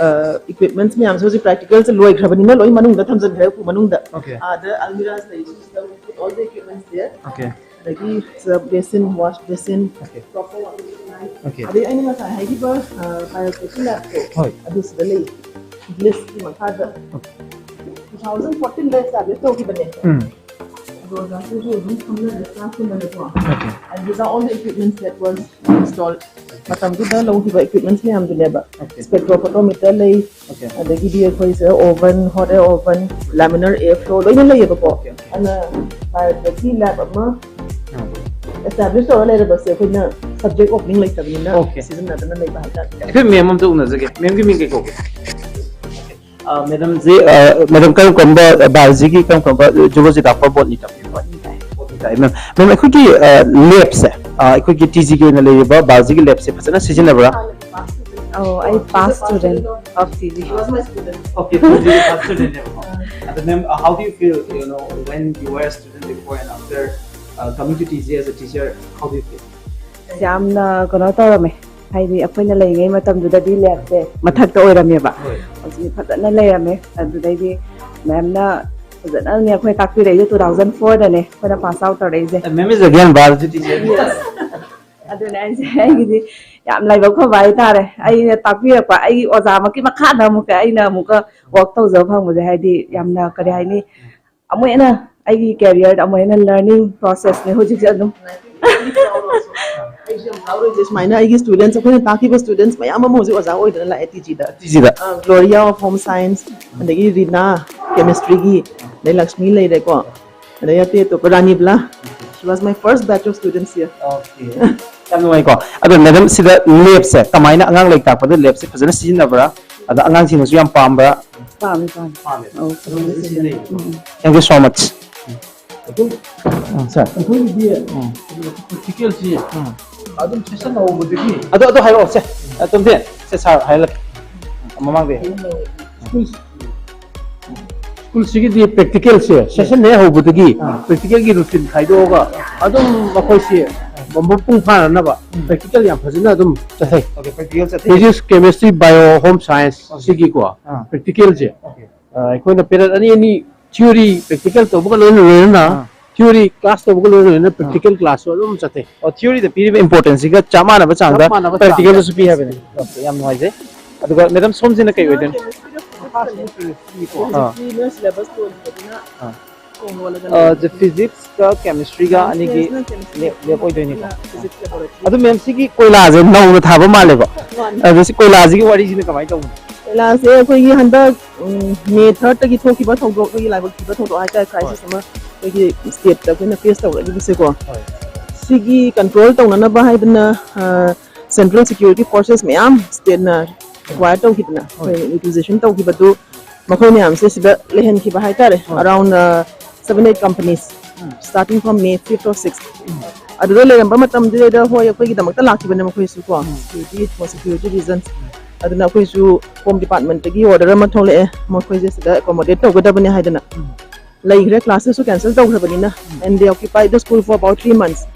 ꯏꯀ꯭ꯋꯤꯞꯃꯦꯟꯠꯁ ꯃꯌꯥꯝꯁꯦ ꯍꯧꯖꯤꯛ ꯄ꯭ꯔꯦꯛꯇꯤꯀꯦꯜꯁꯦ ꯂꯣꯏꯈ꯭ꯔꯕꯅꯤꯅ ꯂꯣꯏ ꯃꯅꯨꯡꯗ ꯊꯝꯖꯤꯟꯈ꯭ꯔꯦ ꯎꯄꯨ ꯃꯅꯨꯡꯗ꯫ Okay. ꯑꯥꯗ ꯑꯜꯃꯤꯔꯥꯁ ꯂꯩ, ꯁꯤꯁꯤꯗ all the equipments there. Okay. ꯑꯗꯒꯤ ꯕꯦꯁꯤꯟ, ꯋꯥꯁ ꯕꯦꯁꯤꯟ, Okay. ꯄ꯭ꯔꯣꯄꯔ ꯋꯥꯁ ꯕꯦꯁꯤꯟ꯫ Okay. ꯑꯗꯩ ꯑꯩꯅ ꯉꯁꯥꯏ ꯍꯥꯏꯈꯤꯕ ꯕꯥꯏꯑꯣꯁꯦꯐꯇꯤ ꯂꯦꯕꯇꯣ ꯍꯣꯏ꯫ ꯑꯗꯨꯁꯤꯗ ꯂꯩ꯫ ꯕ꯭ꯂꯤꯁꯀꯤ ꯃꯈꯥꯗ ꯇꯨ ꯊꯥꯎꯖꯟ ꯐꯣꯔꯇꯤꯟꯗ ꯑꯦꯁꯇꯥꯕ꯭ꯂꯤꯁ ꯇꯧꯈꯤꯕꯅꯦ꯫ ꯎꯝ꯫ ꯑꯗꯣ ꯑꯣꯖꯥꯁꯤꯡꯁꯨ ꯑꯗꯨꯝ ꯈꯪꯅꯔꯦ ꯁ꯭ꯇꯥꯐꯀꯨꯝꯕꯅꯀꯣ꯫ Okay. And these are all the equipments that was installed. ꯃꯇꯝꯗꯨꯗ ꯂꯧꯈꯤꯕ ꯏꯀ꯭ꯋꯤꯞꯃꯦꯟꯠꯁ ꯃꯌꯥꯝꯗꯨꯅꯦꯕ꯫ Okay. Spectrophotometer ꯂꯩ꯫ Okay. ꯑꯗꯒꯤꯗꯤ ꯑꯩꯈꯣꯏꯁꯦ ꯑꯣꯚꯟ, ꯍꯣꯠ ꯑꯦꯌꯔ ꯑꯣꯚꯟ, ꯂꯥꯃꯤꯅꯔ ꯑꯦꯌꯔ ꯐ꯭ꯂꯣ ꯂꯣꯏꯅ ꯂꯩꯌꯦꯕꯀꯣ꯫ Okay, okay. ꯑꯗꯨꯅ ꯕꯥꯏꯑꯣꯁꯦꯐꯇꯤ ꯂꯦꯕ ꯑꯃ ꯎꯝ꯫ ꯑꯦꯁꯇꯥꯕ꯭ꯂꯤꯁ ꯇꯧꯔ ꯂꯩꯔꯕꯁꯦ ꯑꯩꯈꯣꯏꯅ ꯁꯕꯖꯦꯛ ꯑꯣꯄꯅꯤꯡ ꯂꯩꯇꯕꯅꯤꯅ Okay. ꯁꯤꯖꯤꯟꯅꯗꯅ ꯂꯩꯕ ꯍꯥꯏꯇꯥꯔꯦ꯫ ꯑꯩꯈꯣꯏ ꯃꯦꯝ ꯑꯝꯇ ꯎꯅꯖꯒꯦ꯫ ꯃꯦꯝꯒꯤ ꯃꯤꯡ ꯀꯩ ꯀꯧꯒꯦ? ꯃꯦꯗꯝꯁꯤ, ꯃꯦꯗꯝ ꯀꯔꯝ ꯀꯔꯝꯕ ꯕꯥꯏꯑꯣꯂꯣꯖꯤꯒꯤ ꯀꯔꯝ ꯀꯔꯝꯕ ꯖꯨꯂꯣꯖꯤ ꯇꯥꯛꯄ, ꯕꯣꯠꯅꯤ ꯇꯥꯛꯄꯤꯕ? ꯕꯣꯠꯅꯤ ꯇꯥꯛꯑꯦ, ꯃꯦꯝ꯫ ꯃꯦꯝ, ꯑꯩꯈꯣꯏꯒꯤ ꯂꯦꯞꯁꯦ, ꯑꯩꯈꯣꯏꯒꯤ ꯇꯤ ꯖꯤꯒꯤ ꯑꯣꯏꯅ ꯂꯩꯔꯤꯕ ꯕꯥꯏꯑꯣꯂꯣꯖꯤꯒꯤ ꯂꯦꯞꯁꯦ ꯐꯖꯅ ꯁꯤꯖꯤꯟꯅꯕ꯭ꯔꯥ? Oh, I past student of T G. Okay, T ꯖꯤꯒꯤ ꯄꯥꯁ ꯁ꯭ꯇꯨꯗꯦꯟꯅꯦꯕꯀꯣ꯫ ꯑꯗꯣ ma'am, how do you feel, you know, when you were a student before and after, uh, coming to T G as a teacher, how do you feel? ꯌꯥꯝꯅ ꯀꯩꯅꯣ ꯇꯧꯔꯝꯃꯦ꯫ ꯍꯥꯏꯗꯤ ꯑꯩꯈꯣꯏꯅ ꯂꯩꯔꯤꯉꯩ ꯃꯇꯝꯗꯨꯗꯗꯤ ꯂꯦꯞꯁꯦ ꯃꯊꯛꯇ ꯑꯣꯏꯔꯝꯃꯦꯕ꯫ ꯍꯧꯖꯤꯛ ꯐꯖꯅ ꯂꯩꯔꯝꯃꯦ꯫ ꯑꯗꯨꯗꯩꯗꯤ ꯃꯦꯝꯅ ꯐꯖꯅꯅꯦ ꯑꯩꯈꯣꯏ ꯇꯥꯛꯄꯤꯔꯛꯏꯁꯦ꯫ Two thousand four ꯗꯅꯦ ꯑꯩꯈꯣꯏꯅ ꯄꯥꯁ ꯑꯥꯎꯠ ꯇꯧꯔꯛꯏꯁꯦ꯫ And ma'am is again biology teacher. ꯑꯗꯨꯅꯦ ꯑꯩꯁꯦ, ꯑꯩꯒꯤꯗꯤ ꯌꯥꯝ ꯂꯥꯏꯕꯛ ꯐꯕ ꯍꯥꯏꯇꯥꯔꯦ꯫ ꯑꯩꯅ ꯇꯥꯛꯄꯤꯔꯛꯄ ꯑꯩꯒꯤ ꯑꯣꯖꯥꯃꯛꯀꯤ ꯃꯈꯥꯗ ꯑꯃꯨꯛꯀ ꯑꯩꯅ ꯑꯃꯨꯛꯀ ꯋꯥꯛ ꯇꯧꯖꯕ ꯐꯪꯕꯁꯦ ꯍꯥꯏꯗꯤ ꯌꯥꯝꯅ, ꯀꯔꯤ ꯍꯥꯏꯅꯤ, ꯑꯃꯨꯛ ꯍꯦꯟꯅ ꯑꯩꯒꯤ ꯀꯦꯔꯤꯌꯔꯗ ꯑꯃꯨꯛ ꯍꯦꯟꯅ ꯂꯔꯅꯤꯡ ꯄ꯭ꯔꯣꯁꯦꯁꯅꯦ ꯍꯧꯖꯤꯛꯁꯦ ꯑꯗꯨꯝ꯫ ꯑꯩꯁꯨ ꯌꯥꯝ ꯍꯔꯥꯎꯔꯤꯁꯦ ꯁꯨꯃꯥꯏꯅ ꯑꯩꯒꯤ ꯁ꯭ꯇꯨꯗꯦꯟꯠꯁ, ꯑꯩꯈꯣꯏꯅ ꯇꯥꯛꯈꯤꯕ ꯁ꯭ꯇꯨꯗꯦꯟꯠꯁ ꯃꯌꯥꯝ ꯑꯃ ꯍꯧꯖꯤꯛ ꯑꯣꯖꯥ ꯑꯣꯏꯗꯅ ꯂꯥꯛꯑꯦ ꯇꯤ ꯖꯤꯗ꯫ ꯇꯤ ꯖꯤꯗ꯫ Gloria of Home Science, ꯑꯗꯒꯤ ꯔꯤꯅꯥ, ꯀꯦꯃꯤꯁꯇ꯭ꯔꯤꯒꯤ, ꯑꯗꯩ ꯂꯛꯁꯃꯤ ꯂꯩꯔꯦꯀꯣ, ꯑꯗꯩ ꯑꯇꯩ ꯑꯇꯣꯞꯄ ꯔꯥꯅꯤꯕꯂꯥ, she was my first batch of students here. Okay. ꯌꯥꯝ ꯅꯨꯡꯉꯥꯏꯀꯣ꯫ ꯑꯗꯣ ꯃꯦꯗꯝ, ꯁꯤꯗ ꯂꯦꯞꯁꯦ ꯀꯃꯥꯏꯅ, ꯑꯉꯥꯡ ꯂꯥꯏꯔꯤꯛ ꯇꯥꯛꯄꯗ ꯂꯦꯞꯁꯦ ꯐꯖꯅ ꯁꯤꯖꯤꯟꯅꯕ꯭ꯔꯥ? ꯑꯗ ꯑꯉꯥꯡꯁꯤꯡꯅꯁꯨ ꯌꯥꯝ ꯄꯥꯝꯕ꯭ꯔꯥ? ꯄꯥꯝꯃꯦ, ꯄꯥꯝꯃꯦ꯫ ꯄꯥꯝꯃꯦ꯫ ꯑꯧ, ꯑꯗꯨꯝ ꯐꯖꯅ ꯁꯤꯖꯤꯟꯅꯩ꯫ ꯎꯝ, ꯎꯝ꯫ Thank you so much. ꯑꯩꯈꯣꯏ ꯎꯝ, ꯁꯥꯔ꯫ ꯑꯩꯈꯣꯏꯒꯤꯗꯤ ꯎꯝ꯫ ꯄ꯭ꯔꯦꯛꯇꯤꯀꯦꯜꯁꯤ ꯎꯝ꯫ ꯑꯗꯨꯝ ꯁꯦꯁꯟ ꯍꯧꯕꯗꯒꯤ ꯑꯗꯣ, ꯑꯗꯣ ꯍꯥꯏꯔꯛꯑꯣ, ꯁꯦ꯫ ꯑ, ꯇꯣꯝꯊꯤꯟ, ꯁꯦ, ꯁꯥꯔ ꯍꯥꯏꯍꯜꯂꯛꯀꯦ꯫ ꯃꯃꯥꯡꯗ ꯍꯦꯛ꯫ ꯁ꯭ꯀꯨꯜ ꯁ꯭ꯀꯨꯜꯁꯤꯒꯤꯗꯤ ꯄ꯭ꯔꯦꯛꯇꯤꯀꯦꯜꯁꯦ ꯁꯦꯁꯟ ꯍꯦꯛ ꯍꯧꯕꯗꯒꯤ ꯄ꯭ꯔꯦꯛꯇꯤꯀꯦꯜꯒꯤ ꯔꯨꯇꯤꯟ ꯈꯥꯏꯗꯣꯛꯑꯒ ꯑꯗꯨꯝ ꯃꯈꯣꯏꯁꯤ ꯃꯄꯨꯡ ꯐꯥꯅꯅꯕ ꯄ꯭ꯔꯦꯛꯇꯤꯀꯦꯜ ꯌꯥꯝ ꯐꯖꯅ ꯑꯗꯨꯝ ꯆꯠꯊꯩ꯫ Okay, practical ꯆꯠꯊꯩ꯫ Physics, Chemistry, Bio, Home Science ꯁꯤꯒꯤꯀꯣ ꯑꯥ꯫ ꯄ꯭ꯔꯦꯛꯇꯤꯀꯦꯜꯁꯦ Okay. ꯑ, ꯑꯩꯈꯣꯏꯅ ꯄꯦꯔꯠ ꯑꯅꯤ ꯑꯅꯤ, ꯊꯤꯑꯣꯔꯤ ꯄ꯭ꯔꯦꯛꯇꯤꯀꯦꯜ ꯇꯧꯕꯒ ꯂꯣꯏꯅ ꯂꯣꯏꯅꯅ ꯑꯥ꯫ ꯊꯤꯑꯣꯔꯤ ꯀ꯭ꯂꯥꯁ ꯇꯧꯕꯒ ꯂꯣꯏꯅ ꯂꯣꯏꯅꯅ ꯄ꯭ꯔꯦꯛꯇꯤꯀꯦꯜ ꯀ꯭ꯂꯥꯁꯁꯨ ꯑꯗꯨꯝ ꯆꯠꯊꯩ꯫ ꯑꯣ, ꯊꯤꯑꯣꯔꯤꯗ ꯄꯤꯔꯤꯕ ꯏꯝꯄꯣꯔꯇꯦꯟꯁꯁꯤꯒ ꯆꯞ ꯃꯥꯟꯅꯕ ꯆꯥꯡꯗ ꯆꯞ ꯃꯥꯟꯅꯕ ꯆꯥꯡꯗ꯫ ꯄ꯭ꯔꯦꯛꯇꯤꯀꯦꯜꯗꯁꯨ ꯄꯤ ꯍꯥꯏꯕꯅꯤ꯫ Okay, ꯌꯥꯝ ꯅꯨꯡꯉꯥꯏꯖꯩ꯫ ꯑꯗꯨꯒ ꯃꯦꯗꯝ, ꯁꯣꯝꯁꯤꯅ ꯀꯩ ꯑꯣꯏꯗꯣꯏꯅꯣ? ꯑꯥ꯫ ꯍꯧꯖꯤꯛꯇꯤ ꯅꯣꯏ ꯁꯤꯂꯦꯕꯁ ꯂꯣꯏꯈꯤꯕꯅꯤꯅ ꯑꯥ꯫ ꯈꯣꯡ ꯂꯣꯜꯂꯒ ꯑ, ꯂꯩꯔꯦ꯫ ꯖ-, ꯐꯤꯖꯤꯛꯁꯀ ꯀꯦꯃꯤꯁꯇ꯭ꯔꯤꯒ ꯑꯅꯤꯒꯤ ꯁꯥꯏꯟꯁꯅ ꯀꯦꯃꯤꯁꯇ꯭ꯔꯤ ꯂꯦꯞ, ꯂꯦꯞ ꯑꯣꯏꯗꯣꯏꯅꯤꯀꯣ꯫ Physics laboratory. ꯑꯗꯨ ꯃꯦꯝ, ꯁꯤꯒꯤ ꯀꯣꯏꯂꯥꯁꯦ ꯅꯧꯅ ꯊꯥꯕ ꯃꯥꯜꯂꯦꯀꯣ? ꯃꯥꯅꯤ꯫ ꯑꯗꯣ ꯁꯤ ꯀꯣꯏꯂꯥꯁꯤꯒꯤ ꯋꯥꯔꯤꯁꯤꯅ ꯀꯃꯥꯏꯅ ꯇꯧꯕꯅꯣ? ꯀꯣꯏꯂꯥꯁꯦ ꯑꯩꯈꯣꯏꯒꯤ ꯍꯟꯗꯛ, ꯎꯝ, ꯃꯦ ꯊꯥꯔꯠꯇꯒꯤ ꯊꯣꯛꯈꯤꯕ ꯊꯧꯗꯣꯛ, ꯑꯩꯈꯣꯏꯒꯤ ꯂꯥꯏꯕꯛ ꯊꯤꯕ ꯊꯧꯗꯣꯛ ꯍꯥꯏꯇꯥꯔꯦ, ꯀ꯭ꯔꯥꯏꯁꯤꯁ ꯑꯃ ꯑꯩꯈꯣꯏꯒꯤ ꯁ꯭ꯇꯦꯠꯇ ꯑꯩꯈꯣꯏꯅ ꯐꯦꯁ ꯇꯧꯔꯛꯂꯤꯕꯁꯦꯀꯣ꯫ ꯍꯣꯏ꯫ ꯁꯤꯒꯤ ꯀꯟꯇ꯭ꯔꯣꯜ ꯇꯧꯅꯅꯕ ꯍꯥꯏꯗꯅ, ꯑ, ꯁꯦꯟꯇ꯭ꯔꯦꯜ ꯁꯦꯀ꯭ꯌꯨꯔꯤꯇꯤ ꯐꯣꯔꯁꯦꯁ ꯃꯌꯥꯝ ꯁ꯭ꯇꯦꯠꯅ ꯑꯦꯛꯋꯥꯌꯔ ꯇꯧꯈꯤꯗꯅ, ꯑꯩꯈꯣꯏ ꯔꯤꯀ꯭ꯋꯤꯖꯤꯁꯟ ꯇꯧꯈꯤꯕꯗꯨ ꯃꯈꯣꯏ ꯃꯌꯥꯝꯁꯦ ꯁꯤꯗ ꯂꯩꯍꯟꯈꯤꯕ ꯍꯥꯏꯇꯥꯔꯦ, around seven eight companies, starting from May fifth or sixth. ꯑꯗꯨꯗ ꯂꯩꯔꯝꯕ ꯃꯇꯝꯗꯨꯗ, ꯍꯣꯏ, ꯑꯩꯈꯣꯏꯒꯤꯗꯃꯛꯇ ꯂꯥꯛꯈꯤꯕꯅꯦ ꯃꯈꯣꯏꯁꯨ ꯀꯣ, security, for security reasons. ꯑꯗꯨꯅ ꯑꯩꯈꯣꯏꯁꯨ Home Department ꯇꯒꯤ order ꯑꯃ ꯊꯣꯛꯂꯛꯑꯦ, ꯃꯈꯣꯏꯁꯦ ꯁꯤꯗ accommodate ꯇꯧꯒꯗꯕꯅꯦ ꯍꯥꯏꯗꯅ꯫ ꯂꯩꯈ꯭ꯔꯦ, class ꯁꯨ cancel ꯇꯧꯈ꯭ꯔꯕꯅꯤꯅ, and they occupy the school for about three months.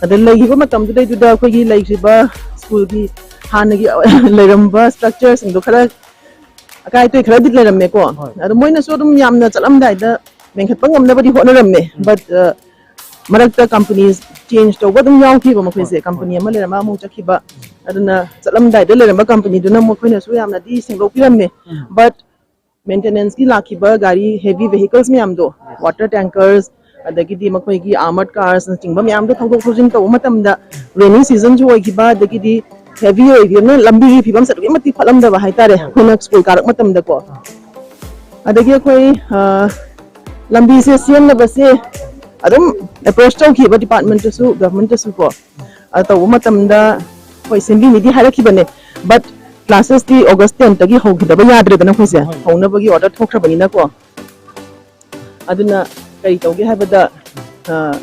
ꯑꯗ ꯂꯩꯈꯤꯕ ꯃꯇꯝꯗꯨꯗꯩꯗꯨꯗ ꯑꯩꯈꯣꯏꯒꯤ ꯂꯩꯈ꯭ꯔꯤꯕ school ꯒꯤ ꯍꯥꯟꯅꯒꯤ ꯂꯩꯔꯝꯕ structure ꯁꯤꯡꯗꯣ ꯈꯔ ꯑꯀꯥꯏ ꯑꯇꯣꯏ ꯈꯔꯗꯤ ꯂꯩꯔꯝꯃꯦꯀꯣ꯫ ꯑꯗꯣ ꯃꯣꯏꯅꯁꯨ ꯑꯗꯨꯝ ꯌꯥꯝꯅ ꯆꯠꯂꯝꯗꯥꯏꯗ ꯃꯦꯟꯈꯠꯄ ꯉꯝꯅꯕꯗꯤ ꯍꯣꯠꯅꯔꯝꯃꯦ, but ꯃꯔꯛꯇ company change ꯇꯧꯕ ꯑꯗꯨꯝ ꯌꯥꯎꯈꯤꯕ ꯃꯈꯣꯏꯁꯦ, company ꯑꯃ ꯂꯩꯔꯝꯃ ꯑꯃꯨꯛ ꯆꯠꯈꯤꯕ꯫ ꯑꯗꯨꯅ ꯆꯠꯂꯝꯗꯥꯏꯗ ꯂꯩꯔꯝꯕ company ꯗꯨꯅ ꯃꯈꯣꯏꯅꯁꯨ ꯌꯥꯝꯅꯗꯤ ꯁꯦꯡꯗꯣꯛꯄꯤꯔꯝꯃꯦ, but maintenance ꯀꯤ ꯂꯥꯛꯈꯤꯕ ꯒꯥꯔꯤ, heavy vehicles ꯃꯌꯥꯝꯗꯣ, water tankers, ꯑꯗꯒꯤꯗꯤ ꯃꯈꯣꯏꯒꯤ armored cars ꯅꯆꯤꯡꯕ ꯃꯌꯥꯝꯗꯣ ꯊꯧꯗꯣꯛ ꯊꯧꯖꯤꯟ ꯇꯧꯕ ꯃꯇꯝꯗ, rainy season ꯁꯨ ꯑꯣꯏꯈꯤꯕ, ꯑꯗꯒꯤꯗꯤ heavy ꯑꯣꯏꯈꯤꯕꯅ ꯂꯝꯕꯤꯒꯤ ꯐꯤꯕꯝꯁꯦ ꯑꯗꯨꯛꯀꯤ ꯃꯇꯤꯛ ꯐꯠꯂꯝꯗꯕ ꯍꯥꯏꯇꯥꯔꯦ, ꯑꯩꯈꯣꯏꯅ school ꯀꯥꯔꯛ ꯃꯇꯝꯗꯀꯣ꯫ ꯑꯗꯒꯤ ꯑꯩꯈꯣꯏ, ꯑ, ꯂꯝꯕꯤꯁꯦ ꯁꯦꯝꯅꯕꯁꯦ ꯑꯗꯨꯝ approach ꯇꯧꯈꯤꯕ department ꯇꯁꯨ, government ꯇꯁꯨ ꯀꯣ꯫ ꯑ, ꯇꯧꯕ ꯃꯇꯝꯗ ꯍꯣꯏ, ꯁꯦꯝꯕꯤꯅꯤꯗꯤ ꯍꯥꯏꯔꯛꯈꯤꯕꯅꯦ, but classes T August ten ꯇꯒꯤ ꯍꯧꯈꯤꯗꯕ ꯌꯥꯗ꯭ꯔꯦꯗꯅ ꯑꯩꯈꯣꯏꯁꯦ, ꯍꯣꯏ꯫ ꯍꯧꯅꯕꯒꯤ order ꯊꯣꯛꯈ꯭ꯔꯕꯅꯤꯅꯀꯣ꯫ ꯑꯗꯨꯅ ꯀꯔꯤ ꯇꯧꯒꯦ ꯍꯥꯏꯕꯗ, ꯑ,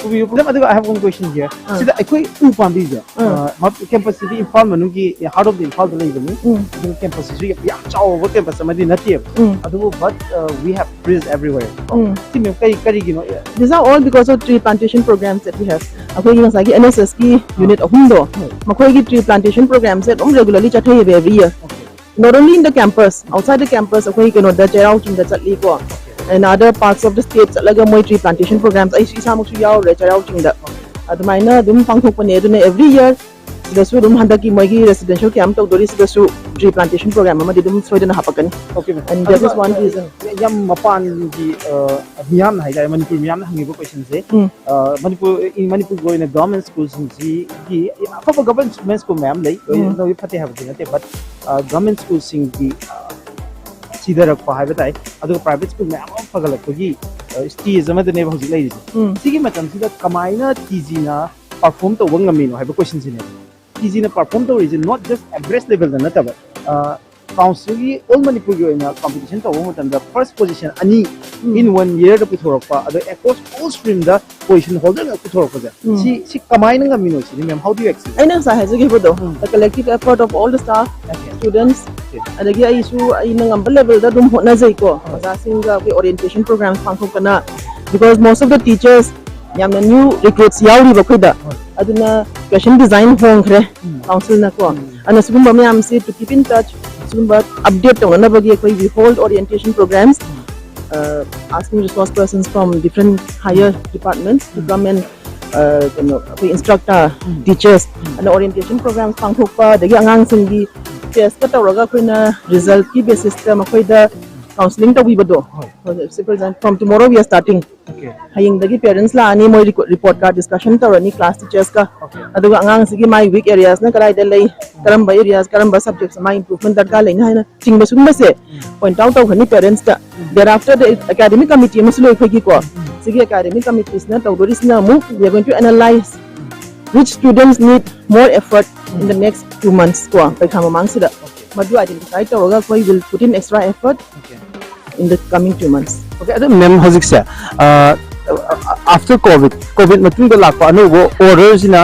ꯎꯕꯤꯌꯨ꯫ Madam, ꯑꯗꯨꯒ I have one question here. ꯑꯥ꯫ ꯁꯤꯗ ꯑꯩꯈꯣꯏ ꯎ ꯄꯥꯝꯕꯤꯁꯦ, ꯑꯥ꯫ ꯑ, ꯃ-, campus ꯁꯤꯗꯤ ꯏꯝꯐꯥꯜ ꯃꯅꯨꯡꯒꯤ heart of the ꯏꯝꯐꯥꯜꯗ ꯂꯩꯕꯅꯤ꯫ ꯎꯝ꯫ ꯑꯗꯨꯒ campus ꯁꯤꯁꯨ ꯌꯥꯝ ꯆꯥꯎꯕ campus ꯑꯃꯗꯤ ꯅꯠꯇꯦꯕ꯫ ꯎꯝ꯫ ꯑꯗꯨꯕꯨ, but, uh, we have trees everywhere. ꯎꯝ꯫ ꯁꯤ ꯃꯦꯝ ꯀꯔꯤ, ꯀꯔꯤꯒꯤꯅꯣ? These are all because of tree plantation programs that we have. ꯑꯩꯈꯣꯏꯒꯤ ꯉꯁꯥꯏꯒꯤ N S S ꯀꯤ unit ꯑꯍꯨꯝꯗꯣ, ꯃꯈꯣꯏꯒꯤ tree plantation program ꯁꯦ ꯑꯗꯨꯝ regularly ꯆꯠꯊꯩꯌꯦꯕ every year. Not only in the campus, outside the campus ꯑꯩꯈꯣꯏ ꯀꯩꯅꯣꯗ ꯆꯩꯔꯥꯎ ꯆꯤꯡꯗ ꯆꯠꯂꯤꯀꯣ, and other parts of the state ꯆꯠꯂꯒ ꯃꯣꯏ tree plantation programs, ꯑꯩꯁꯨ ꯏꯁꯥꯃꯛꯁꯨ ꯌꯥꯎꯔꯨꯔꯦ ꯆꯩꯔꯥꯎ ꯆꯤꯡꯗ꯫ ꯑꯗꯨꯃꯥꯏꯅ ꯑꯗꯨꯝ ꯄꯥꯡꯊꯣꯛꯄꯅꯦ꯫ ꯑꯗꯨꯅ every year ꯁꯤꯗꯁꯨ ꯑꯗꯨꯝ ꯍꯟꯗꯛꯀꯤ ꯃꯣꯏꯒꯤ residential camp ꯇꯧꯗꯣꯔꯤꯁꯤꯗꯁꯨ tree plantation program ꯑꯃꯗꯤ ꯑꯗꯨꯝ ꯁꯣꯏꯗꯅ ꯍꯥꯄꯛꯀꯅꯤ꯫ Okay, ma'am. And that is one reason. ꯌꯥꯝ ꯃꯄꯥꯟꯒꯤ, ꯑ, ꯃꯤꯌꯥꯝꯅ ꯍꯥꯏꯇꯥꯔꯦ, ꯃꯅꯤꯄꯨꯔ ꯃꯤꯌꯥꯝꯅ ꯍꯪꯉꯤꯕ question ꯁꯦ, ꯎꯝ꯫ ꯑ, ꯃꯅꯤꯄꯨꯔ, in ꯃꯅꯤꯄꯨꯔꯒꯤ ꯑꯣꯏꯅ government school ꯁꯤꯡꯁꯤꯒꯤ ꯑꯐꯕ government school ꯃꯌꯥꯝ ꯂꯩ, ꯂꯣꯏꯅ ꯎꯝ꯫ ꯂꯣꯏ ꯐꯠꯇꯦ ꯍꯥꯏꯕꯗꯤ ꯅꯠꯇꯦ, but, ꯑ, government school ꯁꯤꯡꯒꯤ, ꯑ, ꯁꯤꯊꯔꯛꯄ ꯍꯥꯏꯕ ꯇꯥꯏ, ꯑꯗꯨꯒ private school ꯃꯌꯥꯝ ꯑꯃ ꯐꯒꯠꯂꯛꯄꯒꯤ, ꯑ, stage ꯑꯃꯗꯅꯦꯕ ꯍꯧꯖꯤꯛ ꯂꯩꯔꯤꯁꯦ꯫ ꯎꯝ꯫ ꯁꯤꯒꯤ ꯃꯇꯝꯁꯤꯗ ꯀꯃꯥꯏꯅ T G ꯅ perform ꯇꯧꯕ ꯉꯝꯃꯤꯅꯣ ꯍꯥꯏꯕ question ꯁꯤꯅꯦ꯫ T G ꯅ perform ꯇꯧꯔꯤꯁꯦ not just average level ꯗ ꯅꯠꯇꯕ, ꯑ, ꯀꯥꯎꯟꯁꯤꯜꯒꯤ ꯑꯣꯜ ꯃꯅꯤꯄꯨꯔꯒꯤ ꯑꯣꯏꯅ ꯀꯝꯄꯤꯇꯤꯁꯟ ꯇꯧꯕ ꯃꯇꯝꯗ ꯐꯥꯔꯁ ꯄꯣꯖꯤꯁꯟ ꯑꯅꯤ ꯏꯟ ꯋꯥꯟ ꯌꯔꯗ ꯄꯨꯊꯣꯔꯛꯄ, ꯑꯗꯣ ꯑꯦꯀ꯭ꯔꯣꯁ ꯑꯣꯜ ꯁ꯭ꯇ꯭ꯔꯤꯝꯗ ꯄꯣꯖꯤꯁꯟ ꯍꯣꯜꯗꯔ ꯉꯥꯛ ꯄꯨꯊꯣꯔꯛꯄꯁꯦ, ꯁꯤ ꯁꯤ ꯀꯃꯥꯏꯅ ꯉꯝꯃꯤꯅꯣ ꯁꯤꯅꯤ, ꯃꯦꯝ? How do you explain? ꯑꯩꯅ ꯉꯁꯥꯏ ꯍꯥꯏꯖꯈꯤꯕꯗꯣ, the collective effort of all the staff, students, ꯑꯗꯒꯤ ꯑꯩꯁꯨ ꯑꯩꯅ ꯉꯝꯕ ꯂꯦꯕꯦꯜꯗ ꯑꯗꯨꯝ ꯍꯣꯠꯅꯖꯩꯀꯣ꯫ ꯑꯣꯖꯥꯁꯤꯡꯒ ꯑꯩꯈꯣꯏ ꯑꯣꯔꯤꯌꯦꯟꯇꯦꯁꯟ ꯄ꯭ꯔꯣꯒ꯭ꯔꯥꯝ ꯄꯥꯡꯊꯣꯛꯇꯅ, because most of the teachers ꯌꯥꯝꯅ ꯅ꯭ꯌꯨ ꯔꯤꯀ꯭ꯔꯨꯠꯁ ꯌꯥꯎꯔꯤꯕ ꯑꯩꯈꯣꯏꯗ, ꯑꯗꯨꯅ ꯀ꯭ꯋꯦꯁꯟ ꯗꯤꯖꯥꯏꯟ ꯍꯣꯡꯈ꯭ꯔꯦ ꯀꯥꯎꯟꯁꯤꯜꯅꯀꯣ꯫ ꯑꯗꯨꯅ ꯁꯤꯒꯨꯝꯕ ꯃꯌꯥꯝꯁꯤ to keep in touch, ꯁꯤꯒꯨꯝꯕ ꯑꯞꯗꯦꯠ ꯇꯧꯅꯅꯕꯒꯤ ꯑꯩꯈꯣꯏ we hold orientation programs, uh, asking resource persons from different higher departments to come and, uh, ꯀꯩꯅꯣ, ꯑꯩꯈꯣꯏ ꯏꯟꯁꯇ꯭ꯔꯛꯇꯔ, ꯇꯤꯆꯔꯁ ꯑꯗ ꯑꯣꯔꯤꯌꯦꯟꯇꯦꯁꯟ ꯄ꯭ꯔꯣꯒ꯭ꯔꯥꯝ ꯄꯥꯡꯊꯣꯛꯄ, ꯑꯗꯒꯤ ꯑꯉꯥꯡꯁꯤꯡꯒꯤ ꯇꯦꯁꯀ ꯇꯧꯔꯒ ꯑꯩꯈꯣꯏꯅ ꯔꯤꯖꯜꯠꯀꯤ ꯕꯦꯁꯤꯁꯇ ꯃꯈꯣꯏꯗ ꯀꯥꯎꯟꯁꯤꯂꯤꯡ ꯇꯧꯕꯤꯕꯗꯣ꯫ Say, for example, from tomorrow we are starting. ꯍꯌꯦꯡꯗꯒꯤ ꯄꯦꯔꯦꯟꯁ ꯂꯥꯛꯑꯅꯤ, ꯃꯣꯏ ꯔꯤꯄꯣꯔꯠ ꯀꯥꯔꯗ ꯗꯤꯁꯀꯁꯟ ꯇꯧꯔꯅꯤ ꯀ꯭ꯂꯥꯁ ꯇꯤꯆꯔꯁꯀ꯫ ꯑꯗꯨꯒ ꯑꯉꯥꯡꯁꯤꯒꯤ ꯃꯥꯏ ꯋꯤꯛ ꯑꯦꯔꯤꯌꯥꯁꯅ ꯀꯗꯥꯏꯗ ꯂꯩ, ꯀꯔꯝꯕ ꯑꯦꯔꯤꯌꯥꯁ, ꯀꯔꯝꯕ ꯁꯕꯖꯦꯛꯁ ꯃꯥꯏ ꯏꯝꯄ꯭ꯔꯨꯚꯃꯦꯟ ꯗꯔꯀꯥꯔ ꯂꯩꯅ ꯍꯥꯏꯅ ꯆꯤꯡꯕ ꯁꯤꯒꯨꯝꯕꯁꯦ ꯄꯣꯏꯟꯠ ꯑꯥꯎꯠ ꯇꯧꯒꯅꯤ ꯄꯦꯔꯦꯟꯁꯇ꯫ Thereafter the academic committee ꯑꯃꯁꯨ ꯂꯩ ꯑꯩꯈꯣꯏꯒꯤꯀꯣ꯫ ꯁꯤꯒꯤ ꯑꯦꯀꯥꯗꯃꯤꯛ ꯀꯃꯤꯇꯤꯁꯤꯅ ꯇꯧꯗꯣꯔꯤꯁꯤꯅ ꯑꯃꯨꯛ we are going to analyze which students need more effort in the next two months ꯀꯣ, ꯄꯩꯈꯥ ꯃꯃꯥꯡꯁꯤꯗ꯫ ꯃꯗꯨ ꯑꯥꯏꯗꯦꯟꯇꯤꯐꯥꯏ ꯇꯧꯔꯒ ꯑꯩꯈꯣꯏ will put in extra effort in the coming two months. Okay, ꯑꯗꯣ ꯃꯦꯝ, ꯍꯧꯖꯤꯛꯁꯦ ꯑꯥꯐꯇꯔ ꯀꯣꯚꯤꯗ, ꯀꯣꯚꯤꯗ ꯃꯇꯨꯡꯗ ꯂꯥꯛꯄ ꯑꯅꯧꯕ ꯑꯣꯔꯗꯔꯁꯤꯅ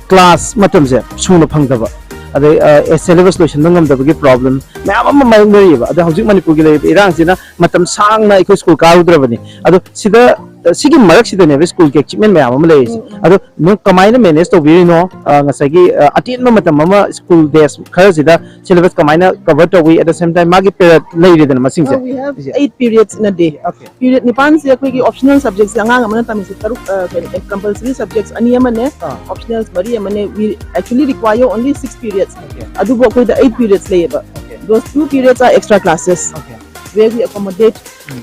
ꯀ꯭ꯂꯥꯁ ꯃꯇꯝꯁꯦ ꯁꯨꯅ ꯐꯪꯗꯕ, ꯑꯗꯩ ꯁꯦꯂꯦꯕꯁ ꯂꯣꯏꯁꯤꯟꯕ ꯉꯝꯗꯕꯒꯤ ꯄ꯭ꯔꯣꯕ꯭ꯂꯦꯝ ꯃꯌꯥꯝ ꯑꯃ ꯃꯥꯌꯣꯛꯅꯔꯤꯑꯕ꯫ ꯑꯗꯣ ꯍꯧꯖꯤꯛ ꯃꯅꯤꯄꯨꯔꯒꯤ ꯂꯩꯔꯤꯕ ꯏꯔꯥꯡꯁꯤꯅ ꯃꯇꯝ ꯁꯥꯡꯅ ꯑꯩꯈꯣꯏ ꯁ꯭ꯀꯨꯜ ꯀꯥꯔꯨꯗ꯭ꯔꯕꯅꯤ꯫ ꯑꯗꯣ ꯁꯤꯗ, ꯁꯤꯒꯤ ꯃꯔꯛꯁꯤꯗꯅꯦꯕ ꯁ꯭ꯀꯨꯜꯒꯤ ꯑꯦꯆꯤꯞꯃꯦꯟ ꯃꯌꯥꯝ ꯑꯃ ꯂꯩꯔꯤꯁꯦ꯫ ꯑꯗꯣ ꯃꯦꯝ, ꯀꯃꯥꯏꯅ ꯃꯦꯅꯦꯖ ꯇꯧꯕꯤꯔꯤꯅꯣ? ꯑ, ꯉꯁꯥꯏꯒꯤ, ꯑ, ꯑꯇꯦꯟꯕ ꯃꯇꯝ ꯑꯃ ꯁ꯭ꯀꯨꯜ ꯗꯦꯖ ꯈꯔꯁꯤꯗ ꯁꯤꯂꯦꯕꯁ ꯀꯃꯥꯏꯅ ꯀꯚꯔ ꯇꯧꯏ? At the same time ꯃꯥꯒꯤ ꯄꯦꯔꯠ ꯂꯩꯔꯦꯗꯅ ꯃꯁꯤꯡꯁꯦ꯫ Well, we have eight periods in a day. Period ꯅꯤꯄꯥꯟꯁꯦ ꯑꯩꯈꯣꯏꯒꯤ ꯑꯣꯞꯁꯅꯦꯜ ꯁꯕꯖꯦꯛꯁꯦ ꯑꯉꯥꯡ ꯑꯃꯅ ꯇꯝꯃꯤꯁꯦ ꯇꯔꯨꯛ, ꯑ, ꯀꯩꯅꯣ, ꯀꯝꯄꯜꯁꯔꯤ ꯁꯕꯖꯦꯛꯁ ꯑꯅꯤ ꯑꯃꯅꯦ, ꯑꯣꯞꯁꯅꯦꯜꯁ ꯃꯔꯤ ꯑꯃꯅꯦ꯫ We actually require only six periods. ꯑꯗꯨꯕꯨ ꯑꯩꯈꯣꯏꯗ eight periods ꯂꯩꯌꯦꯕ꯫ Those two periods are extra classes where we accommodate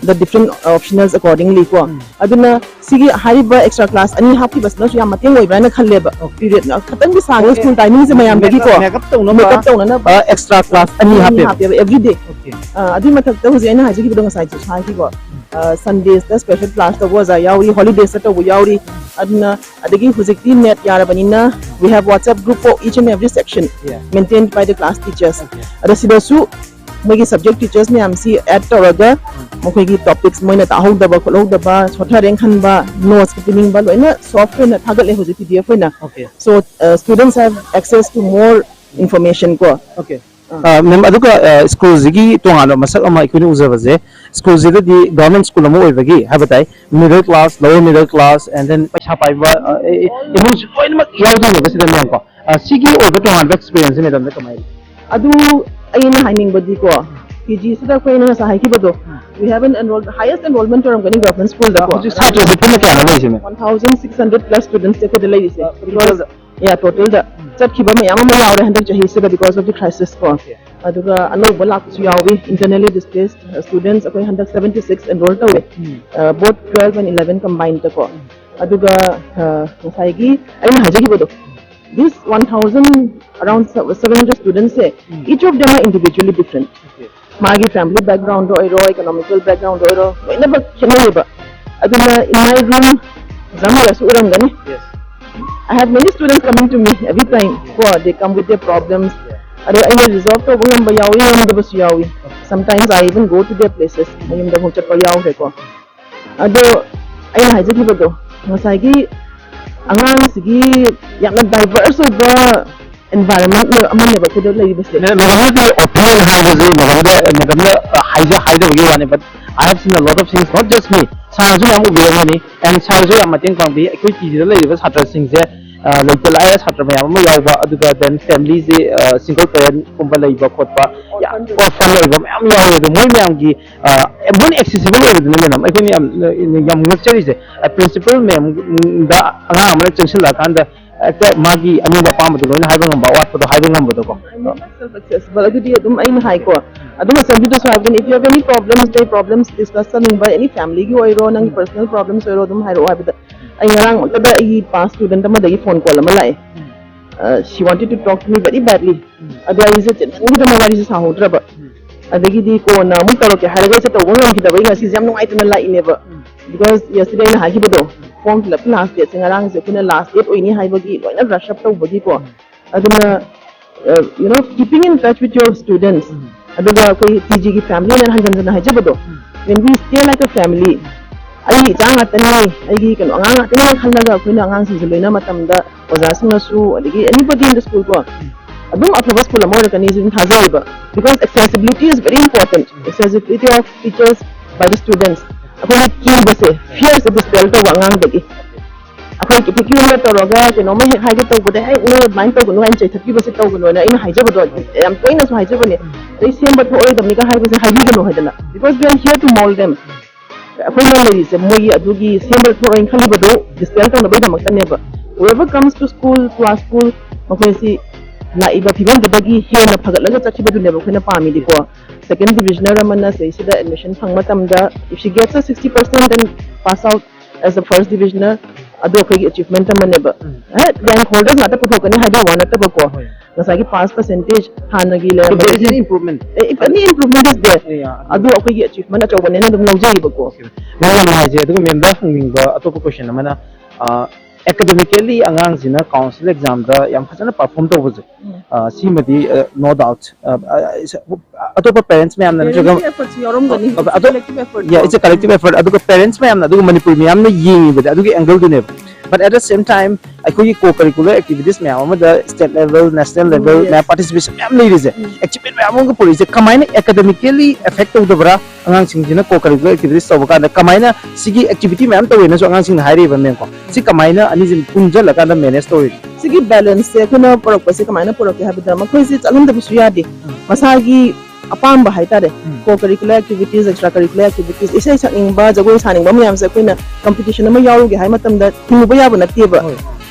the different optionals accordingly ꯀꯣ꯫ ꯑꯗꯨꯅ ꯁꯤꯒꯤ ꯍꯥꯏꯔꯤꯕ ꯑꯦꯛꯁꯇ꯭ꯔꯥ ꯀ꯭ꯂꯥꯁ ꯑꯅꯤ ꯍꯥꯞꯈꯤꯕꯁꯤꯅꯁꯨ ꯌꯥꯝ ꯃꯇꯦꯡ ꯑꯣꯏꯕ꯭ꯔꯥ ꯍꯥꯏꯅ ꯈꯜꯂꯦꯕ꯫ ꯄꯤꯔꯤꯌꯗ ꯈꯤꯇꯪꯗꯤ ꯁꯥꯡꯉꯦ ꯁ꯭ꯀꯨꯜ ꯇꯥꯏꯃꯤꯡꯁꯦ ꯃꯌꯥꯝꯗꯒꯤꯀꯣ꯫ ꯃꯦꯀꯞ ꯇꯧꯅꯕ꯫ ꯃꯦꯀꯞ ꯇꯧꯅꯅꯕ ꯑꯦꯛꯁꯇ꯭ꯔꯥ ꯀ꯭ꯂꯥꯁ ꯑꯅꯤ ꯑꯅꯤ ꯍꯥꯞꯄꯦ꯫ ꯍꯥꯞꯄꯦꯕ ꯑꯦꯕ꯭ꯔꯤꯗꯦ꯫ ꯑꯗꯨꯏ ꯃꯊꯛꯇ ꯍꯧꯖꯤꯛ ꯑꯩꯅ ꯍꯥꯏꯖꯈꯤꯕꯗꯣ ꯉꯁꯥꯏꯁꯨ ꯍꯥꯏꯈꯤꯀꯣ꯫ ꯁꯟꯗꯦꯁꯇ ꯁ꯭ꯄꯦꯁꯦꯜ ꯀ꯭ꯂꯥꯁ ꯇꯧꯕ ꯑꯣꯖꯥ ꯌꯥꯎꯔꯤ, ꯍꯣꯂꯤꯗꯦꯁꯇ ꯇꯧꯕ ꯌꯥꯎꯔꯤ꯫ ꯑꯗꯨꯅ ꯑꯗꯒꯤ ꯍꯧꯖꯤꯛꯇꯤ net ꯌꯥꯔꯕꯅꯤꯅ, we have WhatsApp group for each and every section, Yeah. maintained by the class teachers. Okay. ꯑꯗ ꯁꯤꯗꯁꯨ ꯃꯣꯏꯒꯤ subject teachers ꯃꯌꯥꯝꯁꯤ add ꯇꯧꯔꯒ ꯃꯈꯣꯏꯒꯤ topics ꯃꯣꯏꯅ ꯇꯥꯍꯧꯗꯕ ꯈꯣꯠꯍꯧꯗꯕ ꯁꯣꯠꯊꯔꯦꯅ ꯈꯟꯕ notes ꯄꯤꯅꯤꯡꯕ ꯂꯣꯏꯅ soft ꯑꯣꯏꯅ ꯊꯥꯒꯠꯂꯦ ꯍꯧꯖꯤꯛ PDF ꯑꯣꯏꯅ. Okay. So uh, students have access to more information ꯀꯣ. Okay. ꯃꯦꯝ, ꯑꯗꯨꯒ ꯁ꯭ꯀꯨꯜꯁꯤꯒꯤ ꯇꯣꯉꯥꯟꯕ ꯃꯁꯛ ꯑꯃ ꯑꯩꯈꯣꯏꯅ ꯎꯖꯕꯁꯦ, ꯁ꯭ꯀꯨꯜꯁꯤꯗꯗꯤ ꯒꯚꯔꯟꯃꯦꯟ ꯁ꯭ꯀꯨꯜ ꯑꯃ ꯑꯣꯏꯕꯒꯤ ꯍꯥꯏꯕ ꯇꯥꯏ, middle class, lower middle class, and then ꯄꯩꯁꯥ ꯄꯥꯏꯕ ꯏꯃꯨꯡꯁꯨ ꯂꯣꯏꯅꯃꯛ ꯌꯥꯎꯗꯣꯏꯅꯦꯕ ꯁꯤꯗ, ꯃꯦꯝ ꯀꯣ꯫ ꯁꯤꯒꯤ ꯑꯣꯏꯕ ꯇꯣꯉꯥꯟꯕ experience ꯁꯦ ꯃꯦꯗꯥꯝꯗ ꯀꯃꯥꯏꯅ? ꯑꯗꯨ ꯑꯩꯅ ꯍꯥꯏꯅꯤꯡꯕꯗꯤꯀꯣ, PG ꯁꯤꯗ ꯑꯩꯈꯣꯏꯅ ꯉꯁꯥꯏ ꯍꯥꯏꯈꯤꯕꯗꯣ, we have an enroll highest enrollment ꯑꯣꯏꯔꯝꯒꯅꯤ ꯒꯚꯔꯟꯃꯦꯟ ꯁ꯭ꯀꯨꯜꯗꯀꯣ. ꯍꯧꯖꯤꯛ ꯁꯥꯇ꯭ꯔꯁꯦ ꯄꯨꯟꯅ ꯀꯌꯥꯅꯣ ꯂꯩꯔꯤꯁꯦ, ꯃꯦꯝ? One thousand six hundred plus students ꯑꯩꯈꯣꯏꯗ ꯂꯩꯔꯤꯁꯦ. Total ꯗ? Yeah, total ꯗ ꯆꯠꯈꯤꯕ ꯃꯌꯥꯝ ꯑꯃ ꯌꯥꯎꯔꯦ ꯍꯟꯗꯛ ꯆꯍꯤꯁꯤꯗ because of the crisis ꯀꯣ. ꯑꯗꯨꯒ ꯑꯅꯧꯕ ꯂꯥꯛꯄꯁꯨ ꯌꯥꯎꯏ, internally displaced students ꯑꯩꯈꯣꯏ ꯍꯟꯗꯛ seventy six enroll ꯇꯧꯋꯦ, both twelve and eleven combined ꯀꯣ. ꯑꯗꯨꯒ ꯉꯁꯥꯏꯒꯤ ꯑꯩꯅ ꯍꯥꯏꯖꯈꯤꯕꯗꯣ, this one thousand, around seven hundred students say, each of them are individually different. ꯃꯥꯒꯤ family background ꯑꯣꯏꯔꯣ, economical background ꯑꯣꯏꯔꯣ, ꯂꯣꯏꯅꯃꯛ ꯈꯦꯠꯅꯩꯌꯦꯕ. ꯑꯗꯨꯅ in my room exam ꯂꯣꯏꯔꯁꯨ ꯎꯔꯝꯒꯅꯤ, I have many students coming to me every time ꯀꯣ. They come with their problems. ꯑꯗꯣ ꯑꯩꯅ resolve ꯇꯧꯕ ꯉꯝꯕ ꯌꯥꯎꯏ, ꯉꯝꯗꯕꯁꯨ ꯌꯥꯎꯏ. Sometimes I even go to their places, ꯃꯌꯨꯝꯗ ꯑꯃꯨꯛ ꯆꯠꯄ ꯌꯥꯎꯈ꯭ꯔꯦꯀꯣ. ꯑꯗꯣ ꯑꯩꯅ ꯍꯥꯏꯖꯈꯤꯕꯗꯣ, ꯉꯁꯥꯏꯒꯤ ꯑꯉꯥꯡꯁꯤꯒꯤ ꯌꯥꯝꯅ diverse ꯑꯣꯏꯕ environment ꯑꯃꯅꯦꯕ ꯑꯩꯈꯣꯏꯗ ꯂꯩꯔꯤꯕꯁꯦ꯫ ꯃꯦꯗꯥꯝꯒꯤ opinion ꯍꯥꯏꯕꯁꯤ ꯃꯦꯗꯥꯝꯗ, ꯃꯦꯗꯥꯝꯅ ꯍꯥꯏꯖ ꯍꯥꯏꯖꯕꯒꯤ ꯋꯥꯅꯤ, but I have seen a lot of things, not just me. ꯁꯥꯔꯁꯨ ꯃꯌꯥꯝ ꯎꯕꯤꯔꯝꯒꯅꯤ, and ꯁꯥꯔꯁꯨ ꯌꯥꯝ ꯃꯇꯦꯡ ꯄꯥꯡꯕꯤ꯫ ꯑꯩꯈꯣꯏ PG ꯗ ꯂꯩꯔꯤꯕ ꯁꯥꯇ꯭ꯔꯁꯤꯡꯁꯦ ꯂꯩꯇ ꯂꯥꯏꯔ ꯁꯥꯇ꯭ꯔ ꯃꯌꯥꯝ ꯑꯃ ꯌꯥꯎꯕ, ꯑꯗꯨꯒ then family ꯁꯦ single parent ꯀꯨꯝꯕ ꯂꯩꯕ ꯈꯣꯠꯄ, orphan ꯑꯣꯏꯕ ꯃꯌꯥꯝ ꯌꯥꯎꯋꯦ꯫ ꯑꯗꯣ ꯃꯣꯏ ꯃꯌꯥꯝꯒꯤ ꯃꯣꯏꯅ accessible ꯑꯣꯏꯕꯗꯨꯅ ꯃꯦꯗꯥꯝ ꯑꯩꯈꯣꯏꯅ ꯌꯥꯝ ꯌꯥꯝ ꯉꯛꯆꯔꯤꯁꯦ꯫ Principal ꯃꯦꯝꯗ ꯑꯉꯥꯡ ꯑꯃꯅ ꯆꯪꯁꯤꯜꯂꯛꯑꯀꯥꯟꯗ ꯍꯦꯛꯇ ꯃꯥꯒꯤ ꯑꯅꯤꯡꯕ ꯑꯄꯥꯝꯕꯗꯣ ꯂꯣꯏꯅ ꯍꯥꯏꯕ ꯉꯝꯕ, ꯑꯋꯥꯠꯄꯗꯣ ꯍꯥꯏꯕ ꯉꯝꯕꯗꯣꯀꯣ꯫ Self accessible ꯑꯗꯨꯗꯤ ꯑꯗꯨꯝ ꯑꯩꯅ ꯍꯥꯏꯀꯣ, ꯑꯗꯨꯝ ꯑꯁꯦꯝꯕ꯭ꯂꯤꯗꯁꯨ ꯍꯥꯏꯕꯗꯨꯅꯤ, if you have any problems, ꯅꯣꯏ problems discuss ꯇꯧꯅꯤꯡꯕ, any family ꯒꯤ ꯑꯣꯏꯔꯣ, ꯅꯪꯒꯤ personal problems ꯑꯣꯏꯔꯣ, ꯑꯗꯨꯝ ꯍꯥꯏꯔꯛꯑꯣ ꯍꯥꯏꯕꯗ, ꯑꯩ ꯉꯔꯥꯡ ꯃꯛꯇꯗ ꯑꯩꯒꯤ past student ꯑꯃꯗꯒꯤ phone call ꯑꯃ ꯂꯥꯛꯑꯦ. She wanted to talk to me very badly. ꯑꯗꯣ ꯑꯩꯁꯦ ꯆꯤꯟꯃꯟꯈꯤꯗꯅ ꯋꯥꯔꯤꯁꯦ ꯁꯥꯍꯧꯗ꯭ꯔꯕ꯫ ꯑꯗꯒꯤꯗꯤ ꯀꯣꯟꯅ ꯑꯃꯨꯛ ꯇꯧꯔꯛꯀꯦ ꯍꯥꯏꯔꯒ ꯑꯩꯁꯦ ꯇꯧꯕ ꯉꯝꯈꯤꯗꯕ, ꯑꯩ ꯉꯁꯤꯁꯦ ꯌꯥꯝ ꯅꯨꯡꯉꯥꯏꯇꯅ ꯂꯥꯛꯏꯅꯦꯕ꯫ Because yesterday ꯑꯩꯅ ꯍꯥꯏꯈꯤꯕꯗꯣ, form fill up last date ꯁꯦ ꯉꯔꯥꯡꯁꯦ ꯑꯩꯈꯣꯏꯅ last date ꯑꯣꯏꯅꯤ ꯍꯥꯏꯕꯒꯤ ꯂꯣꯏꯅ rush up ꯇꯧꯕꯒꯤꯀꯣ, ꯑꯗꯨꯅ you know, keeping in touch with your students, ꯑꯗꯨꯒ ꯑꯩꯈꯣꯏ ꯇꯤ ꯖꯤꯒꯤ family ꯅ ꯍꯟꯖꯟ ꯍꯟꯖꯟꯅ ꯍꯥꯏꯖꯕꯗꯣ, when we stay like a family, ꯑꯩꯒꯤ ꯏꯆꯥ ꯉꯥꯛꯇꯅꯤ, ꯑꯩꯒꯤ ꯀꯩꯅꯣ ꯑꯉꯥꯡ ꯉꯥꯛꯇꯅꯤ ꯈꯜꯂꯒ ꯑꯩꯈꯣꯏꯅ ꯑꯉꯥꯡꯁꯤꯡꯁꯦ ꯂꯣꯏꯅ ꯃꯇꯝꯗ ꯑꯣꯖꯥꯁꯤꯡꯅꯁꯨ, ꯑꯗꯒꯤ anybody in the school ꯀꯣ, ꯑꯗꯨꯝ ꯑꯐꯕ ꯁ꯭ꯀꯨꯜ ꯑꯃ ꯑꯣꯏꯔꯛꯀꯅꯤ ꯑꯗꯨꯝ ꯊꯥꯖꯩꯌꯦꯕ. Because accessibility is very important, accessibility of teachers by the students. ꯑꯩꯈꯣꯏꯅ ꯀꯤꯕꯁꯦ, fear ꯁꯦ dispel ꯇꯧꯕ ꯑꯉꯥꯡꯗꯒꯤ꯫ ꯑꯩꯈꯣꯏ ꯈꯤꯇꯪ ꯇꯧꯔꯒ ꯀꯩꯅꯣꯝꯃ ꯍꯦꯛ ꯍꯥꯏꯒꯦ ꯇꯧꯕꯗ, "ꯍꯦꯛ ꯅꯣꯏ ꯑꯗꯨꯃꯥꯏꯅ ꯇꯧꯒꯅꯨ" ꯍꯥꯏꯅ ꯆꯩꯊꯠꯄꯤꯕꯁꯦ ꯇꯧꯒꯅꯨ ꯍꯥꯏꯅ ꯑꯩꯅ ꯍꯥꯏꯖꯕꯗꯣ ꯌꯥꯝ ꯇꯣꯏꯅꯁꯨ ꯍꯥꯏꯖꯕꯅꯦ꯫ "ꯑꯗꯩ ꯁꯦꯝꯕ ꯊꯣꯛꯑꯔꯣꯏꯗꯕꯅꯤꯒ ꯍꯥꯏꯕꯁꯦ ꯍꯥꯏꯕꯤꯒꯅꯨ" ꯍꯥꯏꯗꯅ, because we are here to mold them. ꯑꯩꯈꯣꯏꯅ ꯂꯩꯔꯤꯁꯦ ꯃꯣꯏꯒꯤ ꯑꯗꯨꯒꯤ ꯁꯦꯝꯕ ꯊꯣꯛꯑꯣꯏꯅ ꯈꯜꯂꯤꯕꯗꯣ dispel ꯇꯧꯅꯕꯒꯤꯗꯃꯛꯇꯅꯦꯕ꯫ Whoever comes to school, to our school, ꯃꯈꯣꯏꯁꯤ ꯂꯥꯛꯏꯕ ꯐꯤꯕꯝꯗꯨꯗꯒꯤ ꯍꯦꯟꯅ ꯐꯒꯠꯂꯒ ꯆꯠꯈꯤꯕꯗꯨꯅꯦꯕ ꯑꯩꯈꯣꯏꯅ ꯄꯥꯝꯃꯤꯗꯤꯀꯣ꯫ Second divisioner ꯑꯃꯅ ꯁꯤꯗꯩꯁꯤꯗ admission ꯐꯪꯕ ꯃꯇꯝꯗ, if she gets a sixty percent and pass out as a first divisioner, ꯑꯗꯨ ꯑꯩꯈꯣꯏꯒꯤ achievement ꯑꯃꯅꯦꯕ꯫ ꯎꯝ꯫ Rank holders ꯉꯥꯛꯇ ꯄꯨꯊꯣꯛꯀꯅꯤ ꯍꯥꯏꯕꯒꯤ ꯋꯥ ꯅꯠꯇꯕꯀꯣ, ꯍꯣꯏ꯫ ꯉꯁꯥꯏꯒꯤ pass percentage ꯍꯥꯟꯅꯒꯤ So there is an ꯂꯩꯔꯝꯕꯗꯒꯤ, improvement. If any improvement is there, yeah, ꯑꯗꯨ ꯑꯩꯈꯣꯏꯒꯤ achievement ꯑꯆꯧꯕꯅꯦꯅ ꯑꯗꯨꯝ ꯂꯧꯖꯩꯌꯦꯕꯀꯣ꯫ ꯃꯦꯝ ꯌꯥꯝ ꯅꯨꯡꯉꯥꯏꯖꯩ꯫ ꯑꯗꯨꯒ ꯃꯦꯝꯗ ꯍꯪꯅꯤꯡꯕ ꯑꯇꯣꯞꯄ question ꯑꯃꯅ, ꯑ, academically ꯑꯉꯥꯡꯁꯤꯅ council examꯗ ꯌꯥꯝ ꯐꯖꯅ perform ꯇꯧꯕꯁꯦ, ꯎꯝ꯫ ꯑ, ꯁꯤꯃꯗꯤ, ꯑ, no doubt, ꯑ, ꯑ, ꯑꯇꯣꯞꯄ parents ꯃꯌꯥꯝꯅ ꯅꯠꯇ꯭ꯔꯒ Parents ꯀꯤ effort ꯁꯨ ꯌꯥꯎꯔꯝꯒꯅꯤ꯫ ꯑ, ꯑꯇꯣꯞ-, Collective effort yeah, ꯀꯣ꯫ It's a collective effort. ꯑꯗꯨꯒ parents ꯃꯌꯥꯝꯅ, ꯑꯗꯨꯒ ꯃꯅꯤꯄꯨꯔ ꯃꯤꯌꯥꯝꯅ ꯌꯦꯡꯉꯤꯕꯗꯤ ꯑꯗꯨꯒꯤ angle ꯗꯨꯅꯦꯕ꯫ But at the same time, ꯑꯩꯈꯣꯏꯒꯤ co-curricular activities ꯃꯌꯥꯝ ꯑꯃꯗ state level, national level, Yes. ꯃꯌꯥꯝ participation ꯃꯌꯥꯝ ꯂꯩꯔꯤꯁꯦ, ꯎꯝ꯫ Achievement ꯃꯌꯥꯝ ꯑꯃꯒ ꯄꯨꯔꯛꯏꯁꯦ ꯀꯃꯥꯏꯅ academically affect ꯇꯧꯗꯕ꯭ꯔꯥ? ꯑꯉꯥꯡꯁꯤꯡꯁꯤꯅ co-curricular activities ꯇꯧꯕ ꯀꯥꯟꯗ ꯀꯃꯥꯏꯅ ꯁꯤꯒꯤ activity ꯃꯌꯥꯝ ꯇꯧꯋꯦꯅꯁꯨ ꯑꯉꯥꯡꯁꯤꯡꯅ ꯍꯥꯏꯔꯤꯕ, ꯃꯦꯝ ꯀꯣ? ꯁꯤ ꯀꯃꯥꯏꯅ ꯑꯅꯤꯁꯤ ꯄꯨꯟꯁꯤꯜꯂꯀꯥꯟꯗ manage ꯇꯧꯔꯤꯅꯣ? ꯁꯤꯒꯤ balance ꯁꯦ ꯑꯩꯈꯣꯏꯅ ꯄꯨꯔꯛꯄꯁꯦ ꯀꯃꯥꯏꯅ ꯄꯨꯔꯛꯀꯦ ꯍꯥꯏꯕꯗ, ꯃꯈꯣꯏꯁꯦ ꯆꯠꯍꯟꯗꯕꯁꯨ ꯌꯥꯗꯦ꯫ ꯎꯝ꯫ ꯃꯁꯥꯒꯤ ꯑꯄꯥꯝꯕ ꯍꯥꯏꯇꯥꯔꯦ, ꯎꯝ꯫ Co-curricular activities, extra curricular activities, ꯏꯁꯩ ꯁꯛꯅꯤꯡꯕ, ꯖꯒꯣꯏ ꯁꯥꯅꯤꯡꯕ ꯃꯌꯥꯝꯁꯦ ꯑꯩꯈꯣꯏꯅ competition ꯑꯃ ꯌꯥꯎꯔꯨꯒꯦ ꯍꯥꯏ ꯃꯇꯝꯗ ꯊꯤꯡꯉꯨꯕ ꯌꯥꯕ ꯅꯠꯇꯦꯕ꯫ ꯍꯣꯏ꯫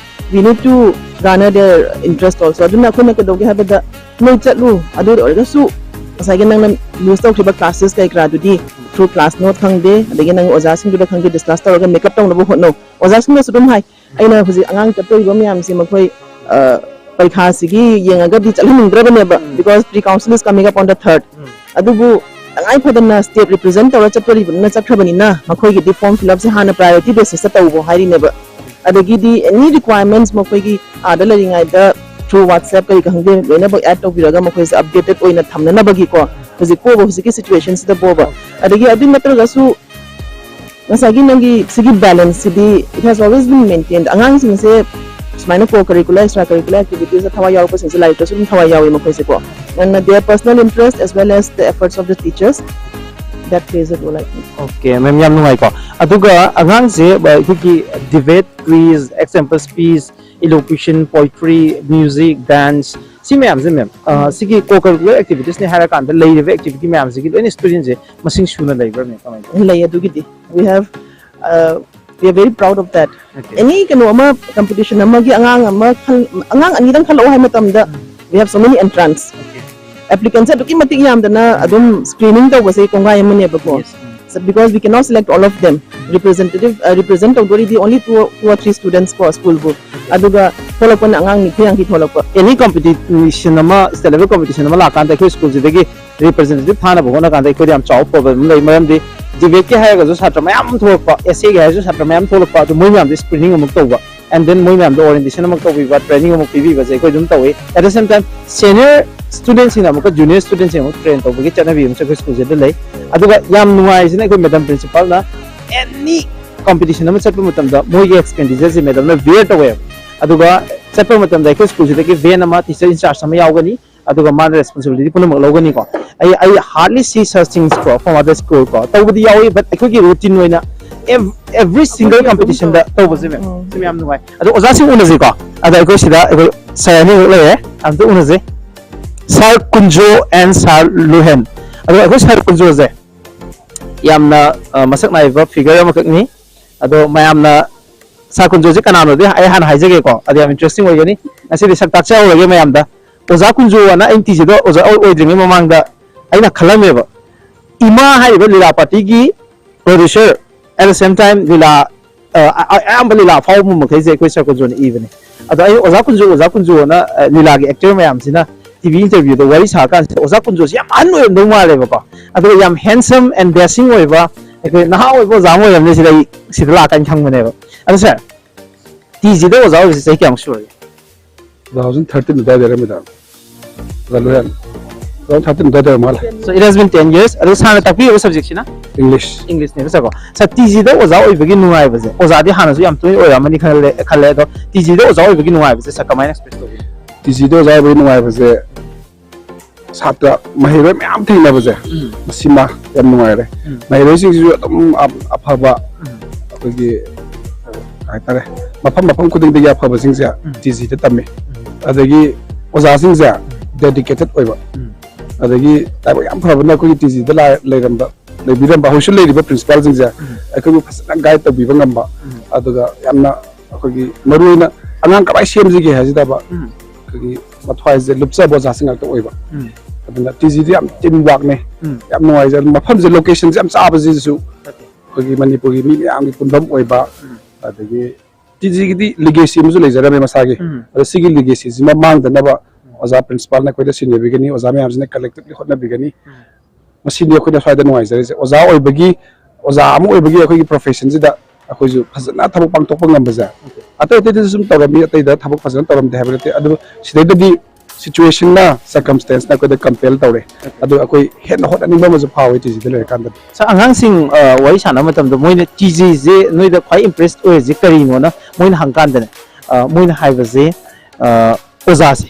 We need to garner their interest also. ꯑꯗꯨꯅ ꯑꯩꯈꯣꯏꯅ ꯀꯩꯗꯧꯒꯦ ꯍꯥꯏꯕꯗ, ꯅꯣꯏ ꯆꯠꯂꯨ, ꯑꯗꯨ ꯑꯣꯏꯔꯒꯁꯨ ꯉꯁꯥꯏꯒꯤ ꯅꯪꯅ lose ꯇꯧꯈꯤꯕ classes ꯀꯩ ꯀꯔꯥꯗꯨꯗꯤ through class note ꯈꯪꯗꯦ, ꯑꯗꯒꯤ ꯅꯪ ꯑꯣꯖꯥꯁꯤꯡꯗꯨꯗ ꯈꯪꯗꯦ, discuss ꯇꯧꯔꯒ make up ꯇꯧꯅꯕ ꯍꯣꯠꯅꯧ꯫ ꯑꯣꯖꯥꯁꯤꯡꯅꯁꯨ ꯑꯗꯨꯝ ꯍꯥꯏ, ꯑꯩꯅ ꯍꯧꯖꯤꯛ ꯑꯉꯥꯡ ꯆꯠꯇꯣꯔꯤꯕ ꯃꯌꯥꯝꯁꯦ ꯃꯈꯣꯏ, ꯑ, ꯄꯔꯤꯈꯥꯁꯤꯒꯤ ꯌꯦꯡꯉꯒꯗꯤ ꯆꯠꯍꯟꯅꯤꯡꯗ꯭ꯔꯕꯅꯦꯕ, ꯎꯝ꯫ Because pre council is coming up on the third. ꯎꯝ꯫ ꯑꯗꯨꯕꯨ ꯇꯉꯥꯏ ꯐꯗꯅ state represent ꯇꯧꯔ ꯆꯠꯇꯣꯔꯤꯕꯅꯤꯅ, ꯆꯠꯈ꯭ꯔꯕꯅꯤꯅ, ꯃꯈꯣꯏꯒꯤꯗꯤ form fill up ꯁꯦ ꯍꯥꯟꯅ priority basis ꯇ ꯇꯧꯕ ꯍꯥꯏꯔꯤꯅꯦꯕ꯫ ꯑꯗꯒꯤꯗꯤ any requirements ꯃꯈꯣꯏꯒꯤ ꯑꯥꯗ ꯂꯩꯔꯤꯉꯩꯗ through WhatsApp ꯀꯔꯤ ꯈꯪꯗꯦ, ꯂꯣꯏꯅꯃꯛ add ꯇꯧꯕꯤꯔꯒ ꯃꯈꯣꯏꯁꯦ updated ꯑꯣꯏꯅ ꯊꯝꯅꯅꯕꯒꯤꯀꯣ, ꯍꯧꯖꯤꯛ ꯄꯣꯕ ꯍꯧꯖꯤꯛꯀꯤ situation ꯁꯤꯗ ꯄꯣꯕ꯫ ꯑꯗꯒꯤ ꯑꯗꯨ ꯅꯠꯇ꯭ꯔꯒꯁꯨ ꯉꯁꯥꯏꯒꯤ ꯅꯪꯒꯤ ꯁꯤꯒꯤ balance CD it has always been maintained꯫ ꯑꯉꯥꯡꯁꯤꯡꯁꯦ ꯁꯨꯃꯥꯏꯅ co curricular, extra curricular activities ꯊꯋꯥꯏ ꯌꯥꯎꯔꯛꯄꯁꯤꯡꯁꯦ ꯂꯥꯏꯔꯤꯛꯇꯁꯨ ꯑꯗꯨꯝ ꯊꯋꯥꯏ ꯌꯥꯎꯏ ꯃꯈꯣꯏꯁꯦꯀꯣ꯫ And their personal interest as well as the efforts of the teachers, that plays a role, I think. Okay, ma'am, ꯌꯥꯝ ꯅꯨꯡꯉꯥꯏꯀꯣ꯫ ꯑꯗꯨꯒ ꯑꯉꯥꯡꯁꯦ ꯑꯩꯈꯣꯏꯒꯤ debate, quiz, example speech, elocution, poetry, music, dance, ꯁꯤ ꯃꯌꯥꯝꯁꯦ, ma'am, ꯁꯤꯒꯤ co curricular activities ꯅꯦ ꯍꯥꯏꯔꯀꯥꯟꯗ ꯂꯩꯔꯤꯕ activity ꯃꯌꯥꯝꯁꯤꯒꯤ ꯂꯣꯏꯅ student ꯁꯦ ꯃꯁꯤꯡ ꯁꯨꯅ ꯂꯩꯕ꯭ꯔꯥ, ma'am? ꯀꯃꯥꯏꯅ ꯇꯧꯏ? ꯂꯩ ꯑꯗꯨꯒꯤꯗꯤ꯫ We have, uh, we are very proud of that. Okay. Any ꯀꯩꯅꯣ ꯑꯃ, competition ꯑꯃꯒꯤ ꯑꯉꯥꯡ ꯑꯃ ꯈꯜ-, ꯑꯉꯥꯡ ꯑꯅꯤꯗꯪ ꯈꯜꯂꯛꯑꯣ ꯍꯥꯏꯕ ꯃꯇꯝꯗ, we have so many entrants꯫ Applicants ꯑꯗꯨꯛꯀꯤ ꯃꯇꯤꯛ ꯌꯥꯝꯗꯅ ꯑꯗꯨꯝ screening ꯇꯧꯕꯁꯦ ꯀꯣꯡꯒꯥꯏ ꯑꯃꯅꯦꯕꯀꯣ꯫ Yes, ma'am. So because we cannot select all of them, representative, uh, represent ꯇꯧꯗꯣꯔꯤꯗꯤ only two, two or three students ꯀꯣ, school ꯕꯨ꯫ ꯑꯗꯨꯒ ꯊꯣꯛꯂꯛꯄꯅ ꯑꯉꯥꯡ ꯅꯤꯐꯨ ꯌꯥꯡꯈꯩ ꯊꯣꯛꯂꯛꯄ꯫ Any competition ꯑꯃ, state level competition ꯑꯃ ꯂꯥꯛꯀꯥꯟꯗ ꯑꯩꯈꯣꯏ school ꯁꯤꯗꯒꯤ representative ꯊꯥꯅꯕ ꯍꯣꯠꯅ ꯀꯥꯟꯗ ꯑꯩꯈꯣꯏꯗ ꯌꯥꯝ ꯆꯥꯎꯕ problem ꯑꯃ ꯂꯩ꯫ ꯃꯔꯝꯗꯤ debate ꯀꯤ ꯍꯥꯏꯔꯒꯁꯨ ꯁꯥꯇ꯭ꯔ ꯃꯌꯥꯝ ꯑꯃ ꯊꯣꯛꯂꯛꯄ, essay ꯒꯤ ꯍꯥꯏꯔꯁꯨ ꯁꯥꯇ꯭ꯔ ꯃꯌꯥꯝ ꯊꯣꯛꯂꯛꯄ, ꯑꯗꯨ ꯃꯣꯏ ꯃꯌꯥꯝꯗꯤ screening ꯑꯃꯨꯛ ꯇꯧꯕ, and then ꯃꯣꯏ ꯃꯌꯥꯝꯗ orientation ꯑꯃꯨꯛ ꯇꯧꯕꯤꯕ, training ꯑꯃꯨꯛ ꯄꯤꯕꯤꯕꯁꯦ ꯑꯩꯈꯣꯏ ꯑꯗꯨꯝ ꯇꯧꯏ꯫ At the same time, senior student ꯁꯤꯡꯅ ꯑꯃꯨꯛꯀ junior student ꯁꯤꯡ ꯑꯃꯨꯛ train ꯇꯧꯕꯒꯤ ꯆꯠꯅꯕꯤ ꯑꯃꯁꯨ ꯑꯩꯈꯣꯏ school ꯁꯤꯗ ꯂꯩ꯫ ꯑꯗꯨꯒ ꯌꯥꯝ ꯅꯨꯡꯉꯥꯏꯔꯤꯁꯤꯅ ꯑꯩꯈꯣꯏ madam principal ꯅ any competition ꯑꯃ ꯆꯠꯄ ꯃꯇꯝꯗ ꯃꯣꯏꯒꯤ expenditure ꯁꯦ madam ꯅ bear ꯇꯧꯋꯦꯕ꯫ ꯑꯗꯨꯒ ꯆꯠꯄ ꯃꯇꯝꯗ ꯑꯩꯈꯣꯏ school ꯁꯤꯗꯒꯤ van ꯑꯃ, teacher in charge ꯑꯃ ꯌꯥꯎꯒꯅꯤ, ꯑꯗꯨꯒ ꯃꯥꯅ responsibility ꯄꯨꯝꯅꯃꯛ ꯂꯧꯒꯅꯤꯀꯣ꯫ ꯑꯩ, I hardly see such things ꯀꯣ from other school ꯀꯣ꯫ ꯇꯧꯕꯗꯤ ꯌꯥꯎꯏ, but ꯑꯩꯈꯣꯏꯒꯤ routine ꯑꯣꯏꯅ ev-, every single competition ꯗ ꯇꯧꯕꯁꯦ, ma'am꯫ ꯁꯤ ꯌꯥꯝ ꯅꯨꯡꯉꯥꯏ꯫ ꯑꯗꯣ ꯑꯣꯖꯥꯁꯤꯡ ꯎꯅꯁꯤꯀꯣ꯫ ꯑꯗ ꯑꯩꯈꯣꯏ ꯁꯤꯗ ꯑꯩꯈꯣꯏ sir ꯑꯅꯤꯈꯛ ꯂꯩꯔꯦ, ꯑꯝꯇ ꯎꯅꯁꯤ꯫ Sir Kunjo and Sir ꯂꯨꯍꯦꯟ꯫ ꯑꯗꯣ ꯑꯩꯈꯣꯏ sir ꯀꯨꯟꯖꯣꯁꯦ ꯌꯥꯝꯅ, ꯑ, ꯃꯁꯛ ꯅꯥꯏꯕ figure ꯑꯃꯈꯛꯅꯤ꯫ ꯑꯗꯣ ꯃꯌꯥꯝꯅ sir ꯀꯨꯟꯖꯣꯁꯦ ꯀꯅꯥꯅꯣꯗꯤ ꯑꯩ ꯍꯥꯟꯅ ꯍꯥꯏꯖꯒꯦꯀꯣ, ꯑꯗ ꯌꯥꯝ interesting ꯑꯣꯏꯒꯅꯤ꯫ ꯉꯁꯤꯗꯤ ꯁꯛ ꯇꯥꯛꯆꯍꯧꯔꯒꯦ ꯃꯌꯥꯝꯗ꯫ ꯑꯣꯖꯥ ꯀꯨꯟꯖꯣ ꯑꯅ ꯑꯩꯅ ꯇꯤꯖꯤꯗ ꯑꯣꯖꯥ ꯑꯣꯏ-, ꯑꯣꯏꯗ꯭ꯔꯤꯉꯩ ꯃꯃꯥꯡꯗ ꯑꯩꯅ ꯈꯜꯂꯝꯃꯦꯕ, ꯏꯃꯥ ꯍꯥꯏꯔꯤꯕ ꯂꯤꯂꯥ party ꯒꯤ producer, at the same time ꯂꯤꯂꯥ, ꯑ, ꯑ, ꯑꯌꯥꯝꯕ ꯂꯤꯂꯥ ꯑꯐꯥꯎꯕ ꯃꯈꯩꯁꯦ ꯑꯩꯈꯣꯏ sir ꯀꯨꯟꯖꯣꯅ ꯏꯕꯅꯦ꯫ ꯑꯗꯣ ꯑꯩ ꯑꯣꯖꯥ ꯀꯨꯟꯖꯣ, ꯑꯣꯖꯥ ꯀꯨꯟꯖꯣꯅ, ꯑ, ꯂꯤꯂꯥꯒꯤ actor ꯃꯌꯥꯝꯁꯤꯅ ꯇꯤ ꯚꯤ ꯏꯟꯇꯔꯚꯤꯌꯨꯗ ꯋꯥꯔꯤ ꯁꯥꯔꯀꯥꯟꯁꯤꯗ ꯑꯣꯖꯥ ꯀꯨꯟꯖꯣꯁꯤ ꯌꯥꯝ ꯑꯍꯟ ꯑꯣꯏꯔꯝꯗꯧ ꯃꯥꯜꯂꯦꯕꯀꯣ, ꯑꯗꯨꯒ ꯌꯥꯝ ꯍꯦꯟꯁꯝ ꯑꯦꯟ ꯗꯦꯁꯤꯡ ꯑꯣꯏꯕ, ꯑꯩꯈꯣꯏ ꯅꯍꯥ ꯑꯣꯏꯕ ꯑꯣꯖꯥ ꯑꯃ ꯑꯣꯏꯔꯝꯅꯤ ꯁꯤꯗ ꯑꯩ ꯁꯤꯗ ꯂꯥꯛꯀꯥꯟꯗ ꯈꯪꯕꯅꯦꯕ꯫ ꯑꯗꯣ ꯁꯥꯔ, ꯇꯤ ꯖꯤꯗ ꯑꯣꯖꯥ ꯑꯣꯏꯕꯁꯤ ꯆꯍꯤ ꯀꯌꯥꯃꯨꯛ ꯁꯨꯔꯒꯦ? ꯇꯨ ꯊꯥꯎꯖꯟ ꯊꯥꯔꯇꯤꯟ ꯑꯗꯨꯋꯥꯏꯗ ꯂꯩꯔꯝꯃꯤꯗ꯫ ꯑꯣꯖꯥ ꯂꯣꯏꯍꯟ꯫ ꯇꯨ ꯊꯥꯎꯖꯟ ꯊꯥꯔꯇꯤꯟ ꯑꯗꯨꯋꯥꯏꯗ ꯂꯩꯔꯝ ꯃꯥꯜꯂꯦ꯫ So it has been ten years. ꯑꯗꯣ ꯁꯥꯔꯅ ꯇꯥꯛꯄꯤꯔꯤꯕ ꯁꯕꯖꯦꯛꯁꯤꯅ ꯏꯪꯂꯤꯁ꯫ ꯏꯪꯂꯤꯁꯅꯦꯕ ꯁꯥꯔꯀꯣ꯫ ꯁꯥꯔ, ꯇꯤ ꯖꯤꯗ ꯑꯣꯖꯥ ꯑꯣꯏꯕꯒꯤ ꯅꯨꯡꯉꯥꯏꯕꯁꯦ, ꯑꯣꯖꯥꯗꯤ ꯍꯥꯟꯅꯁꯨ ꯌꯥꯝ ꯇꯣꯏꯅ ꯑꯣꯏꯔꯝꯃꯅꯤ ꯈꯜꯂꯦ ꯈꯜꯂꯦ ꯑꯗꯣ ꯇꯤ ꯖꯤꯗ ꯑꯣꯖꯥ ꯑꯣꯏꯕꯒꯤ ꯅꯨꯡꯉꯥꯏꯕꯁꯦ ꯁꯥꯔ ꯀꯃꯥꯏꯅ ꯑꯦꯛꯁꯄ꯭ꯔꯦꯁ ꯇꯧꯕꯤ? ꯇꯤ ꯖꯤꯗ ꯑꯣꯖꯥ ꯑꯣꯏꯕꯒꯤ ꯅꯨꯡꯉꯥꯏꯕꯁꯦ, ꯁꯥꯇ꯭ꯔ ꯃꯍꯩꯔꯣꯏ ꯃꯌꯥꯝ ꯊꯦꯡꯅꯕꯁꯦ, ꯃꯁꯤꯃ ꯌꯥꯝ ꯅꯨꯡꯉꯥꯏꯔꯦ꯫ ꯎꯝ꯫ ꯃꯍꯩꯔꯣꯏꯁꯤꯡꯁꯤꯁꯨ ꯑꯗꯨꯝ ꯑ- ꯑꯐꯕ, ꯎꯝ꯫ ꯑꯩꯈꯣꯏꯒꯤ, ꯍꯥꯏꯇꯥꯔꯦ, ꯃꯐꯝ ꯃꯐꯝ ꯈꯨꯗꯤꯡꯗꯒꯤ ꯑꯐꯕꯁꯤꯡꯁꯦ ꯎꯝ꯫ ꯇꯤ ꯖꯤꯗ ꯇꯝꯃꯤ꯫ ꯎꯝ꯫ ꯑꯗꯒꯤ ꯑꯣꯖꯥꯁꯤꯡꯁꯦ ꯗꯦꯗꯤꯀꯦꯇꯦꯠ ꯑꯣꯏꯕ, ꯎꯝ꯫ ꯑꯗꯒꯤ ꯂꯥꯏꯕꯛ ꯌꯥꯝ ꯐꯕꯅ ꯑꯩꯈꯣꯏꯒꯤ ꯇꯤ ꯖꯤꯗ ꯂꯩꯔꯝꯕ, ꯂꯩꯕꯤꯔꯝꯕ, ꯍꯧꯖꯤꯛꯁꯨ ꯂꯩꯔꯤꯕ ꯄ꯭ꯔꯤꯟꯁꯤꯄꯥꯜꯁꯤꯡꯁꯦ ꯎꯝ꯫ ꯑꯩꯈꯣꯏꯕꯨ ꯐꯖꯅ ꯒꯥꯏꯗ ꯇꯧꯕꯤꯕ ꯉꯝꯕ, ꯎꯝ꯫ ꯑꯗꯨꯒ ꯌꯥꯝꯅ ꯑꯩꯈꯣꯏꯒꯤ ꯃꯔꯨꯑꯣꯏꯅ ꯑꯉꯥꯡ ꯀꯃꯥꯏꯅ ꯁꯦꯝꯁꯤꯒꯦ ꯍꯥꯏꯁꯤꯗꯕ ꯎꯝ꯫ ꯑꯩꯈꯣꯏꯒꯤ ꯃꯊ꯭ꯋꯥꯏꯁꯦ ꯂꯨꯞꯆꯕ ꯑꯣꯖꯥꯁꯤꯡ ꯉꯥꯛꯇ ꯑꯣꯏꯕ꯫ ꯎꯝ꯫ ꯑꯗꯨꯅ ꯇꯤ ꯖꯤꯗꯤ ꯌꯥꯝ ꯇꯤꯝ ꯋꯥꯛꯅꯦ, ꯎꯝ꯫ ꯌꯥꯝ ꯅꯨꯡꯉꯥꯏꯖꯔꯦ꯫ ꯃꯐꯝꯁꯦ, ꯂꯣꯀꯦꯁꯟꯁꯦ ꯌꯥꯝ ꯆꯥꯕꯁꯤꯁꯨ ꯑꯩꯈꯣꯏꯒꯤ ꯃꯅꯤꯄꯨꯔꯒꯤ ꯃꯤ ꯃꯌꯥꯝꯒꯤ ꯄꯨꯟꯐꯝ ꯑꯣꯏꯕ, ꯎꯝ꯫ ꯑꯗꯒꯤ ꯇꯤ ꯖꯤꯒꯤꯗꯤ ꯂꯤꯒꯦꯁꯤ ꯑꯃꯁꯨ ꯂꯩꯖꯔꯝꯃꯦ ꯃꯁꯥꯒꯤ꯫ ꯎꯝ꯫ ꯑꯗꯣ ꯁꯤꯒꯤ ꯂꯤꯒꯦꯁꯤꯁꯤꯃ ꯃꯥꯡꯗꯅꯕ ꯑꯣꯖꯥ ꯄ꯭ꯔꯤꯟꯁꯤꯄꯥꯜꯅ ꯑꯩꯈꯣꯏꯗ ꯁꯤꯟꯅꯕꯤꯒꯅꯤ, ꯑꯣꯖꯥ ꯃꯌꯥꯝꯁꯤꯅ ꯀꯂꯦꯛꯇꯤꯞꯂꯤ ꯍꯣꯠꯅꯕꯤꯒꯅꯤ꯫ ꯎꯝ꯫ ꯃꯁꯤꯅꯤ ꯑꯩꯈꯣꯏꯅ ꯁ꯭ꯋꯥꯏꯗ ꯅꯨꯡꯉꯥꯏꯖꯔꯤꯁꯦ꯫ ꯑꯣꯖꯥ ꯑꯣꯏꯕꯒꯤ, ꯑꯣꯖꯥ ꯑꯃ ꯑꯣꯏꯕꯒꯤ ꯑꯩꯈꯣꯏꯒꯤ ꯄ꯭ꯔꯣꯐꯦꯁꯟꯁꯤꯗ ꯑꯩꯈꯣꯏꯁꯨ ꯐꯖꯅ ꯊꯕꯛ ꯄꯥꯡꯊꯣꯛꯄ ꯉꯝꯕꯁꯦ꯫ ꯑꯇꯩ ꯑꯇꯩꯗꯁꯨ ꯁꯨꯝ ꯇꯧꯔꯝꯃꯤ, ꯑꯇꯩꯗ ꯊꯕꯛ ꯐꯖꯅ ꯇꯧꯔꯝꯗꯦ ꯍꯥꯏꯕ ꯅꯠꯇꯦ, ꯑꯗꯨꯕꯨ ꯁꯤꯗꯩꯗꯗꯤ ꯁꯤꯆꯨꯋꯦꯁꯟꯅ, ꯁꯔꯀꯝꯁꯇꯦꯟꯁꯅ ꯑꯩꯈꯣꯏꯗ ꯀꯝꯄꯦꯜ ꯇꯧꯔꯦ꯫ ꯑꯗꯨ ꯑꯩꯈꯣꯏ ꯍꯦꯟꯅ ꯍꯣꯠꯅꯅꯤꯡꯕ ꯑꯃꯁꯨ ꯐꯥꯎꯋꯦ ꯇꯤ ꯖꯤꯗ ꯂꯩꯔꯀꯥꯟꯗꯗꯤ꯫ ꯁꯥꯔ, ꯑꯉꯥꯡꯁꯤꯡ ꯑ, ꯋꯥꯔꯤ ꯁꯥꯟꯅꯕ ꯃꯇꯝꯗ ꯃꯣꯏꯅ ꯇꯤ ꯖꯤꯁꯦ ꯅꯣꯏꯗ ꯈ꯭ꯋꯥꯏ ꯏꯝꯄ꯭ꯔꯦꯁ ꯑꯣꯏꯔꯤꯁꯦ ꯀꯔꯤꯅꯣꯅ ꯃꯣꯏꯅ ꯍꯪꯀꯥꯟꯗꯅꯦ, ꯑ, ꯃꯣꯏꯅ ꯍꯥꯏꯕꯁꯦ, ꯑ, ꯑꯣꯖꯥꯁꯦ,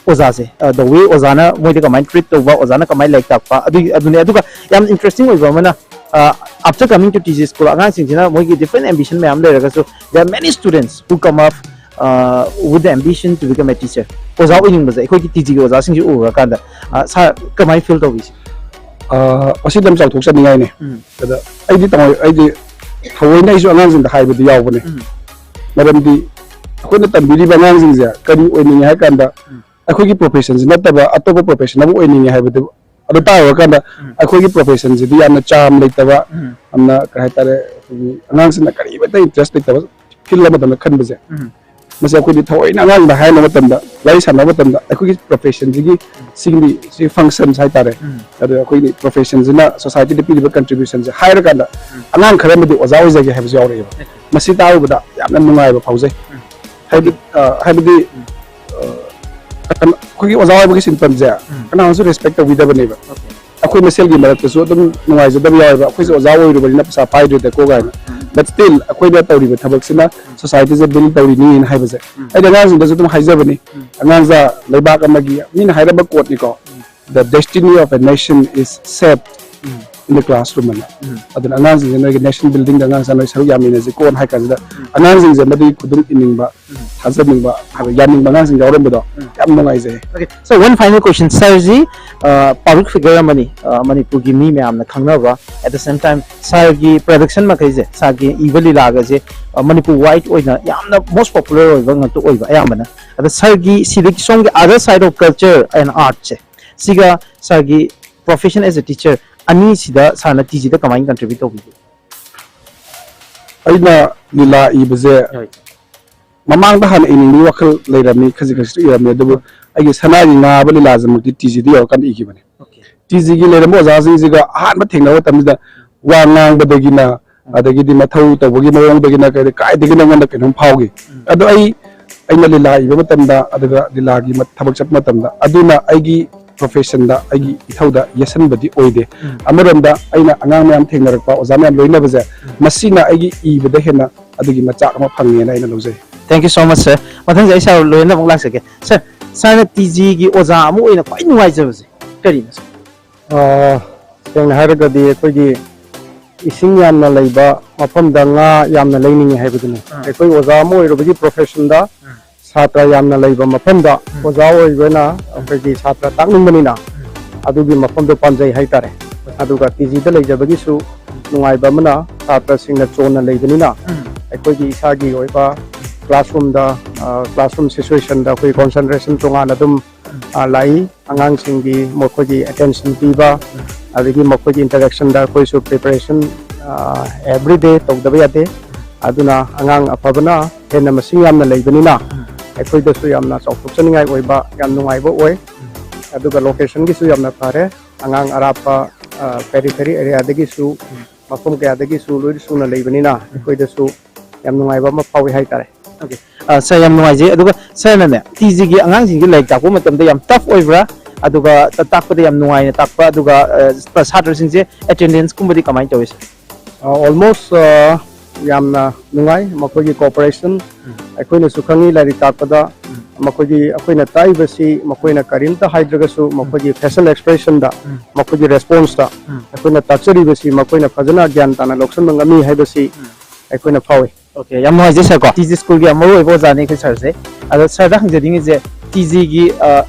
ꯑꯣꯖꯥꯁꯦ, ꯑ, the way ꯑꯣꯖꯥꯅ ꯃꯣꯏꯗ ꯀꯃꯥꯏꯅ ꯇ꯭ꯔꯤꯠ ꯇꯧꯕ, ꯑꯣꯖꯥꯅ ꯀꯃꯥꯏꯅ ꯂꯥꯏꯔꯤꯛ ꯇꯥꯛꯄ, ꯑꯗꯨꯒꯤ, ꯑꯗꯨꯅꯦ꯫ ꯑꯗꯨꯒ ꯌꯥꯝ ꯏꯟꯇꯔꯦꯁꯇꯤꯡ ꯑꯣꯏꯕ ꯑꯃꯅ, ꯑ, after coming to T G school, ꯑꯉꯥꯡꯁꯤꯡꯁꯤꯅ ꯃꯣꯏꯒꯤ different ambition ꯃꯌꯥꯝ ꯂꯩꯔꯒꯁꯨ, there are many students who come up, uh, with the ambition to become a teacher. ꯑꯣꯖꯥ ꯑꯣꯏꯅꯤꯡꯕꯁꯦ ꯑꯩꯈꯣꯏꯒꯤ ꯇꯤ ꯖꯤꯒꯤ ꯑꯣꯖꯥꯁꯤꯡꯁꯤ ꯎꯔꯀꯥꯟꯗ, ꯑ, ꯁꯥꯔ, ꯀꯃꯥꯏꯅ ꯐꯤꯜ ꯇꯧꯕꯤ? ꯑꯥ, ꯃꯁꯤꯗꯤ ꯌꯥꯝ ꯆꯥꯎꯊꯣꯛꯆꯅꯤꯡꯉꯥꯏꯅꯦ꯫ ꯎꯝ꯫ ꯑꯗ ꯑꯩꯗꯤ ꯇꯧ-, ꯑꯩꯗꯤ ꯊꯑꯣꯏꯅ ꯑꯩꯁꯨ ꯑꯉꯥꯡꯁꯤꯡꯗ ꯍꯥꯏꯕꯗꯤ ꯌꯥꯎꯕꯅꯦ꯫ ꯎꯝ꯫ ꯃꯔꯝꯗꯤ ꯑꯩꯈꯣꯏꯅ ꯇꯝꯕꯤꯔꯤꯕ ꯑꯉꯥꯡꯁꯤꯡꯁꯦ ꯀꯔꯤ ꯑꯣꯏꯅꯤꯡꯉꯤ ꯍꯥꯏ ꯀꯥꯟꯗ, ꯎꯝ꯫ ꯑꯩꯈꯣꯏꯒꯤ ꯄ꯭ꯔꯣꯐꯦꯁꯟꯁꯤ ꯅꯠꯇꯕ ꯑꯇꯣꯞꯄ ꯄ꯭ꯔꯣꯐꯦꯁꯟ ꯑꯃ ꯑꯣꯏꯅꯤꯡꯉꯤ ꯍꯥꯏꯕꯗꯨ, ꯑꯗꯨ ꯇꯥꯔꯨꯔꯀꯥꯟꯗ ꯎꯝ꯫ ꯑꯩꯈꯣꯏꯒꯤ ꯄ꯭ꯔꯣꯐꯦꯁꯟꯁꯤꯗꯤ ꯌꯥꯝꯅ ꯆꯥꯝ ꯂꯩꯇꯕ, ꯎꯝ꯫ ꯌꯥꯝꯅ ꯀꯩ ꯍꯥꯏꯇꯥꯔꯦ, ꯑꯩꯈꯣꯏꯒꯤ ꯑꯉꯥꯡꯁꯤꯡꯅ ꯀꯔꯤꯃꯠꯇ ꯏꯟꯇꯔꯦꯁ ꯂꯩꯇꯕ ꯐꯤꯜ ꯑꯃꯗꯧꯅ ꯈꯟꯕꯁꯦ, ꯎꯝ꯫ ꯃꯁꯤ ꯑꯩꯈꯣꯏꯗꯤ ꯊꯑꯣꯏꯅ ꯑꯉꯥꯡꯗ ꯍꯥꯏꯅꯕ ꯃꯇꯝꯗ, ꯋꯥꯔꯤ ꯁꯥꯟꯅꯕ ꯃꯇꯝꯗ, ꯑꯩꯈꯣꯏꯒꯤ professionꯁꯤꯒꯤ ꯁꯤꯒꯤ ꯁꯤ functions ꯍꯥꯏꯇꯥꯔꯦ꯫ ꯑꯗꯨ ꯑꯩꯈꯣꯏꯒꯤ professionꯁꯤꯅ societyꯗ ꯄꯤꯔꯤꯕ contributionꯁꯦ ꯍꯥꯏꯔꯀꯥꯟꯗ, ꯑꯉꯥꯡ ꯈꯔ ꯑꯃꯗꯤ ꯑꯣꯖꯥ ꯑꯣꯏꯖꯒꯦ ꯍꯥꯏꯕꯁꯨ ꯌꯥꯎꯔꯛꯑꯦꯕ꯫ ꯃꯁꯤ ꯇꯥꯔꯨꯕꯗ ꯌꯥꯝꯅ ꯅꯨꯡꯉꯥꯏꯕ ꯐꯥꯎꯖꯩ꯫ ꯍꯥꯏꯕꯗꯤ, ꯑ, ꯍꯥꯏꯕꯗꯤ, ꯑ, ꯀꯩꯅꯣ, ꯑꯩꯈꯣꯏꯒꯤ ꯑꯣꯖꯥ ꯑꯣꯏꯕꯒꯤ ꯁꯤꯟꯐꯝꯁꯦ ꯀꯅꯥꯅꯁꯨ respect ꯇꯧꯕꯤꯗꯕꯅꯦꯕ꯫ ꯑꯩꯈꯣꯏ ꯃꯁꯦꯜꯒꯤ ꯃꯔꯛꯇꯁꯨ ꯑꯗꯨꯝ ꯅꯨꯡꯉꯥꯏꯖꯗꯕ ꯌꯥꯎꯋꯦꯕ, "ꯑꯩꯈꯣꯏꯁꯨ ꯑꯣꯖꯥ ꯑꯣꯏꯔꯨꯕꯅꯤꯅ ꯄꯩꯁꯥ ꯄꯥꯏꯗ꯭ꯔꯦꯗꯀꯣ" ꯀꯥꯏꯅ꯫ But still ꯑꯩꯈꯣꯏꯅ ꯇꯧꯔꯤꯕ ꯊꯕꯛꯁꯤꯅ societyꯁꯦ build ꯇꯧꯔꯤꯅꯤ ꯍꯥꯏꯕꯁꯦ ꯑꯩꯗꯤ ꯑꯉꯥꯡꯁꯤꯡꯗꯁꯨ ꯑꯗꯨꯝ ꯍꯥꯏꯖꯕꯅꯤ꯫ ꯑꯉꯥꯡꯁꯦ, ꯂꯩꯕꯥꯛ ꯑꯃꯒꯤ, ꯃꯤꯅ ꯍꯥꯏꯔꯝꯕ quoteꯅꯤꯀꯣ, "The destiny of a nation is shaped in the classroom" ꯑꯅ꯫ ꯑꯗꯨꯅ ꯑꯉꯥꯡꯁꯤꯡꯁꯦ ꯅꯣꯏꯒꯤ nation buildingꯗ ꯑꯉꯥꯡꯁꯦ ꯅꯣꯏ ꯁꯔꯨꯛ ꯌꯥꯃꯤꯟꯅꯁꯤꯀꯣ ꯍꯥꯏ ꯀꯥꯟꯁꯤꯗ, ꯑꯉꯥꯡꯁꯤꯡꯁꯦ ꯃꯗꯨꯒꯤ ꯈꯨꯗꯨꯝ ꯏꯅꯤꯡꯕ, ꯊꯥꯖꯅꯤꯡꯕ, ꯍꯥꯏꯕ ꯌꯥꯅꯤꯡꯕ ꯑꯉꯥꯡꯁꯤꯡ ꯌꯥꯎꯔꯝꯕꯗꯣ ꯌꯥꯝ ꯅꯨꯡꯉꯥꯏꯖꯩ꯫ Okay, sir, one final question. Sirꯁꯤ, uh, public figure ꯑꯃꯅꯤ, uh, ꯃꯅꯤꯄꯨꯔꯒꯤ ꯃꯤ ꯃꯌꯥꯝꯅ ꯈꯪꯅꯕ, at the same time sirꯒꯤ production ꯃꯈꯩꯁꯦ, sirꯒꯤ ꯏꯕ ꯂꯤꯂꯥꯒꯁꯦ, uh, ꯃꯅꯤꯄꯨꯔ wide ꯑꯣꯏꯅ ꯌꯥꯝꯅ most popular ꯑꯣꯏꯕ ꯉꯥꯛꯇ ꯑꯣꯏꯕ ꯑꯌꯥꯝꯕꯅ꯫ ꯑꯗ sirꯒꯤ ꯁꯤꯗꯒꯤ ꯁꯣꯝꯒꯤ other side of culture and artꯁꯦ, ꯁꯤꯒ sirꯒꯤ profession as a teacher ꯑꯅꯤꯁꯤꯗ sirꯅ TGꯗ ꯀꯃꯥꯏꯅ contribute ꯇꯧꯕꯤꯒꯦ? ꯑꯩꯅ ꯂꯤꯂꯥ ꯏꯕꯁꯦ ꯃꯃꯥꯡꯗ ꯍꯥꯟꯅ ꯏꯅꯤꯡꯕꯒꯤ ꯋꯥꯈꯜ ꯂꯩꯔꯝꯃꯤ, ꯈꯖꯤꯛ ꯈꯖꯤꯛꯁꯨ ꯏꯔꯝꯃꯤ, ꯑꯗꯨꯕꯨ ꯑꯩꯒꯤ ꯁꯅꯥꯒꯤ ꯉꯥ ꯍꯥꯏꯕ ꯂꯤꯂꯥꯁꯤꯃꯛꯇꯤ TGꯗ ꯌꯧꯔꯀꯥꯟꯗ ꯏꯈꯤꯕꯅꯤ꯫ TGꯒꯤ ꯂꯩꯔꯝꯕ ꯑꯣꯖꯥꯁꯤꯡꯁꯤꯒ ꯑꯍꯥꯟꯕ ꯊꯦꯡꯅꯕ ꯃꯇꯝꯁꯤꯗ ꯋꯥ ꯉꯥꯡꯕꯗꯒꯤꯅ, ꯑꯗꯒꯤꯗꯤ ꯃꯊꯧ ꯇꯧꯕꯒꯤ ꯃꯑꯣꯡꯗꯒꯤꯅ ꯀꯩꯗ ꯀꯥꯏꯗꯒꯤ ꯅꯉꯣꯟꯗ ꯀꯩꯅꯣꯝ ꯐꯥꯎꯈꯤ꯫ ꯑꯗꯣ ꯑꯩ, ꯑꯩꯅ ꯂꯤꯂꯥ ꯏꯕ ꯃꯇꯝꯗ, ꯑꯗꯨꯒ ꯂꯤꯂꯥꯒꯤ ꯃ-, ꯊꯕꯛ ꯆꯠꯄ ꯃꯇꯝꯗ, ꯑꯗꯨꯅ ꯑꯩꯒꯤ professionꯗ, ꯑꯩꯒꯤ ꯏꯊꯧꯗ ꯌꯦꯠꯁꯤꯟꯕꯗꯤ ꯑꯣꯏꯗꯦ꯫ ꯑꯃꯔꯣꯝꯗ ꯑꯩꯅ ꯑꯉꯥꯡ ꯃꯌꯥꯝ ꯊꯦꯡꯅꯔꯛꯄ, ꯑꯣꯖꯥ ꯃꯌꯥꯝ ꯂꯣꯏꯅꯕꯁꯦ, ꯃꯁꯤꯅ ꯑꯩꯒꯤ ꯏꯕꯗ ꯍꯦꯟꯅ ꯑꯗꯨꯒꯤ ꯃꯆꯥꯛ ꯑꯃ ꯐꯪꯉꯦꯅ ꯑꯩꯅ ꯂꯧꯖꯩ꯫ Thank you so much, sir. ꯃꯊꯪꯁꯦ ꯑꯩ sir ꯂꯣꯏꯅ ꯑꯃꯨꯛ ꯂꯥꯛꯆꯒꯦ꯫ Sir, sirꯅ TGꯒꯤ ꯑꯣꯖꯥ ꯑꯃ ꯑꯣꯏꯅ ꯈ꯭ꯋꯥꯏ ꯅꯨꯡꯉꯥꯏꯖꯕꯁꯦ ꯀꯔꯤꯅꯣ, sir? ꯑꯥ, ꯁꯦꯡꯅ ꯍꯥꯏꯔꯒꯗꯤ ꯑꯩꯈꯣꯏꯒꯤ ꯏꯁꯤꯡ ꯌꯥꯝꯅ ꯂꯩꯕ ꯃꯐꯝꯗ ꯉꯥ ꯌꯥꯝꯅ ꯂꯩꯅꯤꯡꯉꯤ ꯍꯥꯏꯕꯗꯨꯅꯤ꯫ ꯑꯩꯈꯣꯏ ꯑꯣꯖꯥ ꯑꯃ ꯑꯣꯏꯔꯨꯕꯒꯤ professionꯗ ꯁꯥꯇ꯭ꯔ ꯌꯥꯝꯅ ꯂꯩꯕ ꯃꯐꯝꯗ ꯑꯣꯖꯥ ꯑꯣꯏꯕꯅ ꯑꯩꯈꯣꯏꯒꯤ ꯁꯥꯇ꯭ꯔ ꯇꯥꯛꯅꯤꯡꯕꯅꯤꯅ ꯑꯗꯨꯒꯤ ꯃꯐꯝꯗꯣ ꯄꯥꯝꯖꯩ ꯍꯥꯏꯇꯥꯔꯦ꯫ ꯑꯗꯨꯒ TGꯗ ꯂꯩꯖꯕꯒꯤꯁꯨ ꯅꯨꯡꯉꯥꯏꯕ ꯑꯃꯅ ꯁꯥꯇ꯭ꯔꯁꯤꯡꯅ ꯆꯣꯟꯅ ꯂꯩꯕꯅꯤꯅ ꯑꯩꯈꯣꯏꯒꯤ ꯏꯁꯥꯒꯤ ꯑꯣꯏꯕ classroomꯗ, ꯑ, classroom situationꯗ ꯑꯩꯈꯣꯏ concentration ꯇꯣꯉꯥꯟꯅ ꯑꯗꯨꯝ, ꯑ, ꯂꯥꯛꯏ꯫ ꯑꯉꯥꯡꯁꯤꯡꯒꯤ ꯃꯈꯣꯏꯒꯤ attention ꯄꯤꯕ, ꯑꯗꯒꯤ ꯃꯈꯣꯏꯒꯤ interactionꯗ ꯑꯩꯈꯣꯏꯁꯨ preparation, ꯑ, everyday ꯇꯧꯗꯕ ꯌꯥꯗꯦ꯫ ꯑꯗꯨꯅ ꯑꯉꯥꯡ ꯑꯐꯕꯅ ꯍꯦꯟꯅ ꯃꯁꯤꯡ ꯌꯥꯝꯅ ꯂꯩꯕꯅꯤꯅ ꯑꯩꯈꯣꯏꯗꯁꯨ ꯌꯥꯝꯅ ꯆꯥꯎꯊꯣꯛꯆꯅꯤꯡꯉꯥꯏ ꯑꯣꯏꯕ, ꯌꯥꯝ ꯅꯨꯡꯉꯥꯏꯕ ꯑꯣꯏ꯫ ꯑꯗꯨꯒ locationꯒꯤꯁꯨ ꯌꯥꯝꯅ ꯐꯔꯦ꯫ ꯑꯉꯥꯡ ꯑꯔꯥꯞꯄ, ꯑ, periphery areaꯗꯒꯤꯁꯨ, ꯃꯐꯝ ꯀꯌꯥꯗꯒꯤꯁꯨ ꯂꯣꯏꯅ ꯁꯨꯅ ꯂꯩꯕꯅꯤꯅ ꯑꯩꯈꯣꯏꯗꯁꯨ ꯌꯥꯝ ꯅꯨꯡꯉꯥꯏꯕ ꯑꯃ ꯐꯥꯎꯏ ꯍꯥꯏꯇꯥꯔꯦ꯫ Okay. ꯑ, sir, ꯌꯥꯝ ꯅꯨꯡꯉꯥꯏꯖꯩ꯫ ꯑꯗꯨꯒ sirꯅꯅꯦ, TGꯒꯤ ꯑꯉꯥꯡꯁꯤꯡꯁꯦ ꯂꯥꯏꯔꯤꯛ ꯇꯥꯛꯄ ꯃꯇꯝꯗ ꯌꯥꯝ tough ꯑꯣꯏꯕ꯭ꯔꯥ? ꯑꯗꯨꯒ ꯇꯥꯛꯄꯗ ꯌꯥꯝ ꯅꯨꯡꯉꯥꯏꯅ ꯇꯥꯛꯄ, ꯑꯗꯨꯒ, ꯑ, ꯁꯥꯇ꯭ꯔꯁꯤꯡꯁꯦ attendanceꯀꯨꯝꯕꯗꯤ ꯀꯃꯥꯏꯅ ꯇꯧꯏ, sir? ꯑ, almost, ꯑ, ꯌꯥꯝꯅ ꯅꯨꯡꯉꯥꯏ ꯃꯈꯣꯏꯒꯤ cooperation꯫ ꯑꯩꯈꯣꯏꯅꯁꯨ ꯈꯪꯉꯤ ꯂꯥꯏꯔꯤꯛ ꯇꯥꯛꯄꯗ ꯃꯈꯣꯏꯒꯤ, ꯑꯩꯈꯣꯏꯅ ꯇꯥꯛꯏꯕꯁꯤ ꯃꯈꯣꯏꯅ ꯀꯔꯤꯝꯇ ꯍꯥꯏꯗ꯭ꯔꯒꯁꯨ ꯃꯈꯣꯏꯒꯤ facial expressionꯗ, ꯃꯈꯣꯏꯒꯤ responseꯇ ꯑꯩꯈꯣꯏꯅ ꯇꯥꯛꯆꯔꯤꯕꯁꯤ ꯃꯈꯣꯏꯅ ꯐꯖꯅ ꯒ꯭ꯌꯥꯟ ꯇꯥꯅ ꯂꯧꯁꯤꯟꯕ ꯉꯝꯃꯤ ꯍꯥꯏꯕꯁꯤ ꯑꯩꯈꯣꯏꯅ ꯐꯥꯎꯏ꯫ Okay, ꯌꯥꯝ ꯅꯨꯡꯉꯥꯏꯖꯩ sir ꯀꯣ꯫ TG schoolꯒꯤ ꯌꯥꯝ ꯃꯔꯨ ꯑꯣꯏꯕ ꯑꯣꯖꯥꯅꯤ ꯑꯩꯈꯣꯏ sirꯁꯦ꯫ ꯑꯗꯣ sirꯗ ꯍꯪꯖꯅꯤꯡꯉꯤꯁꯦ, TGꯒꯤ, ꯑ,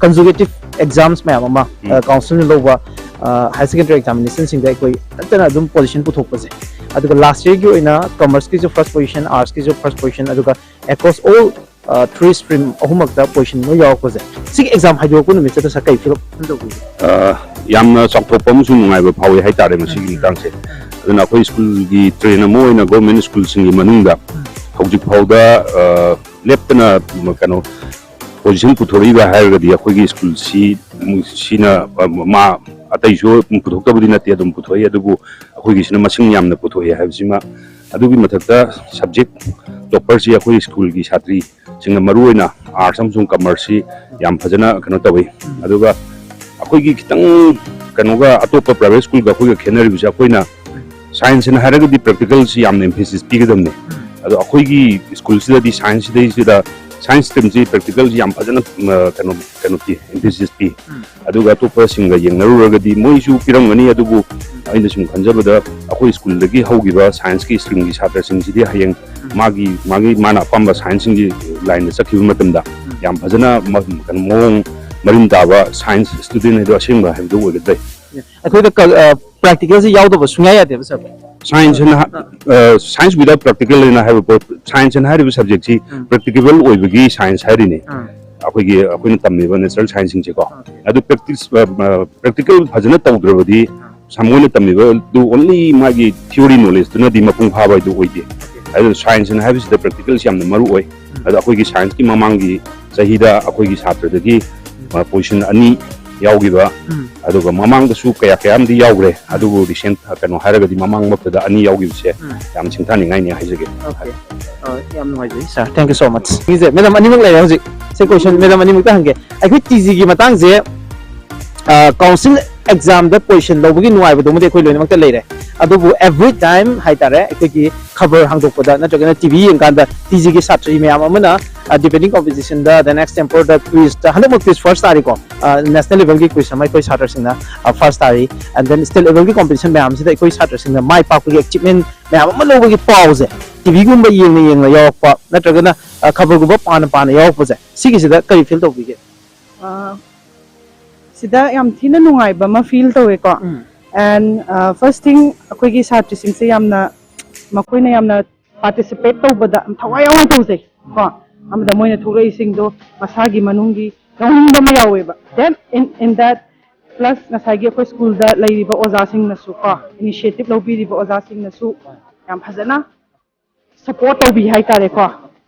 consecutive exams ꯃꯌꯥꯝ ꯑꯃ, ꯎꯝ꯫ ꯑ, councilꯅ ꯂꯧꯕ, ꯑ, higher secondary examinationꯁꯤꯡꯗ ꯑꯩꯈꯣꯏ ꯅꯠꯇꯅ ꯑꯗꯨꯝ position ꯄꯨꯊꯣꯛꯄꯁꯦ, ꯑꯗꯨꯒ last yearꯒꯤ ꯑꯣꯏꯅ commerceꯀꯤꯁꯨ first position, artsꯀꯤꯁꯨ first position, ꯑꯗꯨꯒ across all, ꯑ, three stream ꯑꯍꯨꯝꯃꯛꯇ position ꯂꯣꯏ ꯌꯥꯎꯔꯛꯄꯁꯦ, ꯁꯤꯒꯤ exam ꯍꯥꯏꯗꯣꯔꯛꯄ ꯅꯨꯃꯤꯠꯁꯤꯗ sir ꯀꯩ feel ꯇꯧꯕꯤꯒꯦ? ꯑ, ꯌꯥꯝꯅ ꯆꯥꯎꯊꯣꯛꯄ ꯑꯃꯁꯨꯡ ꯅꯨꯡꯉꯥꯏꯕ ꯐꯥꯎꯏ ꯍꯥꯏꯇꯥꯔꯦ ꯃꯁꯤꯒꯤ ꯎꯝ꯫ ꯃꯇꯥꯡꯁꯦ꯫ ꯑꯗꯨꯅ ꯑꯩꯈꯣꯏ schoolꯒꯤ train ꯑꯃ ꯑꯣꯏꯅ government schoolꯁꯤꯡꯒꯤ ꯃꯅꯨꯡꯗ ꯎꯝ꯫ ꯍꯧꯖꯤꯛ ꯐꯥꯎꯗ, ꯑ, ꯂꯦꯞꯇꯅ, ꯎꯝ, ꯀꯩꯅꯣ, position ꯄꯨꯊꯣꯔꯛꯏꯕ ꯍꯥꯏꯔꯒꯗꯤ ꯑꯩꯈꯣꯏꯒꯤ schoolꯁꯤ, ꯎꯝ, ꯁꯤꯅ, ꯑ, ꯃꯥ ꯑꯇꯩꯁꯨ ꯄꯨꯊꯣꯛꯇꯕꯗꯤ ꯅꯠꯇꯦ, ꯑꯗꯨꯝ ꯄꯨꯊꯣꯛꯏ, ꯑꯗꯨꯕꯨ ꯑꯩꯈꯣꯏꯒꯤꯁꯤꯅ ꯃꯁꯤꯡ ꯌꯥꯝꯅ ꯄꯨꯊꯣꯛꯑꯦ ꯍꯥꯏꯕꯁꯤꯃ꯫ ꯑꯗꯨꯒꯤ ꯃꯊꯛꯇ subject topperꯁꯤ ꯑꯩꯈꯣꯏ schoolꯒꯤ ꯁꯥꯇ꯭ꯔꯤꯁꯤꯡꯅ ꯃꯔꯨꯑꯣꯏꯅ arts ꯑꯃꯁꯨꯡ commerceꯁꯤ ꯌꯥꯝ ꯐꯖꯅ ꯀꯩꯅꯣ ꯇꯧꯏ꯫ ꯑꯗꯨꯒ ꯑꯩꯈꯣꯏꯒꯤ ꯈꯤꯇꯪ ꯀꯩꯅꯣꯒ, ꯑꯇꯣꯞꯄ private schoolꯒ ꯑꯩꯈꯣꯏꯒ ꯈꯦꯠꯅꯔꯤꯕꯁꯦ, ꯑꯩꯈꯣꯏꯅ scienceꯅ ꯍꯥꯏꯔꯒꯗꯤ practicalꯁꯤ ꯌꯥꯝꯅ emphasis ꯄꯤꯒꯗꯕꯅꯦ꯫ ꯑꯗꯣ ꯑꯩꯈꯣꯏꯒꯤ schoolꯁꯤꯗꯗꯤ scienceꯁꯤꯗꯩꯁꯤꯗ science streamꯁꯤ practicalꯁꯤ ꯌꯥꯝ ꯐꯖꯅ, ꯑ, ꯀꯩꯅꯣ, ꯀꯩꯅꯣ ꯄꯤ, emphasis ꯄꯤ꯫ ꯑꯗꯨꯒ ꯑꯇꯣꯞꯄꯁꯤꯡꯒ ꯌꯦꯡꯅꯔꯨꯔꯒꯗꯤ ꯃꯣꯏꯁꯨ ꯄꯤꯔꯝꯒꯅꯤ, ꯑꯗꯨꯕꯨ ꯑꯩꯅ ꯁꯨꯝ ꯈꯟꯖꯕꯗ ꯑꯩꯈꯣꯏ schoolꯗꯒꯤ ꯍꯧꯈꯤꯕ scienceꯀꯤ streamꯒꯤ ꯁꯥꯇ꯭ꯔꯁꯤꯡꯁꯤꯗꯤ ꯍꯌꯦꯡ ꯃꯥꯒꯤ, ꯃꯥꯒꯤ, ꯃꯥꯅ ꯑꯄꯥꯝꯕ scienceꯁꯤꯡꯒꯤ lineꯗ ꯆꯠꯈꯤꯕ ꯃꯇꯝꯗ ꯌꯥꯝ ꯐꯖꯅ ꯃ-, ꯀꯩꯅꯣ, ꯃꯑꯣꯡ ꯃꯔꯤꯟ ꯇꯥꯕ science student ꯍꯥꯏꯗꯣ ꯑꯁꯦꯡꯕ ꯍꯥꯏꯕꯗꯨ ꯑꯣꯏꯒꯗ꯭ꯔꯦ꯫ ꯑꯩꯈꯣꯏꯗ ꯀ-, ꯑ, practicalꯁꯤ ꯌꯥꯎꯗꯕ ꯁꯨꯡꯌꯥ ꯌꯥꯗꯦꯕ, sir? Science ꯍꯥꯏꯅ ꯍꯥ-, ꯑ, science without practical ꯍꯥꯏꯅ ꯍꯥꯏꯕ ꯄꯣꯠ, science ꯍꯥꯏꯅ ꯍꯥꯏꯔꯤꯕ subjectꯁꯤ ꯎꯝ꯫ Practical ꯑꯣꯏꯕꯒꯤ science ꯍꯥꯏꯔꯤꯅꯦ꯫ ꯎꯝ꯫ ꯑꯩꯈꯣꯏꯒꯤ, ꯑꯩꯈꯣꯏꯅ ꯇꯝꯃꯤꯕ natural scienceꯁꯤꯡꯁꯦꯀꯣ꯫ Okay꯫ ꯑꯗꯨ practice, ꯑ, ꯑ, practical ꯐꯖꯅ ꯇꯧꯗ꯭ꯔꯕꯗꯤ ꯎꯝ꯫ ꯁꯥꯃꯣꯏꯅ ꯇꯝꯃꯤꯕꯗꯨ only ꯃꯥꯒꯤ theory knowledge ꯗꯨꯅꯗꯤ ꯃꯄꯨꯡ ꯐꯥꯕ ꯍꯥꯏꯗꯨ ꯑꯣꯏꯗꯦ꯫ ꯑꯗꯨꯅ science ꯍꯥꯏꯕꯁꯤꯗ practical ꯁꯤ ꯌꯥꯝꯅ ꯃꯔꯨ ꯑꯣꯏ꯫ ꯑꯗꯣ ꯑꯩꯈꯣꯏꯒꯤ science ꯀꯤ ꯃꯃꯥꯡꯒꯤ ꯆꯍꯤꯗ ꯑꯩꯈꯣꯏꯒꯤ ꯁꯥꯇ꯭ꯔꯗꯒꯤ position ꯑꯅꯤ ꯌꯥꯎꯈꯤꯕ, ꯑꯗꯨꯒ ꯃꯃꯥꯡꯗꯁꯨ ꯀꯌꯥ ꯀꯌꯥ ꯑꯃꯗꯤ ꯌꯥꯎꯈ꯭ꯔꯦ, ꯑꯗꯨꯕꯨ recent ꯀꯩꯅꯣ ꯍꯥꯏꯔꯒꯗꯤ ꯃꯃꯥꯡꯃꯛꯇꯗ ꯑꯅꯤ ꯌꯥꯎꯈꯤꯕꯁꯦ ꯌꯥꯝ ꯁꯤꯡꯊꯥꯅꯤꯡꯉꯥꯏꯅꯤ ꯍꯥꯏꯖꯒꯦ꯫ Okay. ꯑ, ꯌꯥꯝ ꯅꯨꯡꯉꯥꯏꯖꯩ sir, thank you so much꯫ ꯁꯤꯁꯦ madam ꯑꯅꯤꯃꯛ ꯂꯩꯔꯦ ꯍꯧꯖꯤꯛ꯫ ꯁꯤ question madam ꯑꯅꯤꯃꯛꯇ ꯍꯪꯒꯦ꯫ ꯑꯩꯈꯣꯏ ꯇꯤ ꯖꯤꯒꯤ ꯃꯇꯥꯡꯁꯦ, ꯑ, council exam ꯗ position ꯂꯧꯕꯒꯤ ꯅꯨꯡꯉꯥꯏꯕꯗꯨꯃꯗꯤ ꯑꯩꯈꯣꯏ ꯂꯣꯏꯅꯃꯛꯇ ꯂꯩꯔꯦ꯫ ꯑꯗꯨꯕꯨ every time ꯍꯥꯏꯇꯥꯔꯦ, ꯑꯩꯈꯣꯏꯒꯤ ꯈꯕꯔ ꯍꯥꯡꯗꯣꯛꯄꯗ ꯅꯠꯇ꯭ꯔꯒꯅ ꯇꯤ ꯚꯤ ꯌꯦꯡꯀꯥꯟꯗ ꯇꯤ ꯖꯤꯒꯤ ꯁꯥꯇ꯭ꯔꯤ ꯃꯌꯥꯝ ꯑꯃꯅ, ꯑ, debating competition ꯗ, then extempore ꯗ, quiz ꯇ, ꯍꯟꯗꯛꯃꯛ quiz first ꯇꯥꯔꯤꯀꯣ, ꯑ, national level ꯒꯤ quiz ꯑꯃ ꯑꯩꯈꯣꯏ ꯁꯥꯇ꯭ꯔꯁꯤꯡꯅ, ꯑ, first ꯇꯥꯔꯤ, and then state level ꯒꯤ competition ꯃꯌꯥꯝꯁꯤꯗ ꯑꯩꯈꯣꯏ ꯁꯥꯇ꯭ꯔꯁꯤꯡꯅ ꯃꯥꯏ ꯄꯥꯛꯄꯒꯤ achievement ꯃꯌꯥꯝ ꯑꯃ ꯂꯧꯕꯒꯤ ꯄꯥꯎꯁꯦ ꯇꯤ ꯚꯤ ꯒꯨꯝꯕ ꯌꯦꯡꯅ ꯌꯦꯡꯅ ꯌꯥꯎꯔꯛꯄ ꯅꯠꯇ꯭ꯔꯒꯅ, ꯑ, ꯈꯕꯔꯒꯨꯝꯕ ꯄꯥꯅ ꯄꯥꯅ ꯌꯥꯎꯔꯛꯄꯁꯦ, ꯁꯤꯒꯤꯁꯤꯗ ꯀꯔꯤ feel ꯇꯧꯕꯤꯒꯦ? ꯑ, ꯁꯤꯗ ꯌꯥꯝ ꯊꯤꯅ ꯅꯨꯡꯉꯥꯏꯕ ꯑꯃ feel ꯇꯧꯋꯦꯀꯣ꯫ And first thing, ꯑꯩꯈꯣꯏꯒꯤ ꯁꯥꯇ꯭ꯔꯁꯤꯡꯁꯦ ꯌꯥꯝꯅ, ꯃꯈꯣꯏꯅ ꯌꯥꯝꯅ participate ꯇꯧꯕꯗ ꯊꯋꯥꯏ ꯌꯥꯎꯅ ꯇꯧꯖꯩ ꯀꯣ꯫ ꯑꯃꯗ ꯃꯣꯏꯅ ꯊꯣꯛꯂꯛꯏꯁꯤꯡꯗꯣ ꯃꯁꯥꯒꯤ ꯃꯅꯨꯡꯒꯤ ꯌꯥꯎꯅꯤꯡꯕ ꯑꯃ ꯌꯥꯎꯋꯦꯕ꯫ Then in, in that plus ꯉꯁꯥꯏꯒꯤ ꯑꯩꯈꯣꯏ school ꯗ ꯂꯩꯔꯤꯕ ꯑꯣꯖꯥꯁꯤꯡꯅꯁꯨ ꯀꯣ, initiative ꯂꯧꯕꯤꯔꯤꯕ ꯑꯣꯖꯥꯁꯤꯡꯅꯁꯨ ꯌꯥꯝ ꯐꯖꯅ support ꯇꯧꯕꯤ ꯍꯥꯏꯇꯥꯔꯦꯀꯣ꯫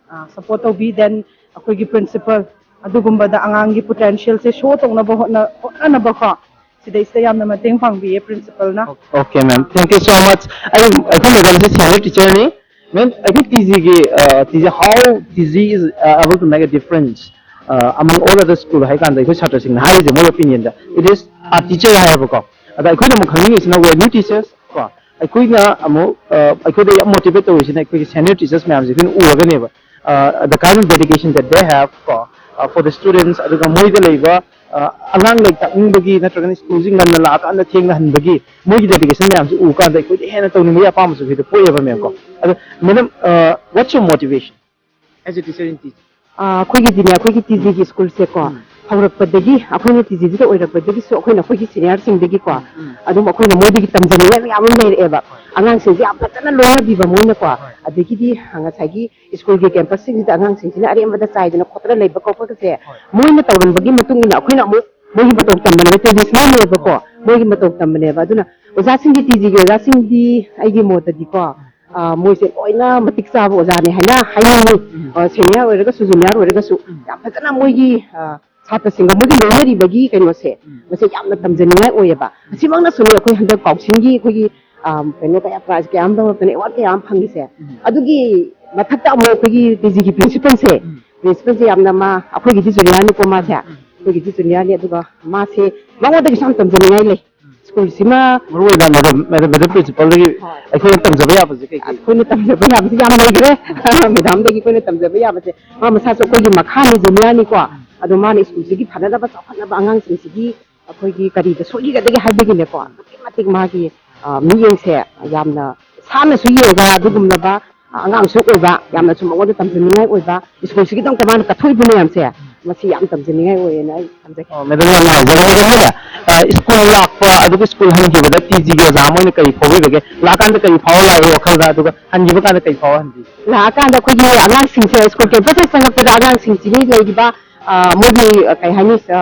ꯑ, support ꯇꯧꯕꯤ, then ꯑꯩꯈꯣꯏꯒꯤ principal ꯑꯗꯨꯒꯨꯝꯕꯗ ꯑꯉꯥꯡꯒꯤ potential ꯁꯦ show ꯇꯧꯅꯕ ꯍꯣꯠꯅ-, ꯍꯣꯠꯅꯅꯕꯀꯣ, ꯁꯤꯗꯩꯁꯤꯗ ꯌꯥꯝꯅ ꯃꯇꯦꯡ ꯄꯥꯡꯕꯤꯌꯦ principal ꯅ꯫ Okay ma'am, thank you so much꯫ ꯑꯩ, ꯑꯩꯈꯣꯏ madam ꯁꯦ senior teacher ꯅꯤ꯫ Ma'am, ꯑꯩꯈꯣꯏ ꯇꯤ ꯖꯤꯒꯤ, ꯑ, T G, how T G is, uh, able to make a difference, uh, among all other school ꯍꯥꯏ ꯀꯥꯟꯗ ꯑꯩꯈꯣꯏ ꯁꯥꯇ꯭ꯔꯁꯤꯡꯅ ꯍꯥꯏꯔꯤꯁꯦ, ꯃꯣꯏ opinion the it is a teacher ꯍꯥꯏꯌꯦꯕꯀꯣ꯫ ꯑꯗ ꯑꯩꯈꯣꯏꯅ ꯑꯃꯨꯛ ꯈꯪꯅꯤꯡꯉꯤꯁꯤꯅ we are new teachers ꯀꯣ, ꯑꯩꯈꯣꯏꯅ ꯑꯃꯨꯛ, ꯑ, ꯑꯩꯈꯣꯏꯗ ꯌꯥꯝ motivate ꯇꯧꯔꯤꯁꯤꯅ ꯑꯩꯈꯣꯏꯒꯤ senior teachers ꯃꯌꯥꯝꯁꯦ ꯑꯩꯈꯣꯏꯅ ꯎꯔꯒꯅꯦꯕ, ꯑ, the kind of dedication that they have ꯀꯣ, ꯑ, for the students, ꯑꯗꯨꯒ ꯃꯣꯏꯗ ꯂꯩꯕ, ꯑ, ꯑꯉꯥꯡ ꯂꯥꯏꯔꯤꯛ ꯇꯥꯛꯅꯤꯡꯕꯒꯤ ꯅꯠꯇ꯭ꯔꯒꯅ school ꯁꯦ ꯉꯟꯅ ꯂꯥꯛꯑꯀꯥꯟꯗ ꯊꯦꯡꯅ ꯍꯟꯕꯒꯤ ꯃꯣꯏꯒꯤ dedication ꯃꯌꯥꯝꯁꯦ ꯎ ꯀꯥꯟꯗ ꯑꯩꯈꯣꯏꯗ ꯍꯦꯟꯅ ꯇꯧꯅꯤꯡꯕꯒꯤ ꯑꯄꯥꯝꯕꯁꯨ ꯑꯩꯈꯣꯏꯗ ꯄꯣꯛꯑꯦꯕ ma'am ꯀꯣ꯫ ꯑꯗꯣ madam, ꯑ, what's your motivation as a teacher in T G? ꯑ, ꯑꯩꯈꯣꯏꯒꯤꯗꯤꯅꯦ, ꯑꯩꯈꯣꯏꯒꯤ ꯇꯤ ꯖꯤꯒꯤ school ꯁꯦꯀꯣ, ꯍꯧꯔꯛꯄꯗꯒꯤ, ꯑꯩꯈꯣꯏꯅ ꯇꯤ ꯖꯤꯁꯤꯗ ꯑꯣꯏꯔꯛꯄꯗꯒꯤꯁꯨ ꯑꯩꯈꯣꯏꯅ ꯑꯩꯈꯣꯏꯒꯤ senior ꯁꯤꯡꯗꯒꯤꯀꯣ ꯑꯗꯨꯝ ꯑꯩꯈꯣꯏꯅ ꯃꯣꯏꯗꯒꯤ ꯇꯝꯖꯅꯤꯡꯉꯥꯏ ꯃꯌꯥꯝ ꯑꯃ ꯂꯩꯔꯛꯑꯦꯕ꯫ ꯑꯉꯥꯡꯁꯤꯡꯁꯦ ꯌꯥꯝ ꯐꯖꯅ ꯂꯣꯏꯅꯕꯤꯕ ꯃꯣꯏꯅꯀꯣ꯫ ꯑꯗꯒꯤꯗꯤ ꯉꯁꯥꯏꯒꯤ school ꯒꯤ campus ꯁꯤꯡꯁꯤꯗ ꯑꯉꯥꯡꯁꯤꯡꯁꯤꯅ ꯑꯔꯦꯝꯕꯗ ꯆꯥꯏꯗꯅ ꯈꯣꯠꯇꯅ ꯂꯩꯕ ꯈꯣꯠꯄꯒꯁꯦ ꯃꯣꯏꯅ ꯇꯧꯔꯝꯕꯒꯤ ꯃꯇꯨꯡ ꯏꯟꯅ ꯑꯩꯈꯣꯏꯅ ꯑꯃꯨꯛ ꯃꯣꯏꯒꯤ ꯃꯇꯧ ꯇꯝꯕꯅꯦꯕ, traditional ꯑꯣꯏꯕꯀꯣ꯫ ꯃꯣꯏꯒꯤ ꯃꯇꯧ ꯇꯝꯕꯅꯦꯕ꯫ ꯑꯗꯨꯅ ꯑꯣꯖꯥꯁꯤꯡꯒꯤ, ꯇꯤ ꯖꯤꯒꯤ ꯑꯣꯖꯥꯁꯤꯡꯗꯤ ꯑꯩꯒꯤ ꯃꯣꯠꯇꯗꯤꯀꯣ, ꯑ, ꯃꯣꯏꯁꯦ ꯂꯣꯏꯅ ꯃꯇꯤꯛ ꯆꯥꯕ ꯑꯣꯖꯥꯅꯤ ꯍꯥꯏꯅ ꯍꯥꯏꯅꯤꯡꯉꯤ꯫ ꯎꯝ꯫ ꯑ, ꯁꯦꯅꯤꯌꯔ ꯑꯣꯏꯔꯒꯁꯨ, ꯖꯨꯅꯤꯌꯔ ꯑꯣꯏꯔꯒꯁꯨ, ꯎꯝ꯫ ꯌꯥꯝ ꯐꯖꯅ ꯃꯣꯏꯒꯤ, ꯑ, ꯁꯥꯇ꯭ꯔꯁꯤꯡꯒ ꯃꯣꯏꯒꯤ ꯂꯣꯏꯅꯔꯤꯕꯒꯤ ꯀꯩꯅꯣꯁꯦ, ꯎꯝ꯫ ꯃꯁꯤ ꯌꯥꯝꯅ ꯇꯝꯖꯅꯤꯡꯉꯥꯏ ꯑꯣꯏꯌꯦꯕ꯫ ꯎꯝ꯫ ꯑꯁꯤꯃꯛꯅꯁꯨꯅꯦ ꯑꯩꯈꯣꯏ ꯍꯟꯗꯛ ꯀꯥꯎꯟꯁꯤꯜꯒꯤ ꯑꯩꯈꯣꯏꯒꯤ, ꯑ, ꯀꯩꯅꯣ ꯀꯌꯥ, ꯄ꯭ꯔꯥꯏꯖ ꯀꯌꯥ ꯑꯃ ꯂꯧꯔꯛꯇꯅ, ꯑꯦꯋꯥꯔꯗ ꯀꯌꯥ ꯑꯃ ꯐꯪꯉꯤꯁꯦ꯫ ꯎꯝ꯫ ꯑꯗꯨꯒꯤ ꯃꯊꯛꯇ ꯑꯃꯨꯛ ꯑꯩꯈꯣꯏꯒꯤ ꯇꯤ ꯖꯤꯒꯤ ꯄ꯭ꯔꯤꯟꯁꯤꯄꯜꯁꯦ, ꯎꯝ꯫ ꯄ꯭ꯔꯤꯟꯁꯤꯄꯜꯁꯦ ꯌꯥꯝꯅ ꯃꯥ, ꯑꯩꯈꯣꯏꯒꯤꯗꯤ ꯖꯨꯅꯤꯌꯔꯅꯤꯀꯣ ꯃꯥꯁꯦ꯫ ꯎꯝ꯫ ꯑꯩꯈꯣꯏꯒꯤꯗꯤ ꯖꯨꯅꯤꯌꯔꯅꯤ, ꯑꯗꯨꯒ ꯃꯥꯁꯦ ꯃꯉꯣꯟꯗꯒꯤꯁꯨ ꯌꯥꯝ ꯇꯝꯖꯅꯤꯡꯉꯥꯏ ꯂꯩ꯫ ꯎꯝ꯫ ꯁ꯭ꯀꯨꯜꯁꯤꯃ ꯃꯔꯨ ꯑꯣꯏꯅ ꯃꯦꯗꯥꯝ, ꯃꯦꯗꯥꯝ, ꯃꯦꯗꯥꯝ ꯄ꯭ꯔꯤꯟꯁꯤꯄꯜꯗꯒꯤ ꯍꯣꯏ꯫ ꯑꯩꯈꯣꯏꯅ ꯇꯝꯖꯕ ꯌꯥꯕꯁꯦ ꯀꯩ ꯀꯩ? ꯑꯩꯈꯣꯏꯅ ꯇꯝꯖꯕ ꯌꯥꯕꯁꯦ ꯌꯥꯝ ꯂꯩꯈ꯭ꯔꯦ꯫ ꯃꯦꯗꯥꯝꯗꯒꯤ ꯑꯩꯈꯣꯏꯅ ꯇꯝꯖꯕ ꯌꯥꯕꯁꯦ, ꯃꯥ ꯃꯁꯥꯁꯨ ꯑꯩꯈꯣꯏꯒꯤ ꯃꯈꯥꯅꯤ, ꯖꯨꯅꯤꯌꯔꯅꯤꯀꯣ꯫ ꯑꯗꯣ ꯃꯥꯅ ꯁ꯭ꯀꯨꯜꯁꯤꯒꯤ ꯐꯅꯅꯕ, ꯆꯥꯎꯈꯠꯅꯕ, ꯑꯉꯥꯡꯁꯤꯡꯁꯤꯒꯤ ꯑꯩꯈꯣꯏꯒꯤ ꯀꯔꯤꯗ ꯁꯣꯏꯈꯤꯒꯗꯒꯦ ꯍꯥꯏꯕꯒꯤꯅꯦꯀꯣ, ꯑꯗꯨꯛꯀꯤ ꯃꯇꯤꯛ ꯃꯥꯒꯤ, ꯑ, ꯃꯤꯠꯌꯦꯡꯁꯦ ꯌꯥꯝꯅ ꯁꯥꯟꯅꯁꯨ ꯌꯦꯡꯕ ꯑꯗꯨꯒꯨꯝꯂꯕ, ꯑ, ꯑꯉꯥꯡꯁꯨ ꯑꯣꯏꯕ, ꯌꯥꯝꯅꯁꯨ ꯃꯉꯣꯟꯗ ꯇꯝꯖꯅꯤꯡꯉꯥꯏ ꯑꯣꯏꯕ, ꯁ꯭ꯀꯨꯜꯁꯤꯒꯤꯗꯃꯛꯇ ꯃꯥꯅ ꯀꯠꯊꯣꯛꯏꯕ ꯃꯌꯥꯝꯁꯦ, ꯃꯁꯤ ꯌꯥꯝ ꯇꯝꯖꯅꯤꯡꯉꯥꯏ ꯑꯣꯏꯌꯦꯅ ꯑꯩ ꯊꯝꯖꯒꯦ꯫ ꯑꯣ, ꯃꯦꯗꯥꯝ, ꯌꯥꯝ ꯅꯨꯡꯉꯥꯏꯖꯔꯦ꯫ ꯃꯦꯗꯥꯝꯅꯅꯦ, ꯑ, ꯁ꯭ꯀꯨꯜ ꯂꯥꯛꯄ ꯑꯗꯨꯒ ꯁ꯭ꯀꯨꯜ ꯍꯟꯈꯤꯕꯗ ꯇꯤ ꯖꯤꯒꯤ ꯑꯣꯖꯥ ꯑꯃ ꯑꯣꯏꯅ ꯀꯔꯤ ꯐꯥꯎꯕꯤꯕꯒꯦ? ꯂꯥꯛꯑꯀꯥꯟꯗ ꯀꯔꯤ ꯐꯥꯎꯔ ꯂꯥꯛꯏ ꯋꯥꯈꯜꯗ, ꯑꯗꯨꯒ ꯍꯟꯈꯤꯕ ꯀꯥꯟꯗ ꯀꯔꯤ ꯐꯥꯎꯔ ꯍꯟꯈꯤ? ꯂꯥꯛꯑꯀꯥꯟꯗ ꯑꯩꯈꯣꯏꯒꯤ ꯑꯉꯥꯡꯁꯤꯡꯁꯦ ꯁ꯭ꯀꯨꯜ ꯀꯦꯝꯄꯁꯇ ꯆꯪꯉꯛꯄꯗ ꯑꯉꯥꯡꯁꯤꯡꯁꯤꯒꯤ ꯂꯩꯔꯤꯕ, ꯑ, ꯃꯣꯏꯒꯤ, ꯑ, ꯀꯩ ꯍꯥꯏꯅꯤ, ꯑ,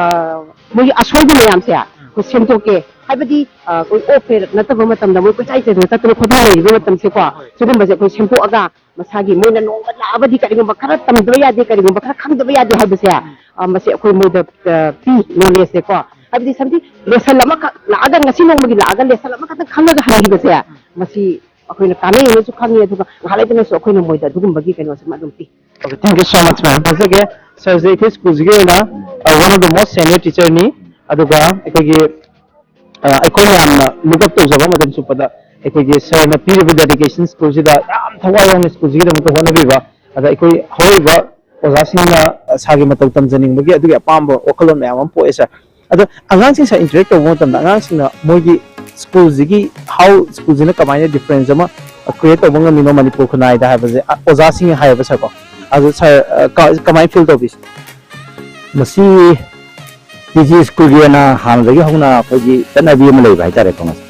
ꯃꯣꯏꯒꯤ ꯑꯁꯣꯏꯕ ꯃꯌꯥꯝꯁꯦ ꯑꯩꯈꯣꯏ ꯁꯦꯝꯗꯣꯛꯀꯦ꯫ ꯍꯥꯏꯕꯗꯤ, ꯑ, ꯑꯩꯈꯣꯏ ꯑꯣꯐ ꯄꯦꯔꯠ ꯅꯠꯇꯕ ꯃꯇꯝꯗ ꯃꯣꯏ ꯀꯣꯏꯆꯥꯏ ꯆꯥꯏꯗꯅ ꯆꯠꯇꯅ ꯈꯣꯠꯇꯅ ꯂꯩꯔꯤꯕ ꯃꯇꯝꯁꯦꯀꯣ, ꯁꯤꯒꯨꯝꯕꯁꯦ ꯑꯩꯈꯣꯏ ꯁꯦꯝꯗꯣꯛꯑꯒ ꯃꯁꯥꯒꯤ ꯃꯣꯏꯅ ꯅꯣꯡꯃ ꯂꯥꯛꯑꯕꯗꯤ ꯀꯔꯤꯒꯨꯝꯕ ꯈꯔ ꯇꯝꯗꯕ ꯌꯥꯗꯦ, ꯀꯔꯤꯒꯨꯝꯕ ꯈꯔ ꯈꯪꯗꯕ ꯌꯥꯗꯦ ꯍꯥꯏꯕꯁꯦ, ꯑ, ꯃꯁꯤ ꯑꯩꯈꯣꯏ ꯃꯣꯏꯗ, ꯑ, ꯄꯤ, ꯅꯣꯂꯦꯖꯁꯦꯀꯣ꯫ ꯍꯥꯏꯕꯗꯤ ꯁꯝꯗꯤ ꯂꯦꯁꯟ ꯑꯃꯈꯛ ꯂꯥꯛꯑꯒ, ꯉꯁꯤ ꯅꯣꯡꯃꯒꯤ ꯂꯥꯛꯑꯒ ꯂꯦꯁꯟ ꯑꯃꯈꯛꯇꯪ ꯈꯪꯉꯒ ꯍꯟꯈꯤꯕꯁꯦ, ꯃꯁꯤ ꯑꯩꯈꯣꯏꯅ ꯀꯥꯟꯅꯩꯅꯁꯨ ꯈꯪꯉꯤ, ꯑꯗꯨꯒ ꯉꯥꯏꯍꯥꯛ ꯂꯩꯇꯅꯁꯨ ꯑꯩꯈꯣꯏꯅ ꯃꯣꯏꯗ ꯑꯗꯨꯒꯨꯝꯕꯒꯤ ꯀꯩꯅꯣꯁꯤꯃ ꯑꯗꯨꯝ ꯄꯤ꯫ Okay, thank you so much, ma'am. ꯐꯖꯒꯦ꯫ ꯁꯥꯔꯁꯦ ꯑꯩꯈꯣꯏ ꯁ꯭ꯀꯨꯜꯁꯤꯒꯤ ꯑꯣꯏꯅ, ꯑ, one of the most senior teacherꯅꯤ꯫ ꯑꯗꯨꯒ ꯑꯩꯈꯣꯏꯒꯤ, ꯑ, ꯑꯩꯈꯣꯏꯅ ꯌꯥꯝꯅ look up ꯇꯧꯖꯕ ꯃꯇꯝ ꯆꯨꯞꯄꯗ ꯑꯩꯈꯣꯏꯒꯤ ꯁꯥꯔꯅ ꯄꯤꯔꯤꯕ dedication ꯁ꯭ꯀꯨꯜꯁꯤꯗ ꯌꯥꯝ ꯊꯋꯥꯏ ꯌꯥꯎꯅ ꯁ꯭ꯀꯨꯜꯁꯤꯒꯤꯗꯃꯛꯇ ꯍꯣꯠꯅꯕꯤꯕ, ꯑꯗ ꯑꯩꯈꯣꯏ ꯍꯧꯔꯛꯏꯕ ꯑꯣꯖꯥꯁꯤꯡꯅ ꯁꯥꯔꯒꯤ ꯃꯇꯧ ꯇꯝꯖꯅꯤꯡꯕꯒꯤ ꯑꯗꯨꯒꯤ ꯑꯄꯥꯝꯕ ꯋꯥꯈꯜꯂꯣꯟ ꯃꯌꯥꯝ ꯑꯃ ꯄꯣꯛꯑꯦ, ꯁꯥꯔ꯫ ꯑꯗꯣ ꯑꯉꯥꯡꯁꯤꯡ ꯁꯥꯔ interact ꯇꯧꯕ ꯃꯇꯝꯗ ꯑꯉꯥꯡꯁꯤꯡꯅ ꯃꯣꯏꯒꯤ ꯁ꯭ꯀꯨꯜꯁꯤꯒꯤ, how ꯁ꯭ꯀꯨꯜꯁꯤꯅ ꯀꯃꯥꯏꯅ difference ꯑꯃ create ꯇꯧꯕ ꯉꯝꯃꯤꯅꯣ ꯃꯅꯤꯄꯨꯔ ꯈꯨꯟꯅꯥꯏꯗ ꯍꯥꯏꯕꯁꯦ, ꯑ, ꯑꯣꯖꯥꯁꯤꯡꯅ ꯍꯥꯏꯌꯦꯕ, ꯁꯥꯔ, ꯀꯣ꯫ ꯑꯗꯣ ꯁꯥꯔ, ꯑ, ꯀ-, ꯀꯃꯥꯏꯅ feel ꯇꯧꯕꯤ? ꯃꯁꯤ ꯇꯤ ꯖꯤ ꯁ꯭ꯀꯨꯜꯒꯤ ꯑꯣꯏꯅ ꯍꯥꯟꯅꯗꯒꯤ ꯍꯧꯅ ꯑꯩꯈꯣꯏꯒꯤ ꯆꯠꯅꯕꯤ ꯑꯃ ꯂꯩꯕ ꯍꯥꯏꯇꯥꯔꯦꯀꯣ꯫ ꯃꯁꯤ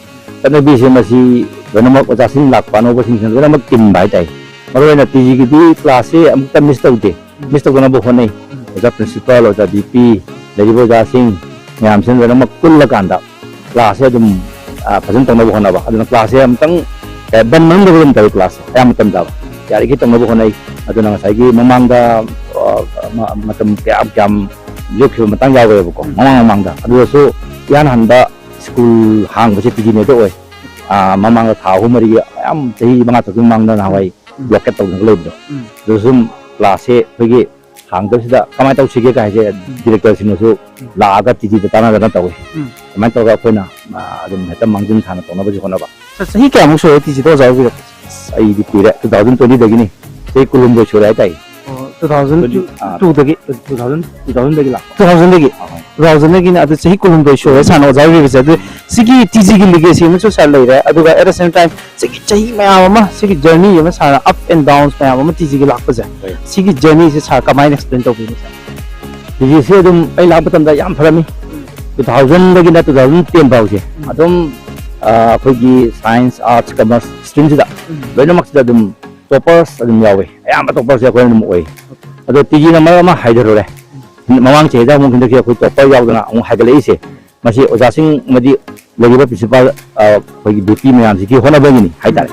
ꯆꯠꯅꯕꯤꯁꯦ ꯃꯁꯤ ꯂꯣꯏꯅꯃꯛ ꯑꯣꯖꯥꯁꯤꯡ ꯂꯥꯛꯄ ꯑꯅꯧꯕꯁꯤꯡꯁꯤꯅ ꯂꯣꯏꯅꯃꯛ ꯇꯤꯟꯕ ꯍꯥꯏꯇꯥꯔꯦ꯫ ꯃꯔꯨꯑꯣꯏꯅ ꯇꯤ ꯖꯤꯒꯤꯗꯤ ꯀ꯭ꯂꯥꯁꯁꯦ ꯑꯃꯨꯛꯇ ꯃꯤꯁ ꯇꯧꯗꯦ꯫ ꯃꯤꯁ ꯇꯧꯗꯅꯕ ꯍꯣꯠꯅꯩ꯫ ꯑꯣꯖꯥ ꯄ꯭ꯔꯤꯟꯁꯤꯄꯥꯜ, ꯑꯣꯖꯥ ꯕꯤ ꯄꯤ, ꯂꯩꯔꯤꯕ ꯑꯣꯖꯥꯁꯤꯡ ꯃꯌꯥꯝꯁꯤꯅ ꯂꯣꯏꯅꯃꯛ ꯄꯨꯜꯂꯀꯥꯟꯗ ꯀ꯭ꯂꯥꯁꯁꯦ ꯑꯗꯨꯝ ꯑ, ꯐꯖꯅ ꯇꯧꯅꯕ ꯍꯣꯠꯅꯕ꯫ ꯑꯗꯨꯅ ꯀ꯭ꯂꯥꯁꯁꯦ ꯑꯃꯨꯛꯇꯪ ꯑ, ꯕꯟ ꯃꯅꯨꯡꯗ ꯑꯗꯨꯝ ꯇꯧꯏ꯫ ꯀ꯭ꯂꯥꯁꯁꯦ ꯑꯌꯥꯝꯕ ꯃꯇꯝꯗ ꯌꯥꯔꯤꯈꯩ ꯇꯧꯅꯕ ꯍꯣꯠꯅꯩ꯫ ꯑꯗꯨꯅ ꯉꯁꯥꯏꯒꯤ ꯃꯃꯥꯡꯗ ꯑ, ꯃ- ꯃꯇꯝ ꯀꯌꯥꯝ ꯀꯌꯥꯝ ꯂꯦꯞꯈꯤꯕ ꯃꯇꯥꯡ ꯌꯥꯎꯋꯦꯕꯀꯣ, ꯃꯃꯥꯡ ꯃꯃꯥꯡꯗ꯫ ꯑꯗꯨꯗꯁꯨ ꯏꯍꯥꯟ ꯍꯥꯟꯕ ꯁ꯭ꯀꯨꯜ ꯍꯥꯡꯕꯁꯦ ꯇꯤ ꯖꯤꯅꯦꯗ ꯑꯣꯏ꯫ ꯑ, ꯃꯃꯥꯡꯗ ꯊꯥ ꯑꯍꯨꯝ ꯃꯔꯤꯒꯤ ꯃꯌꯥꯝ, ꯆꯍꯤ ꯃꯉꯥ ꯇꯔꯨꯛꯀꯤ ꯃꯃꯥꯡꯗ ꯅꯍꯥꯟꯋꯥꯏ ꯕ꯭ꯂꯣꯀꯦꯠ ꯇꯧꯗꯅ ꯂꯩꯕꯗꯣ꯫ ꯑꯗꯨ ꯁꯨꯝ ꯀ꯭ꯂꯥꯁꯁꯦ ꯑꯩꯈꯣꯏꯒꯤ ꯍꯥꯡꯗꯕꯁꯤꯗ ꯀꯃꯥꯏꯅ ꯇꯧꯁꯤꯒꯦ ꯀꯥꯏꯁꯦ ꯗꯤꯔꯦꯛꯇꯔꯁꯤꯡꯅꯁꯨ ꯂꯥꯛꯑꯒ ꯇꯤ ꯖꯤꯗ ꯇꯥꯟꯅꯗꯅ ꯇꯧꯏ꯫ ꯑꯗꯨꯃꯥꯏꯅ ꯇꯧꯔꯒ ꯑꯩꯈꯣꯏꯅ ꯑ, ꯑꯗꯨꯝ ꯍꯦꯛꯇ ꯃꯥꯡꯖꯤꯟ ꯊꯥꯅ ꯇꯧꯅꯕꯁꯨ ꯍꯣꯠꯅꯕ꯫ ꯆ- ꯆꯍꯤ ꯀꯌꯥꯃꯨꯛ ꯁꯨꯔꯦ ꯇꯤ ꯖꯤꯗ ꯑꯣꯖꯥ ꯑꯣꯏꯕꯤꯔꯛꯄꯁꯦ? ꯑꯁ, ꯑꯩꯗꯤ ꯀꯨꯏꯔꯦ, ꯇꯨ ꯊꯥꯎꯖꯟ ꯇ꯭ꯋꯦꯟꯇꯤꯗꯒꯤꯅꯤ꯫ ꯆꯍꯤ ꯀꯨꯟꯍꯨꯝꯗꯣꯏ ꯁꯨꯔꯦ ꯍꯥꯏꯇꯥꯏ꯫ ꯑꯣ, ꯇꯨ ꯊꯥꯎꯖꯟ ꯇ꯭ꯋꯦꯟꯇꯤ, ꯑꯥ, ꯇꯨꯗꯒꯤ꯫ ꯇꯨ ꯊꯥꯎꯖꯟ, ꯇꯨ ꯊꯥꯎꯖꯟꯗꯒꯤ ꯂꯥꯛꯄ꯫ ꯇꯨ ꯊꯥꯎꯖꯟꯗꯒꯤ? ꯑꯥ, ꯍꯣꯏ꯫ ꯇꯨ ꯊꯥꯎꯖꯟꯗꯒꯤꯅ ꯑꯗꯨ ꯆꯍꯤ ꯀꯨꯟꯍꯨꯝꯗꯣꯏ ꯁꯨꯔꯦ ꯁꯥꯔꯅ ꯑꯣꯖꯥ ꯑꯣꯏꯕꯤꯕꯁꯦ꯫ ꯑꯗꯨ ꯁꯤꯒꯤ ꯇꯤ ꯖꯤꯒꯤ ꯂꯤꯒꯦꯁꯤ ꯑꯃꯁꯨ ꯁꯥꯔ ꯂꯩꯔꯦ, ꯑꯗꯨꯒ at the same time ꯁꯤꯒꯤ ꯆꯍꯤ ꯃꯌꯥꯝ ꯑꯃ, ꯁꯤꯒꯤ ꯖꯔꯅꯤ ꯑꯃ ꯁꯥꯔꯅ up and downs ꯃꯌꯥꯝ ꯑꯃ ꯇꯤ ꯖꯤꯒꯤ ꯂꯥꯛꯄꯁꯦ, ꯍꯣꯏ꯫ ꯁꯤꯒꯤ ꯖꯔꯅꯤꯁꯦ ꯁꯥꯔ ꯀꯃꯥꯏꯅ ꯑꯦꯛꯁꯄ꯭ꯂꯦꯟ ꯇꯧꯕꯤꯅꯤ ꯁꯥꯔ? ꯇꯤ ꯖꯤꯁꯦ ꯑꯗꯨꯝ ꯑꯩ ꯂꯥꯛꯄ ꯃꯇꯝꯗ ꯌꯥꯝ ꯐꯔꯝꯃꯤ꯫ ꯇꯨ ꯊꯥꯎꯖꯟꯗꯒꯤꯅ ꯇꯨ ꯊꯥꯎꯖꯟ ꯇꯦꯟ ꯐꯥꯎꯁꯦ ꯑꯗꯨꯝ ꯑ, ꯑꯩꯈꯣꯏꯒꯤ ꯁꯥꯏꯟꯁ, ꯑꯥꯔꯠꯁ, ꯀꯃꯔꯁ ꯁ꯭ꯇ꯭ꯔꯤꯝꯁꯤꯗ ꯂꯣꯏꯅꯃꯛꯁꯤꯗ ꯑꯗꯨꯝ ꯇꯣꯄꯔꯁ ꯑꯗꯨꯝ ꯌꯥꯎꯋꯦ꯫ ꯑꯌꯥꯝꯕ ꯇꯣꯄꯔꯁꯦ ꯑꯩꯈꯣꯏꯅ ꯑꯗꯨꯝ ꯑꯣꯏ꯫ ꯑꯗꯣ ꯇꯤ ꯖꯤꯅ ꯃꯔꯝ ꯑꯃ ꯍꯥꯏꯊꯔꯨꯔꯦ꯫ ꯃꯃꯥꯡ ꯆꯍꯤꯗ ꯑꯃꯨꯛ ꯍꯟꯗꯛꯁꯦ ꯑꯩꯈꯣꯏ ꯇꯣꯄꯔ ꯌꯥꯎꯗꯅ ꯑꯃꯨꯛ ꯍꯥꯏꯒꯠꯂꯛꯏꯁꯦ꯫ ꯃꯁꯤ ꯑꯣꯖꯥꯁꯤꯡ ꯑꯃꯗꯤ ꯂꯩꯔꯤꯕ ꯄ꯭ꯔꯤꯟꯁꯤꯄꯥꯜ, ꯑ, ꯑꯩꯈꯣꯏꯒꯤ ꯕꯤ ꯄꯤ ꯃꯌꯥꯝꯁꯤꯒꯤ ꯍꯣꯠꯅꯕꯒꯤꯅꯤ ꯍꯥꯏꯇꯥꯔꯦ꯫